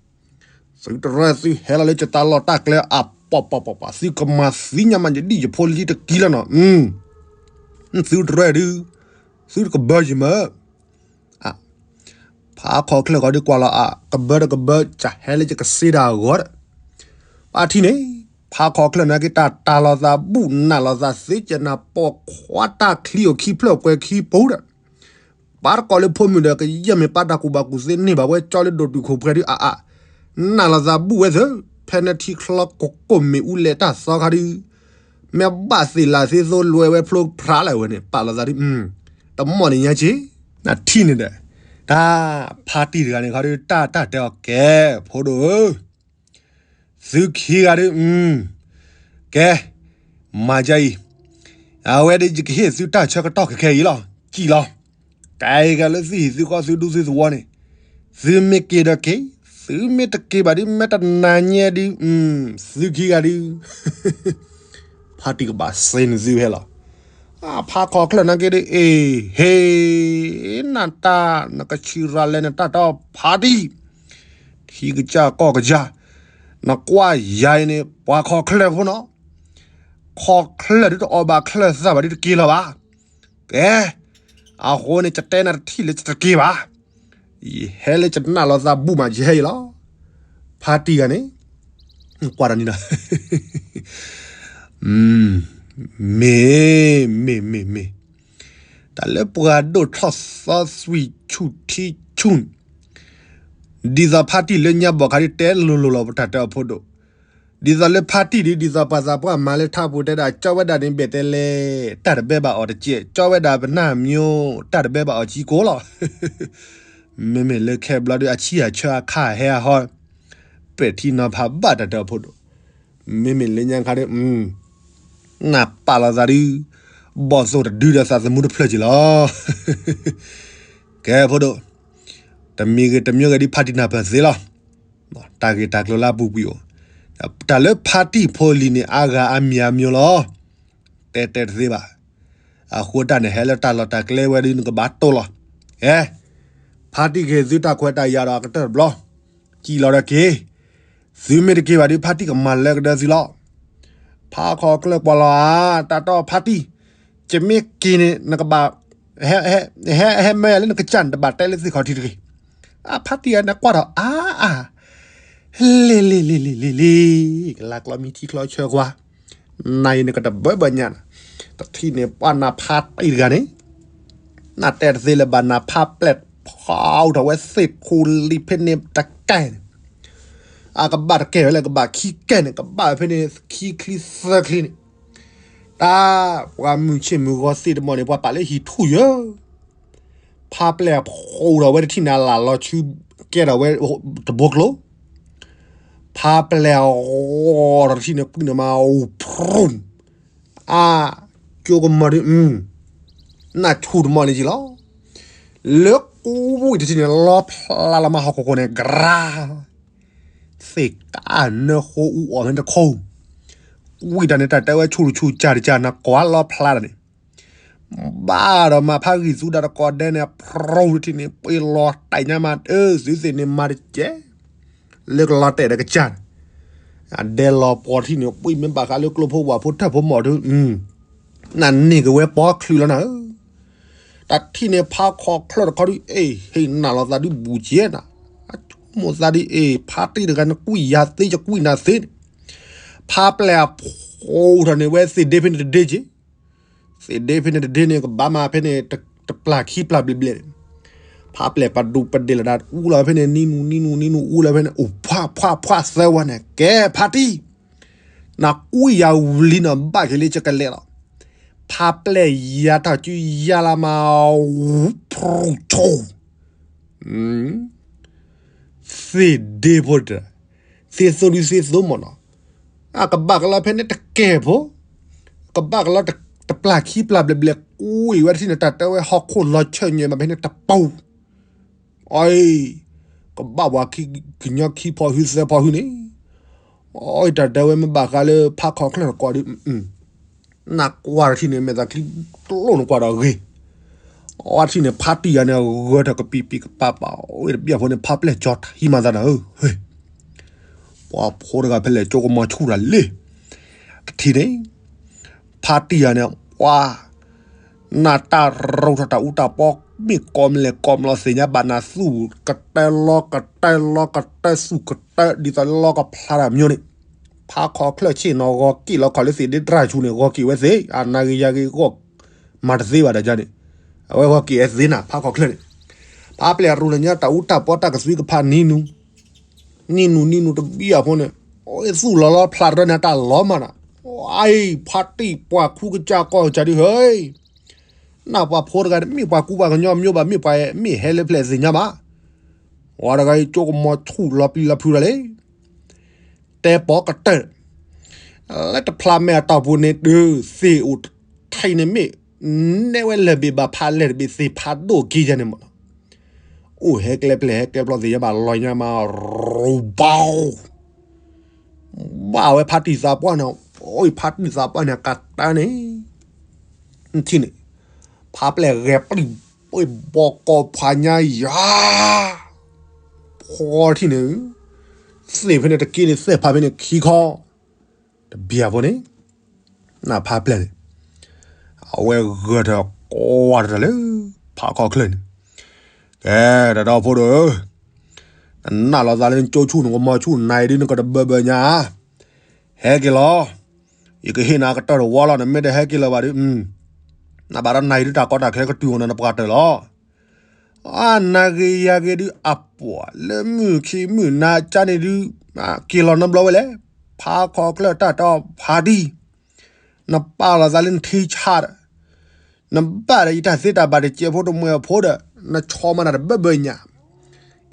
သုတရၢသုဟဲလီၤလၢယတၢ်လီၢ်တၢ်ကျဲအပီၣ်ပီၣ်ပီၣ်ပီၣ် သုကမၤသံညါမးယဒံၣ်ယဖိလံတကံလီၤနီၤ, သုတရၢဒုး, သုတကဘၢယမၢ, ဖးခီၣ်ချၢၣ်ဃီဒုးကွၢ်လီၤအါ ကဘၢတကဘၢ ကဟဲလၢယကစ့တၢ်အဂီၢ်ဒီး, ပၢ်ထံၣ်န့ၣ်, ဖးခီၣ်ချၢၣ်နာ်က့တၢ်တၢ်လီၤသးဘူၣ်နၢ်လီၤသးသ့ကနၢ် ပိာ်ခွါတၢ်ချံအိၣ်ခံဖျၢၣ်ပှဲၤခံပူၤဒီး ပၢ်တကိးလၢဖိမုၣ်ဒီး ကယဲၢ်မ့ၢ်ပၢ်တၢ်ကူၣ်ဘၣ်ကူၣ်သ့န့ၢ်ဘၣ်ဝဲကၠီလၢဒိၣ်တုာ်ခိၣ်ပှဲၤဒုးအါအါ, နၢ်လီၤသးဘူၣ်ဝဲသၢ, ဖဲနထံချီကိးကိးမ့ၣ်အူလဲၤတၢ်သီခါဒုး, မ့ၢ်ဘၣ်သ့ၣ်လၤသ့သိလွဲဝဲဖျိဖျါလၢ်ဝဲန့ၣ် ပာ်လီၤသးဒုး, တမီၢ်န့ၣ်ညါက့, နထံၣ်န့ၣ်ဒီး, တၢ်ဖါတံၢ်တဂၤန့ၣ်ခီဒုး တၢ်တၢ်တဲအီၤကဲ, ဖိဒိၣ်ဧၢ သုခံဂၤဒုး, ကဲ, မၤဒ်အံၤ, အဝဲဒၣ်ယကဟ့ၣ်သုတၢ်ဆၢကတီၢ်ခဲခဲအံၤလီၤ, စံၣ်လီၤ, ကဲဂၤလၢသုဟံၣ်သုဃီသုဒူသုသဝီန့ၣ်, သုမ့ၢ်က့ၤဒီးက့ၤ, သုမ့ၢ်တက့ၤဘၣ်ဒုး မ့ၢ်တနာ်ညဲဒုး, သုခံဂၤဒုး ဖါတံၢ်ကဘၣ်စ့န့ၣ်သုဟဲလီၤ, ဖးခီၣ်ချၢၣ်နာ်က့ဒုး အ့ၣ်, ဟ့ၣ်, နတၢ် နကဆံးရၤလဲနတၢ်တီဖါတံၢ်, ထံကစၢ်ကီၢ်ကစၢ်, နကွၢ်ယၤအံၤန့ၣ် ပှၤခီၣ်ချၢၣ်ဖိနီၤ, ခီၣ်ချၢၣ်ဒုးတအီၣ်ဘၣ်ချၢၣ်သၣ်ဘၣ်ဒုးတက့ၤလီၤဘၣ်, ကဲ, အဃိန့ၣ် ယတဲနၤတထံၣ်လၢယတက့ၤဘၣ်, ယဟဲလၢယနၢ်လီၤသးဘူၣ်မးယဟဲအံၤလီၤ, ဖါတံၢ်ဂၤန့ၣ်, ကွၢ်တၢ်န့ၣ်ဒီး မ့ၢ်, မ့ၢ်, မ့ၢ်, မ့ၢ်, မ့ၢ်, တၢ်လၢပှၤဒိၣ်ထီၣ်သီသွံၣ်ဆူၣ်ထံဆူၣ်န့ၣ်, ဒ်သိးဖါတံၢ်လၢညါဘီၣ်ခါဒုးတဲလိၤလိၤလီၤ ပတၢ်တဲအီၤဖိဒိၣ်, ဒ်သိးလၢဖါတံၢ်ဒုး ဒ်သိးပှၤသးပှၢ်မၤလၢထါပူၤတဲဒၣ် ကၠီဝဲဒၣ်န့ၣ်ဘၣ်တဲလဲၣ်, တၢ်တဘဲဘၣ်အီၤတကဲး, ကၠီဝဲဒၣ်ပနၢ်မျိး, တၢ်တဘဲဘၣ်အီၤကံကိလီၤ မ့မ့ၢ်လၢခဲဘျီဒုး အဆံၣ်အဆၢအခါဟဲအဟီ, ပဲာ်ထံနီၤဖးဘၣ်တၢ်တဲအီၤဖိဒိၣ်, မ့မ့ၢ်လၢညါခါဒုး, နၢ်ပာ်လီၤသးဒုး, ဘီၣ်သိၣ်တဒုဒီးသးသမူတဖျၢၣ်က့ၤလီၤ, ကဲဖိဒိၣ်, တမံၤဂ့ၤတမံၤဂ့ၤဒုး ဖါတံၢ်နၢ်ပၢၢ်သ့လီၤ, တၢ်ဂ့ၢ်တၢ်ကျိၤလၢအပူၤကွံာ်အိၣ်, တၢ်လၢဖါတံၢ်ဖိလံၤန့ၣ် အါဂၤအါမံၤအါမျိၤလီၤ, တဲတဲတသ့ဘၣ်, အဃိတၢ်န့ၣ် ဟဲလၢတၢ်လီၢ်တၢ်ကျဲဝဲဒုး နကဘၣ်တိၢ်လီၤ, ဟဲ, ဖါတံၢ်ကဟ့ၣ်သုတၢ်ခွဲးတၢ်ယာ်ဒီးအကတၢၢ်တဘျီ, စံၣ်လီၤဒီးက့ၤ, သုမ့ၢ်တက့ၤဘၣ်ဒုး ဖါတံၢ်ကမၤလၢကဒၢသုလီၤ, ဖးခီချၢၣ်ကွၢ်လီၤဧါ, တၢ်တီၢ်ဖါတံၢ်, ယမ့ၢ်က့ၤန့ၣ် နကဘၣ် ဟဲ ဟဲမၢယၤလၢနကစၢ်န့ၣ် တဘၣ်တဲလၢသ့ၣ်ခီၣ်ထံးတဂ့ၤ. အဖါတံၢ်အန့ၣ်ကွၢ်ဒီးအါအါ, လ့လ့လ့လ့လ့လ့, ကလါကျီမံထံချီဆၢကွၢ်, နၤအံၤနကတဘၢဘၢညါ, တထံၣ်န့ၣ်ပှၤနၤဖါတံၢ်တဂၤန့ၣ် နတဲတသ့လၢၤဘၣ် နၤဖါပျဲၢ်ဖီထီၣ်ဝဲသ့ၣ်ခူလံာ်ဖဲန့ၣ်တကဲန့ၣ်, အကဘၣ်တကဲဝဲလၢကဘၣ်ခံကဲန့ၣ် ကဘၣ်ဝဲဖဲန့ၣ်ခံချံသၢချံန့ၣ်, တၢ်ပှၤမုၢ်ဆ့ၣ်မုၢ်ဂီၤသ့ၣ်တမီၢ်န့ၣ် ပှၤပာ်လၢဟံၣ်ထူၣ်ယၢ, ဖါပျဲၢ်အဖီထီၣ်ဝဲတထံၣ်န့ၣ် အလၢ်လီၤဆူ ကဲထီၣ်ဝဲတဘိကျိ ဖါပျဲၢ်အဂီၤထီၣ်တထံၣ်န့ၣ် ကွံာ်န့ၣ်မး အိၣ်ဖရူၣ်, အါ, ကၠိကမီၤဒုး, နၢ်ဆူၣ်တမီၢ်န့ၣ်က့လီၤ. လၢကူဝံၣ်တထံၣ်န့ၣ် လီဖျါလီၤမးဟီၣ်ခိၣ်ခိၣ်န့ၣ် ကရၢ, သ့ၣ်ကါနၢဃိအူအီၣ်မ့ၢ်တခိၣ်, ဝံၣ်တၢ်န့ၣ် တၢ်တဲဝဲဆူၣ်တဆူၣ်စၢ်တစၢ် နကွၢ်လီဖျါတၢ်န့ၣ် ဘၣ်ဒီးမၤဖးဂံၢ်သူဒၣ်တကိးဒဲးန့ၣ် ဖရူၣ်တထံၣ်န့ၣ် ပှ့ၤလီၤတဲာ်ညါမး အၢသုသ့ၣ်န့ၣ်မၤတကဲ, လၢကလီၤတဲာ်ဒီးကစၢ်န့ၣ်, အဒဲလီၤပှီၤတထံၣ်န့ၣ် ပှ့ၤမ့ၢ်ဘၣ်ဃးလၢကျိဖိဝၣ်ဖိထၢၣ်ဖိမီၢ်ဒုး, နန့ၢ်က့ၤဝဲပီချုးလီၤနၤဧၢ, တထံၣ်န့ၣ်ဖးခီချၢၣ်တခီဒုး အ့ၣ် ဟ့ၣ်နၤလီၤသးဒုးဘူးကဲနၤ, အဆိကမိၣ်သးဒုး အ့ၣ် ဖါတံၢ်တဂၤန့ၣ် ကွံာ်ယၤသ့ ယကွံာ်နၤသ့န့ၣ်, ဖါပျဲၢ်အဖီထီၣ်န့ၢ်ဝဲသ့ၣ်ဒ့ဖဲန့ၣ်တဒ့က့ သ့ၣ်ဒ့ဖဲန့ၣ်တဒ့န့ၣ် ကဘၣ်မးဖဲန့ၣ် တပျၢ်ခံပျၢ်ဘျဲၣ်ဘျဲၣ်န့ၣ်, ဖါပျဲၢ်ပဒူပဒ့ၣ်လီၤဒၣ် အူလီၤဖဲန့ၣ် နံနူနံနူနံနူ အူလီၤဖဲန့ၣ် အိၣ်ဖှးဖှးဖှးသၢဝဲန့ၣ် ကဲဖါတံၢ်, နကွံာ်ယၤဝံၤလံနီၤ ဘၣ်က့ၤလံ ယကလဲၤလီၤ, ဖါပျဲၢ်ယၤထီၣ်စုယၤလီၤမး ဝူဖရူၣ်ဆိ သ့ၣ်ဒ့ဖိတၢ်, သ့ၣ်သိဒုသ့ၣ်သိမီၢ်နီၤ, အကဘၣ်ကလီဖဲန့ၣ်တကဲဖိ, ကဘၣ်ကလီတပျၢ်ခံပျၢ်ဘျဲၣ်ဘျဲၣ် ကွံာ်ဝဲတထံၣ်န့ၣ် တၢ်တဲဝဲဟီၣ်ခိၣ်လီၤဆၢၣ်ညါမးဖဲန့ၣ်တပူၤ, အီ, ကဘၣ်ပှၤကညီခံဖီဟုသၢဖီဟုန့ၣ်, အီ တၢ်တဲဝဲမ့ၢ်ဘၣ်ဃးလၢဖးခီချၢၣ်တကိးဒုး နကွၢ်တထံၣ်န့ၣ် မဲာ်သးချံကျိၣ်နကွၢ်ဒီးဂ့ၤ, အီတထံၣ်န့ၣ် ဖါတံၢ်ယၤန့ၣ် ဂၢၢ်ထီၣ်ကပံာ်ပံာ်ကပၤပၤ အီတဘျီဖိန့ၣ် ဖါပျဲၢ်ကၠီထံမၤသးနၤဧၢ, ပှၤဖိတဂၤဖဲလဲၣ် ကၠိကမီၤဆူၣ်တၢ်လံ, တထံၣ်န့ၣ် ဖါတံၢ်ယၤန့ၣ် ပှၤ နတၢ်ရိၣ်ထီၣ်တၢ်အူတၢ်ပီ မ့ၢ်ကိးမလဲၣ်ကိးမလီၤသ့ၣ်ညါဘၣ်နၤ သူၣ်ကတၢၢ်လီၤကတၢၢ်လီၤကတၢၢ်သူၣ်ကတၢၢ် ဒ်သိးလီကဖျါတၢ်မၠိန့ၣ်, ဖးခီချၢၣ်ဆ့ၣ်နီၤ ဂီၤက့ၣ်လီၤခီၣ်လၢသ့ၣ်ဒ့တြၢ်ဆူန့ၣ် ဂီၤက့ၣ်ဝဲသ့ၣ် အနၤဂ့ၤယၤဂ့ၤဂီၢ် မၤတသ့ဘၣ်တၢ်ယါန့ၣ်, အဝဲဂီၤက့ၣ်ဝဲသ့ၣ်နၤ ဖးခီချၢၣ်န့ၣ်, ဖးပျဲၢ်ရိၣ်ထီၣ်ညါတၢ်အူတၢ်ပီတၢ်ကသွံကဖးနံၤနူ နံၤနူၤနံၤနူၤတဘျီအဖိန့ၣ်, အဝဲသူၣ်လီၤလီၤဖျါတရၢန့ၣ် တၢ်လီၤမးနၤ, အံၤ ဖါတံၢ်ပှၤခူကစၢ်ကီၢ်ကစၢ်ဒုးဟဲ, နပှၤဖိတဂၤန့ၣ် မ့ၢ်ပှၤကူပှၤကညီမၠိဘၣ် မ့ၢ်ပှၤမ့ၢ်ဟဲလၢဖျဲၣ်သ့ၣ်ညါဘၣ်, ဝဲတဂၤအံၤကၠိကမီၤဆူၣ်လီၤပျံၤလီၤဖုးတၢ်လံ တဲပိာ်ကတၢၢ်, လၢတဖျးမဲာ်အတီၢ်ပူၤန့ၣ် တုၤသ့ၣ်အိၣ်ထံးန့ၣ်မ့ၢ် နဲဝဲလဲၤဘ့ၣ်ဘၣ်ဖးလဲၢ်တဘ့ၣ်သ့ၣ်ဖးဒိၣ်က့ယဲန့ၣ်မးနီၤ, အိၣ်ဟဲကျဲပျဲၢ်ဟဲကျဲပျီသ့ၣ်ညါဘၣ်လီၤညါမး ရူဘီ ဘၣ်ဝဲဖါတံၢ်သးပှၢ်န့ၣ်, အိၣ်ဖါတံၢ်သးပှၢ်န့ၣ် ကတၢၢ်န့ၣ်, ထံၣ်န့ၣ်, ဖးပျဲၢ်ဂဲၤပျံၤ ပှ့ၤဘီကီၢ်ဖးညါယၤ, ဖီထံၣ်န့ၣ်, သ့ၣ်ဖဲန့ၣ်တက့ၢ်န့ၣ် သ့ၣ်ဖးဖဲန့ၣ်ခံခီ, တဘျီဖိန့ၣ်, နဖးပျဲၢ်န့ၣ်, အဝဲဂၢၢ်ထီၣ်ကွၢ်တၢ်လၢ ဖးခီချၢၣ်န့ၣ်, ကဲ တၢ်ဒီဖိဒိၣ်ဧၢ, နနာ်လီၤသးလၢနကၠိဆူၣ်နကမီၤဆူၣ်နၤအံၤဒုးနကတဘၢဘၢညါဧါ, ဟဲက့ၤလီၤ, ယကဟ့ၣ်နၤကတၢၢ်တဝီလီၤ နမ့ၢ်တဟဲက့ၤလၢၤဘၣ်ဒုး, နဘၣ်ဒီးနၤအံၤဒုးတၢ်ကီတၢ်ခဲကတုၤအီၤနၤနပှၤတၢၢ်လီၤ အါ နၤဂ့ၤယၤဂ့ၤဒုး အပှၤလၢမုၢ်ခံမုၢ်နၤကၠါန့ၣ်ဒုး, က့ၤလီၤနီတဘျီဝဲလဲၣ်, ဖးခီချၢၣ်တၢ်တီဖးဒံ, နပာ်လီၤသးလၢနထံဆးဒီး, နဘၣ်ဒီးယတၢ်သ့တၢ်ဘၣ်တစဲးဖိတမှဲၤအဖိဒီး, နဆီမၤတၢ်တဘၢဘၢညါ,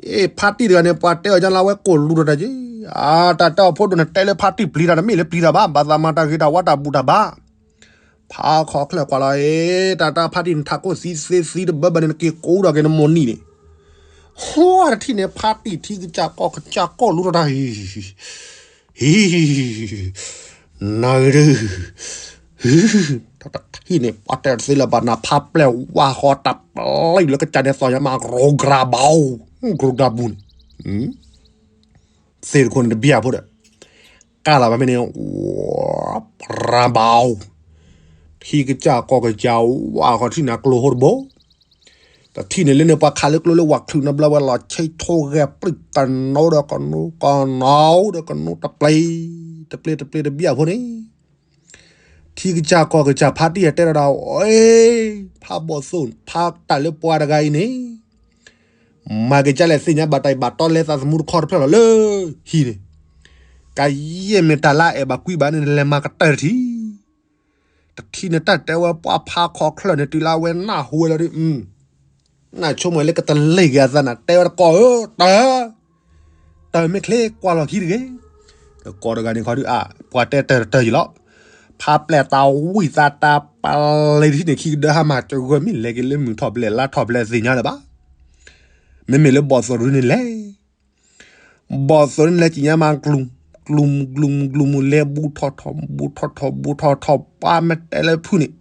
အ့ ဖးတံၢ်တဂၤန့ၣ် ပှၤတဲအီၤညါလၢအဝဲကိၢ်လူၤထီၣ်တၢ်က့, အါ တၢ်တဲအီၤဖိဒိၣ်န့ၣ် တဲလၢဖးတံၢ်ပျံၤတၢ် တမ့ၢ်လၢပျံၤတၢ်ဘၣ်, ဘၣ်သးမၤတၢ်ဂ့ၤတၢ်ဝါတၢ်ဘူၣ်တၢ်ဘါ ဖးခီချၢၣ်ကွၢ်လီၤ, အ့ တၢ်တၢ်ဖးတံၢ်နထးခိၣ်သံသ့သံတဘၢဘၢန့ၣ် နက့ၤကိးဒီးက့ၤနမိၢ်နံၤန့ၣ်, ဟိတထံၣ်န့ၣ် ဖးတံၢ်ထံကစၢ်ကီၢ်ကစၢ်ကီၢ်လူၤထီၣ်တၢ်, ဟံ, နၤဂ့ၤဒုး, တထံၣ်န့ၣ် ပှၤတဲတသ့လၢၤဘၣ် နဖးပျဲၢ်ဝါဃီတၢ်ပျံၤလၢကစၢ်န့ၣ် သီၣ်ညါမး ရိကရၤဘီ, ရိကရၤဘူန့ၣ် သ့ၣ်တခိၣ်န့ၣ်တဘျီဖိဒီး, ကၢ်လီၤဘၣ်ဖဲန့ၣ်, တၢ်ပရၢဘၣ်, ထံကစၢ်ကီၢ်ကစၢ်ဝးဃီထံၣ်န့ၣ်အကျိဟိတဘိ, တထံၣ်န့ၣ်လၢန့ၣ် ပှၤခးလၢကျိလၢဝးချုးနီတဘျီဝဲ လီၤဆ့ထိဂဲၤပြံၣ်ကနိဒီးကနိကနိဒီးကနိတပျ့ၤ, တပျ့ၤတပျ့ၤတဘံၣ်အဖိန့ၣ် ထံကစၢ်ကီၢ်ကစၢ်ဖါတံၢ်အတဲဒီးဒၣ်, အ့, ဖါဘီၣ်သိၣ် ဖါတၢ်လၢပှၤတဂၤအံၤန့ၣ် မၤက့ၤကၢ်လဲၣ်သ့ၣ်ညါဘၣ်တၢ်အံၤ ဘၣ်တီလဲသးသမူတခီတဖျၢၣ်လီၤလၢဟံၣ်န့ၣ်, ကယဲၢ်မ့ၢ်တၢ်လၢအအဲၣ်ဘၣ်ကွံဘၣ်န့ၣ် နလဲၤမၤကတၢၢ်တထံၣ် တထံၣ်န့ၣ်တၢ်တဲဝဲပှၤဖါခီချၢၣ်န့ၣ် တုၤလၢအဝဲနၢ်ဟူဝဲလီၤဒီး, နဆိကမိၣ်လၢကတလ့ၢ်က့ၤအသးနၤ တဲဝဲတကိးဧၢ, တၢ်, တၢ်မ့ၢ်ချ့ကွၢ်လီၤခံတဂ့ၤ, တကိးတဂၤန့ၣ်ခီဒုးအါ ပှၤတဲတၢ်တတၢ်ယံၤလီၤ, ဖါပျဲၢ်သးဝံၣ်သးတၢ်ပျ့ၤတထံၣ်န့ၣ် ခံကဒၢဟါမၢ် တဂၢၢ်မ့ၢ်လဲၤက့ၤလၢမုၢ်ထီၣ်ဘျဲၣ်လါထီၣ်ဘျဲၣ်သ့ၣ်ညါလၢၤဘၣ်, မ့မ့ၢ်လၢဘီၣ်သိၣ်ဒုန့ၣ်လဲၣ် ဘီၣ်သိၣ်န့ၣ်လဲၤကံးညါမး ကျူၤ, ကျူၤမူၤ ကျူၤမူၤ ကျူၤမူၤ လဲၤဘူးထီၣ်ထီၣ် ဘူးထီၣ်ထီၣ် ဘူးထီၣ်ထီၣ် ပှၤမ့ၢ်တဲလၢဖုၣ်န့ၣ်,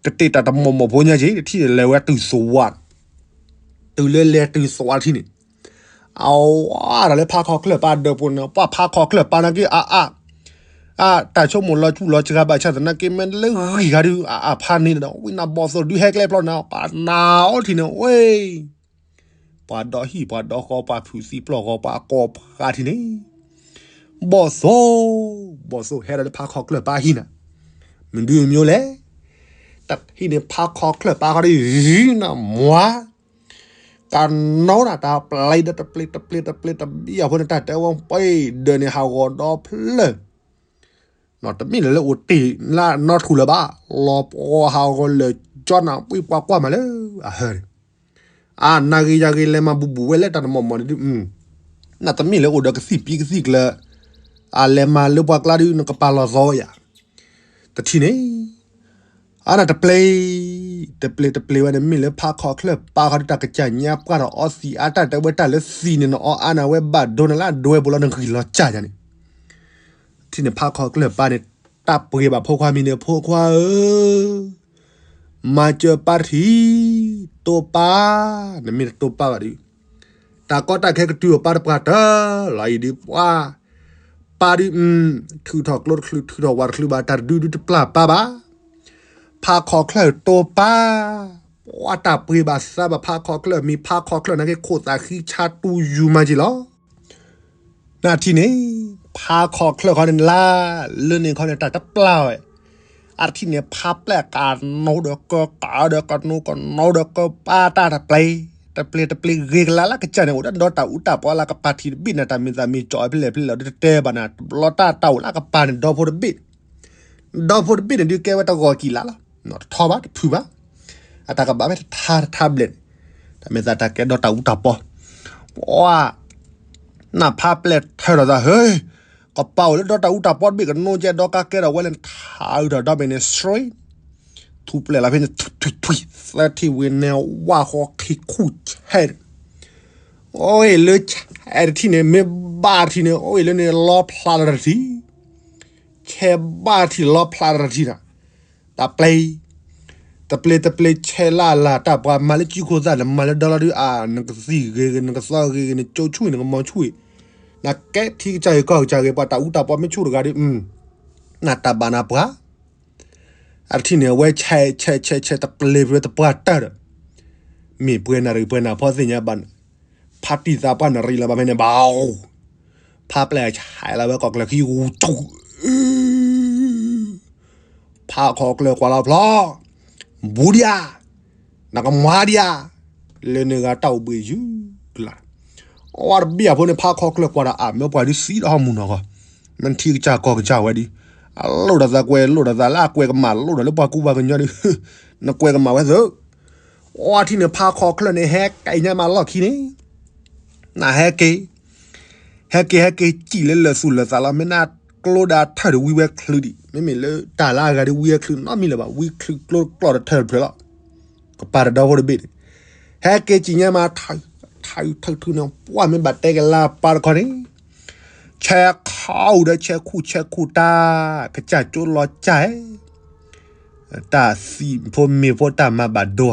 ကတ့ၢ်တၢ်တမီၢ်မီၢ်ဖိညါက့ၤ တထံၣ်န့ၣ်လဲၤဝဲတုၤသဝး, တုၤလၢလဲၤတုၤသဝးတထံၣ်န့ၣ်, အဝဲဒီးလၢဖါခီချၢၣ်ပၢ်ဒၢးပူၤန့ၣ် ပှၤဖါခီချၢၣ်ပၢ်နာ်က့အါအါ အတၢ်ဆိကမိၣ်လီၤစူၣ်လီၤစှၤဘၣ်ဆၣ်သနာ်က့ မ့ၢ်လၢဂံၢ်ဂၤဒုး အအဖါန့ၣ်ဒီး ဝံနၤဘီၣ်သိၣ်ဒုးဟဲကျဲဖျီန့ၣ် ပှၤနာ်အီၤထံၣ်န့ၣ် ဝဲ ပှၤဒီဟံၣ်ပှၤဒီဃီ ပှၤဖုးသံပျီၢ်ဃီ ပှၤကိးဖှါထံၣ်န့ၣ်, ဘီၣ်သိၣ်, ဘီၣ်သိၣ်ဟဲဒီးလၢဖါခီချၢၣ်ပၢ်ဟံၣ်နၤ, မနုၤမ့ၢ်လဲၣ်, တဟံၣ်န့ၣ်ဖါခီချၢၣ်ပၢ်ခီဒီး နမွၤ ကနိဒီးတၢ်ပျ့ၤဒီးတပျ့ၤတပျ့ၤတပျ့ၤတဘံၣ်အဃိန့ၣ် တၢ်တဲဝဲပှၤဒၢးန့ၣ်ဟးဂီၤဒီဖျၢၣ်, တမ့ၢ်လၢလၢအိၣ်တ့ၢ်လၢနီထူၣ်လၢၤဘၣ်, လီၤပှီၤဟးဂီၤလၢာ်ကၠီနၤ ဝံပှၤကွၢ်မးလၢအဟၢန့ၣ်, အနၤဂ့ၤယၤဂ့ၤ လဲၤမၤဘူးဘူးဝဲလၢတၢ်တမီၢ်မီၢ်န့ၣ်ဒုး, နတမ့ၢ်လၢအိၣ်ဒီးကသံၣ်ပံကသံၣ်ကျၢၤ, အလဲၤမၤလၢပှၤကျါဒုး နကပာ်လီၤသီဝဲယၤ, တထံၣ်န့ၣ် အါနတပျ့ၤ, တပျ့ၤတပျ့ၤဝဲန့ၣ် မ့ၢ်လၢဖါခီချၢၣ်ပၢ်ခီဒုး တၢ်ကစၢ်ညါပှၢ်ဒီးအီသံးအါ တၢ်တဲဝဲတၢ်လၢသံးန့ၣ် နအီအါနၤဝဲဘၣ်ဒိနၤလၢအဒွဲပူၤလီၤ နဂံၢ်လီၤစၢ်ယၤန့ၣ်, တထံၣ်န့ၣ်ဖါခီချၢၣ်ပၢ်န့ၣ် တၢ်ပှ့ၤဘၣ်ဖိခွါမံၤန့ၣ် ဖိခွါဧၢ မၤစၢၤပၢ်တထံၣ်, တိၢ်ပၢ်, နမ့ၢ်တတိၢ်ပၢ်ဘၣ်ဒုး တၢ်ကီတၢ်ခဲကတုၤအီၤပၢ်တပှၢ်တၢၢ်လီၤအံၤဒုး ပှၤ ပၢ်ဒုး ထုးထီၣ်ကျိတချုး ထုးထီၣ်ဝးတချုးဘၣ် တၢ်တဒုဒုတပျၢ်ပၢ်ဘၣ်, ဖါခီချၢၣ်တိၢ်ပၢ်, ပှၤတၢ်ပှ့ၤဘၣ်သးဘၣ်ဖါခီချၢၣ် မ့ၢ်ဖါခီချၢၣ်နာ်က့ ခိၣ်သးဃံဆါတူၢ်ယူၤမးက့ၤလီၤ နထံၣ်န့ၣ် ဖါခီချၢၣ်ခီန့ၣ်လၢ လၢန့ၣ်ခီန့ၣ် တၢ်တပျၢ်ဝဲ, အတထံၣ်န့ၣ် ဖါပျဲၢ်ကနိဒီးကကးဒီး ကနိကနိဒီးကပၢ်တၢ်တပျ့ၤ, တပျ့ၤတပျ့ၤဂ့ၤကလၢ်လၢကစၢ်န့ၣ် အိၣ်ဒၣ်ဒီတၢ်အူတၢ်ပီလၢကပၤထံးတဘ့ၣ်န့ၣ် တၢ်မ့ၢ်သးမ့ၢ်ကၠီဖဲလဲၣ်ဖဲလဲၣ်ဒီးတတဲဘၣ်နၤ တဘျီတၢ်တၢ်အိၣ်လၢကပၤန့ၣ် ဒီဖိတဘ့ၣ် ဒီဖိတဘ့ၣ်န့ၣ်ဒုးကဲဝဲတဂီၤကံၣ်လၢ်လီၤ, တထီဘၣ်တဖုးဘၣ်, အတၢ်ကဘၣ်ဖဲတထါတထါဘျဲၣ်န့ၣ်, တၢ်မ့ၢ်သးတၢ်ကဲဒီတၢ်အူတၢ်ပီ, ပှၤ နဖါပျဲၢ်ထၢထီၣ်သးဟၢ, ကပၤအိၣ်လၢဒီတၢ်အူတၢ်ပီတဘ့ၣ်ကနိကဲဒီကါကဲဒီးဝဲလဲၣ် ထါအုးထီၣ်ဒီဘ့ၣ်န့ၣ် straight, ထူပျဲၢ်လီၤဖဲန့ၣ် ထွံၣ်ထွံၣ်ထွံၣ် သၢထံၣ်ဝံၤန့ၣ် ဝၣ်ဃီခံခူၣ်ဆဲး, အိၣ်လၢဆဲးတထံၣ်န့ၣ် မ့ၢ်ဘၣ်တထံၣ်န့ၣ် အိၣ်လၢန့ၣ်လီဖျးလီၤတထံၣ် ဆဲးဘၣ်ထံၣ်လီဖျးတထံၣ်နၤ, တၢ်ပျ့ၤ, တပျ့ၤတပျ့ၤဆဲးလၢ်လၢ် တၢ်ပှၤမၤလၢစုခိၣ်သၣ်န့ၣ် မၤလၢဒီလီၤဒုးအါ နကသံၣ်ဂ့ၤဂ့ၤ နကသီဂ့ၤဂ့ၤ နကၠိဆူၣ်အံၤ နကမီၤဆူၣ်အံၤ, နကဲထံကစၢ်ဂ့ၤကီၢ်ကစၢ်ဂ့ၤ ပှၤတၢ်အူတၢ်ပီမ့ၢ်ဆူၣ်တဂၤဒုး နတၢ်ဘၣ်နၤပှၤ အတထံၣ်န့ၣ် အဝဲဆဲးဆဲးဆဲးဆဲး တပျ့ၤဖဲတပှၢ်တၢၢ်ဒီး မ့ၢ်ပှဲၤနၣ်ရံၣ်ပှဲၤနၣ်ဖီသ့ၣ်ညါဘၣ်န့ၣ်, ဖါတံၢ်သးပှၢ်နၣ်ရံၣ်လီၤဘၣ်ဖဲန့ၣ် ဘၣ်, ဖါပျဲၢ်ဆဲးလီၤဝဲကီၢ်ကျၢၢ်ခံဂူၤတူၢ်, ဖါခီချၢၣ်ကွၢ်လီၤဖျီ, ဘူးဒံးဧါ, နကမၤဒံးဧါ, လၢန့ၣ်ဂၤတၢ်အိၣ်ဘှံးယုၢ်လၢ် အဝဲတဘ့ၣ်အဖိန့ၣ် ဖါခီချၢၣ်ကွၢ်ဒီးအါ မ့ၢ်ပှၤဒုးသံဒီးဟီမုၢ်နီၢ်ဂီၢ်, မ့ၢ်ထံကစၢ်ကီၢ်ကစၢ်ဝဲဒၣ်, အလိၣ်ဒီးသးကွဲးလိၣ်ဒီးသးလၢအကွဲးကမၣ်လိၣ်ဒီးလၢပှၤကူပှၤကညီဒုး, နကွဲးကမၣ်ဝဲသ့, အဝဲထံၣ်န့ၣ် ဖါခီချၢၣ်န့ၣ် ဟဲက့ၤညါမးလီၢ်ခံန့ၣ် နဟဲက့ၤ, ဟဲက့ၤ ဟဲက့ၤစံၣ်လၢလၢာ်သူၣ်လၢာ်သးလီၤ မ့ၢ်နကျိဒၣ်ထၢၣ်ဒီးဝံဝဲချုးဒံး မ့မ့ၢ်လၢတၢ်လၢအဂၤဒီးဝံဝဲချုးနီတမံၤလၢၤဘၣ် ဝံချုးကျိကျီၢ်ဒီးထၢၣ်တဖျၢၣ်လီၤ, ကပၤတဒီဖိတဘ့ၣ်န့ၣ်, ဟဲက့ၤစံၣ်ညါမး ထၢၣ်ထၢၣ်ထၢၣ်ထူၣ်န့ၣ် ပှၢ်မ့ၢ်ဘၣ်တဲက့ၤလၢပၢ်တခီန့ၣ်, ဆဲးခီအူဒီးဆဲးခူၣ်ဆဲးခူၣ်တၢ် ကစၢ်ကၠိလီၤကၢ် တၢ်သံၣ်ဖိမ့ၤဖိတၢ်မၤဘၣ်ဒိ,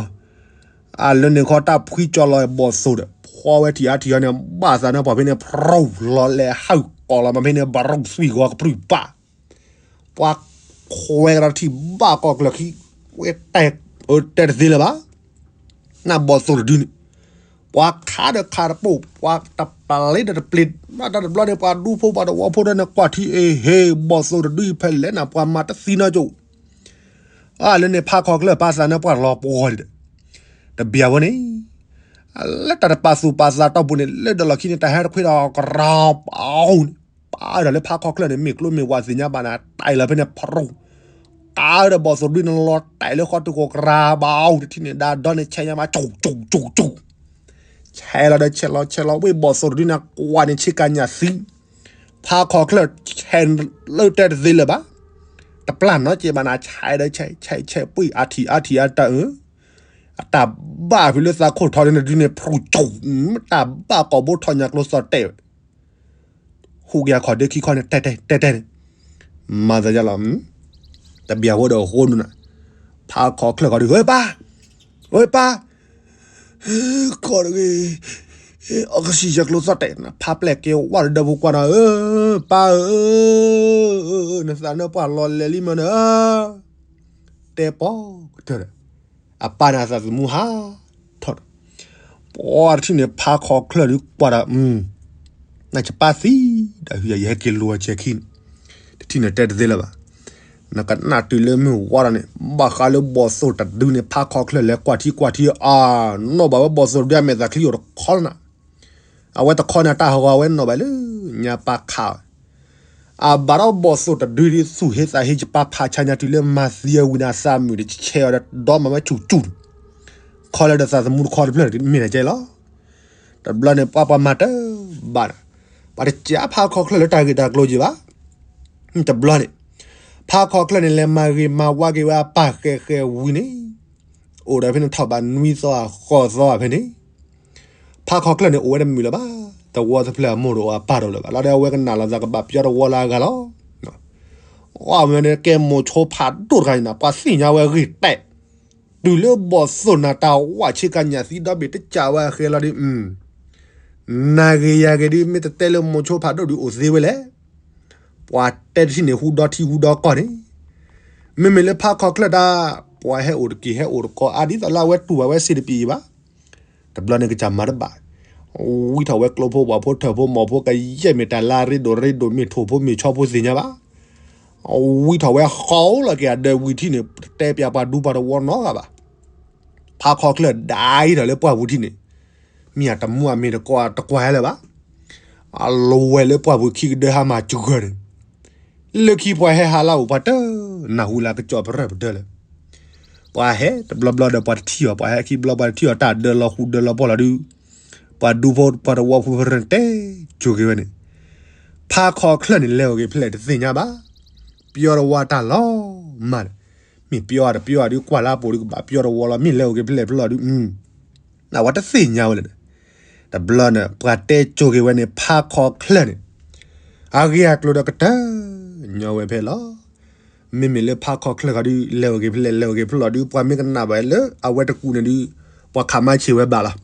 အလၢန့ၣ်ခီတၢ်ဖှံကၠီလီၤဘီၣ်သိၣ်ဒီး ဖှီဝဲထံၣ်အါထံၣ်အီၤန့ၣ် ဘၣ်သးန့ၣ်ပှၤဖဲန့ၣ် ဖြူၣ်လီၤလဲၤဟးကီးလီၤမးဖဲန့ၣ် ဘၣ်ရူၣ်သွံၣ်ဂီၤကပြုၢ်ပၢ်, ပ ပှၤခွဲးကဒီးတထံၣ်ဘၣ်ကီၢ်ကျၢၢ်ခံ, ဝဲတဲ, တဲတသ့လၢၤဘၣ်. နဘီၣ်သိၣ်တဒုန့ၣ်, ပှၤခးဒီးခးတပိၢ်, ပှၤတပျ့ၤဒီးတပျ့ၤ, ဘၣ်တၢ်တဘျီန့ၣ် ပှၤဒူဖိပှၤသဝီဖိဒီးန့ၣ် ကွၢ်ထံအ့ဟ့ ဘီၣ်သိၣ်တဒုဖဲလဲၣ်နၤ ပှၤမၤတသံနီကၠိၣ်. အလၢန့ၣ် ဖါခီချၢၣ်ပာ်သးန့ၣ် ပှၤလီၤပှီၢ်ဒံးဒီး, တဘၣ်ဝဲန့ၣ် လၢတၢ်တပာ်သူၣ်ပာ်သးတီၢ်ပူၤန့ၣ် လၢဒီးလီၢ်ခံန့ၣ် တၢ်ဟဲတခွ့ဒီးကရၤပီန့ၣ်, ပာ်ဒီးလၢဖါခီချၢၣ်န့ၣ် မ့ၢ်ကျိမ့ၢ်ဝးသ့ၣ်ညါဘၣ်နၤ တဲလီၤဖဲန့ၣ်ဖရူ, ကးဒီးဘီၣ်သိၣ်တဒုန့ၣ်လီၤတဲာ်လၢဃီတုၤကိးကရၤဘၣ်အိၣ်တထံၣ်န့ၣ် ဒါဒီန့ၣ် ဆဲးညါမး ကၠူၣ်ကၠူၣ်ကၠူၣ်ကၠူၣ်, ဆဲးလီၤဒီးဆဲးလီၤဆဲးလီၤ ဝ့ၢ်ဘီၣ်သိၣ်တဒုန့ၣ် ကွၢ်န့ၣ်ဆ့ကၤညၣ်သံ, ဖါခီချၢၣ်ဆဲးလၢတဲတသ့လၢၤဘၣ်, တပျၢ်နီတစဲးဘၣ်နၤ ဆဲးဒီးဆဲးဆဲးဆဲးပှံၢ်အါထံၣ်အါထံၣ်အါတၢ်အၢ အတၢ်ဘၣ်ဖဲလၢသးခိၣ်ထီန့ၣ်ဒုန့ၣ် ဖရူကၠူၣ်, တၢ်ဘၣ်ကိာ်ဘိထီၣ်ညါကျိသီၣ်တဲာ်ဝဲ, ဟူးက့ၤအခီၣ်ဒ့ခံခီန့ၣ် တဲတဲတဲတဲန့ၣ်, မၤသးယါလီၤ, တဘၣ်ဝဲဒီးအဃိန့ၣ်, ဖါခီချၢၣ်ခီဒု ဟဲပၢ်, ဟဲပၢ်, ခီတဂ့ၤ, အကစံၣ်ယၤကျိသီၣ်တဲာ် ဖါပျဲၢ်က့ၤဝဲဒီးဒီဖိကွၢ်နီၤ အၢ, ပၢ်ဧၢ, နသးနၢ်ပှၢ်လီၤလဲၤလံမၢ်န့ၣ်, တဲပီၤကတၢၢ်ဒီး, အပၢ်န့ၣ်အသးသမူဟးထီၣ်ဒီး, ပှၤတထံၣ်န့ၣ် ဖါခီချၢၣ်ဒုကွၢ်ဒီး, နကပၢ်သံ, ဒီးဟံးယဟဲက့ၤလိာ်အီၤဆဲးခံန့ၣ်, တထံၣ်န့ၣ်တဲတသ့လၢၤဘၣ်. နကနၣ်တုၤလၢမုၢ်ဝါဒီးန့ၣ် ဘၣ်ဃးလၢဘီၣ်သိၣ်တဒုန့ၣ် ဖါခီချၢၣ်လဲၤကွၢ်ထံကွၢ်ထံအါ, နီၣ်ဘၣ်ဝဲဘီၣ်သိၣ်တဒုအမဲာ်သးချံအိၣ်တခီလၢနၤ, အဝဲတခီန့ၣ်တၢ်ဟးဂီၤဝဲနီၣ်ဘၣ်လၢညါပၢ်ခးဝဲ အဘၣ်ဒီးဘီၣ်သိၣ်တဒုဒ်သူၣ်ဟ့သးဟ့ ယပၢ်ဖးဆါညါတုၤလၢမၤသံအဝံၤန့ၣ် အသးမုာ်ဒီးဆဲးအီၤဒီးဒီမၤဝဲဆူၣ်ဆူၣ်န့ၣ်, ခီလၢဒီးသးသမူတခီတဖျၢၣ်မ့ၢ်နကဲလီၤ. တဘျီန့ၣ် ပှၤပှၤမၤတၢ်ဘၣ်ဒီး, ပှၤတစးဖါခီချၢၣ်လၢတၢ်ဂ့ၢ်တၢ်ကျိၤက့ၤဘၣ်. တဘျီန့ၣ် ဖါခီချၢၣ်န့ၣ် လဲၤမၤဂ့ၤမၤဝါက့ၤဝဲအပၢ်ဃဲးဃဲးဝံၤန့ၣ်, အိၣ်ဒီးဖဲန့ၣ်ထီၣ်ဘးနွံသီဃိးသီဖဲန့ၣ် ဖါခီချၢၣ်န့ၣ် အိၣ်ဝဲတမုာ်လၢၤဘၣ်. သဝီတဖျၢၣ်အမိၢ်တအိၣ်အပၢ်တအိၣ်လၢၤဘၣ်. လီၤဒီးအဝဲကနၣ်လီၤသးကဘၣ်ပၠီတဝီလၢအဂၤလီၤ. အဝဲန့ၣ်ကဲမိၤဆိဖးဒိၣ်တဂၤန့ၣ် ပှၤသ့ၣ်ညါဝဲအဂ့ၢ်တဲာ်, တုၤလၢဘီၣ်သိၣ်နၤတၢ်ဝးဆ့ကၤညၣ်သံဒီဘ့ၣ်တစးဝဲအဃဲလီၤဒီး, နၤဂ့ၤယၤဂ့ၤဒုး မ့ၢ်တတဲလၢမိၤဆိဖးဒိၣ်ဒုးအိၣ်သ့ဝဲလဲၣ်. ပှၤတဲတထံၣ်န့ၣ် ဟူဒီထံဟူဒီကီၢ်န့ၣ်, မ့မ့ၢ်လၢဖါခီချၢၣ်တၢ် ပှၤဟဲအိၣ်တက့ၢ်ဟဲအိၣ်တကီၢ်အါ ဒ်သိးလၢအဝဲတူၢ်ဘၣ်ဝဲစ့တပံၤအံၤဘၣ်. တဘျီန့ၣ်ကစၢ်မၤတဘၣ်, ဝံထီၣ်ဝဲကျိဖိဝၣ်ဖိထၢၣ်ဖိမီၢ်ဖိကယဲၢ်မ့ၢ်တၢ်လၢအရ့ဒိၣ်ရ့ဒိၣ် မ့ၢ်ထိၣ်ဖိမ့ၢ်ဆီဖိသ့ၣ်ညါဘၣ်. ဝံထီၣ်ဝဲဃီလီၤက့ၤအဒၢးဝံၤထံၣ်န့ၣ် တဲပၠးပှၤဒူပှၤတဝီနီတဂၤဘၣ်. ဖါခီချၢၣ်ဒၣ်အံၤထီၣ်လၢပှၢ်ပူၤထံၣ်န့ၣ်, မ့ၢ်အတမူအမ့ၢ်တကိးတကွၢ်ဟဲလၢၤဘၣ်. အလီၤဝဲလၢပှၢ်ပူၤခံကဒၢဟါမၢ်စှၤန့ၣ်, လၢခံပှၤဟဲဟးလၢအအိၣ်ပှၤတနၢ်ဟူလၢကစီၣ်ပရၢၢ်ပတၢၢ်လၢၤ. ပှၤဟဲတဘျီဘျီဒီးပှၤတထံၣ်အီၤ, ပှၤဟဲခံဘျီပှၤတထံၣ်အီၤ တၢ်ဒၢလီၤဃူဒၢလီၤပှီၢ်လီၤဒုး, ပှၤဒူဖိပှၤတဝီဖိဖဲန့ၣ်တဲကၠိက့ၤဝဲန့ၣ်, ဖါခီချၢၣ်န့ၣ် လဲၤအိၣ်က့ၤဖဲလဲၣ်တသ့ၣ်ညါဘၣ်. ပၠီတဝီတၢ်လီၤမၢ်န့ၣ်, မ့ၢ်ပၠီတပၠီဒုးကွၢ်လၢအပူၤဒုးကဘၣ်ပၠီတဝီလီၤ. မ့ၢ်လဲၤအိၣ်က့ၤဖဲလဲၣ်ဖဲလဲၣ်ဒုး, အဝဲတသ့ၣ်ညါဝဲလဲၣ်. တဘျီန့ၣ် ပှၤတဲကၠိက့ၤဝဲန့ၣ် ဖါခီချၢၣ်န့ၣ် အဂ့ၢ်အကျိၤဒီးကတၢၢ်ညီဝဲဖဲလီၤ. မ့မ့ၢ်လၢဖါခီချၢၣ်ခီဒုး လဲၤအိၣ်က့ၤဖဲလဲၣ် လဲၤအိၣ်က့ၤဖဲလဲၣ်ဒုး ပှၤမ့ၢ်ကနၣ်ဘၣ်လၢအဝဲတကူးန့ၣ်ဒုး ပှၤခးမါဆံးဝဲဘၣ်လီၤ.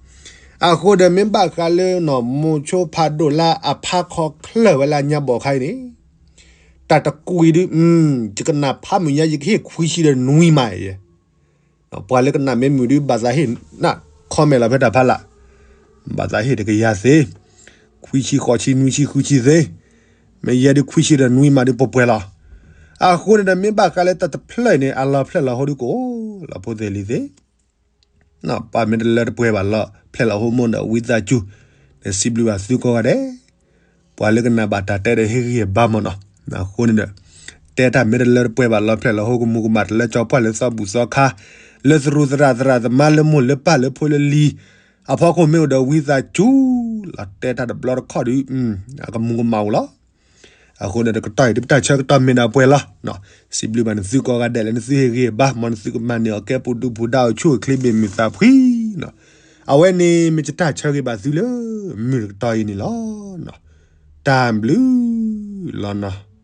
အဃိဒီးမ့ၢ်ဘၣ်ဃးလၢနီၢ် မိၤဆိဖးဒိၣ်လၢအဖါခီချၢၣ်ဝဲလၢအညါဘီၣ်ခါအံၤန့ၣ် တၢ်တကူးအံၤဒုး ယကနၣ်ဖးမုၢ်ညါ ယကဟ့ၣ်ခွံဆံဒီးနွံမးယဲ ပှၤလၢကနၣ်မ့ၢ်မုာ်ဒုး ဘၣ်သးဟ့ၣ်န comment လီၤဖဲတၢ်ဖးလၢ်, ဘၣ်သးဟ့ၣ်တကယၤသ့, ခွံဆံဃိးဆံနွံဆံဃုဆံသ့, မ့ၢ်ယဲဒုးခွံဆံဒီးနွံမးဒုးပှဲၤပှဲၤလီၤ. အဃိန့ၣ်ဒီးမ့ၢ်ဘၣ်ဃးလၢတၢ်တဖျၢၣ်အံၤန့ၣ် အလီၤဖျဲၣ်လီၤဟိဒုးကအိၣ်လီၤဖိသ့ၣ်လံၤသ့ၣ် ပှၤမ့ၢ်တလၢတပှဲၤဘၣ်လီၤဖျဲၣ်လီၤဟိမိၢ်ဒီးဝံသးစူၤ, နစံးဘျုးဘၣ်သုကိးဂၤဒဲး, ပှၤလၢကနၣ်ဘၣ်တၢ်တဲဒီးဟ့ၣ်ဂံၢ်ဘါမၢ်နီၤ. အဃိန့ၣ်ဒီး တဲတၢ်မ့ၢ်တလၢတပှဲၤဘၣ်လီၤဖျဲၣ်လီၤဟိကမူၤကမၣ်တလၢကၠီပှၢ်လၢသီဘူၣ်သီခါ, လၢသရူးသရၣ်သရၣ်သမါလၢမိၢ်လၢပၢ်လၢဖိလၢလံၤ, အဖီခိၣ်မ့ၢ်အိၣ်ဒီးဝံသးစူၤ, လီၤတဲတၢ်တဘျီတခီၣ်ဒုး, အကမူၤကမၣ်အိၣ်လီၤ. အဃိန့ၣ်ဒီးကတီၢ်အံၤဒုးပတၢ်ဆၢကတီၢ်မ့ၢ်ဒၣ်ပှဲၤလီၤ. စံးဘျုးဘၣ်နသုကိးဂၤဒဲးလၢနသုဟ့ၣ်ဂံၢ်ဘါ မ်နသုကမၤန့ၢ်အီၤကဲပူၤဒုၣ်ပူၤဒါအိၣ်ဆူၣ်အိၣ်ချ့ဘၣ်မုာ်သးဖှံနီၤ. အဝဲန့ၣ်မ့ၢ်ယတၢ်ဆၢဂ့ၤဘၣ်သုလၢ မုၢ်တကတီၢ်အံၤန့ၣ်လီၤ. တၢ်ဘျုးလီၤနီၤ.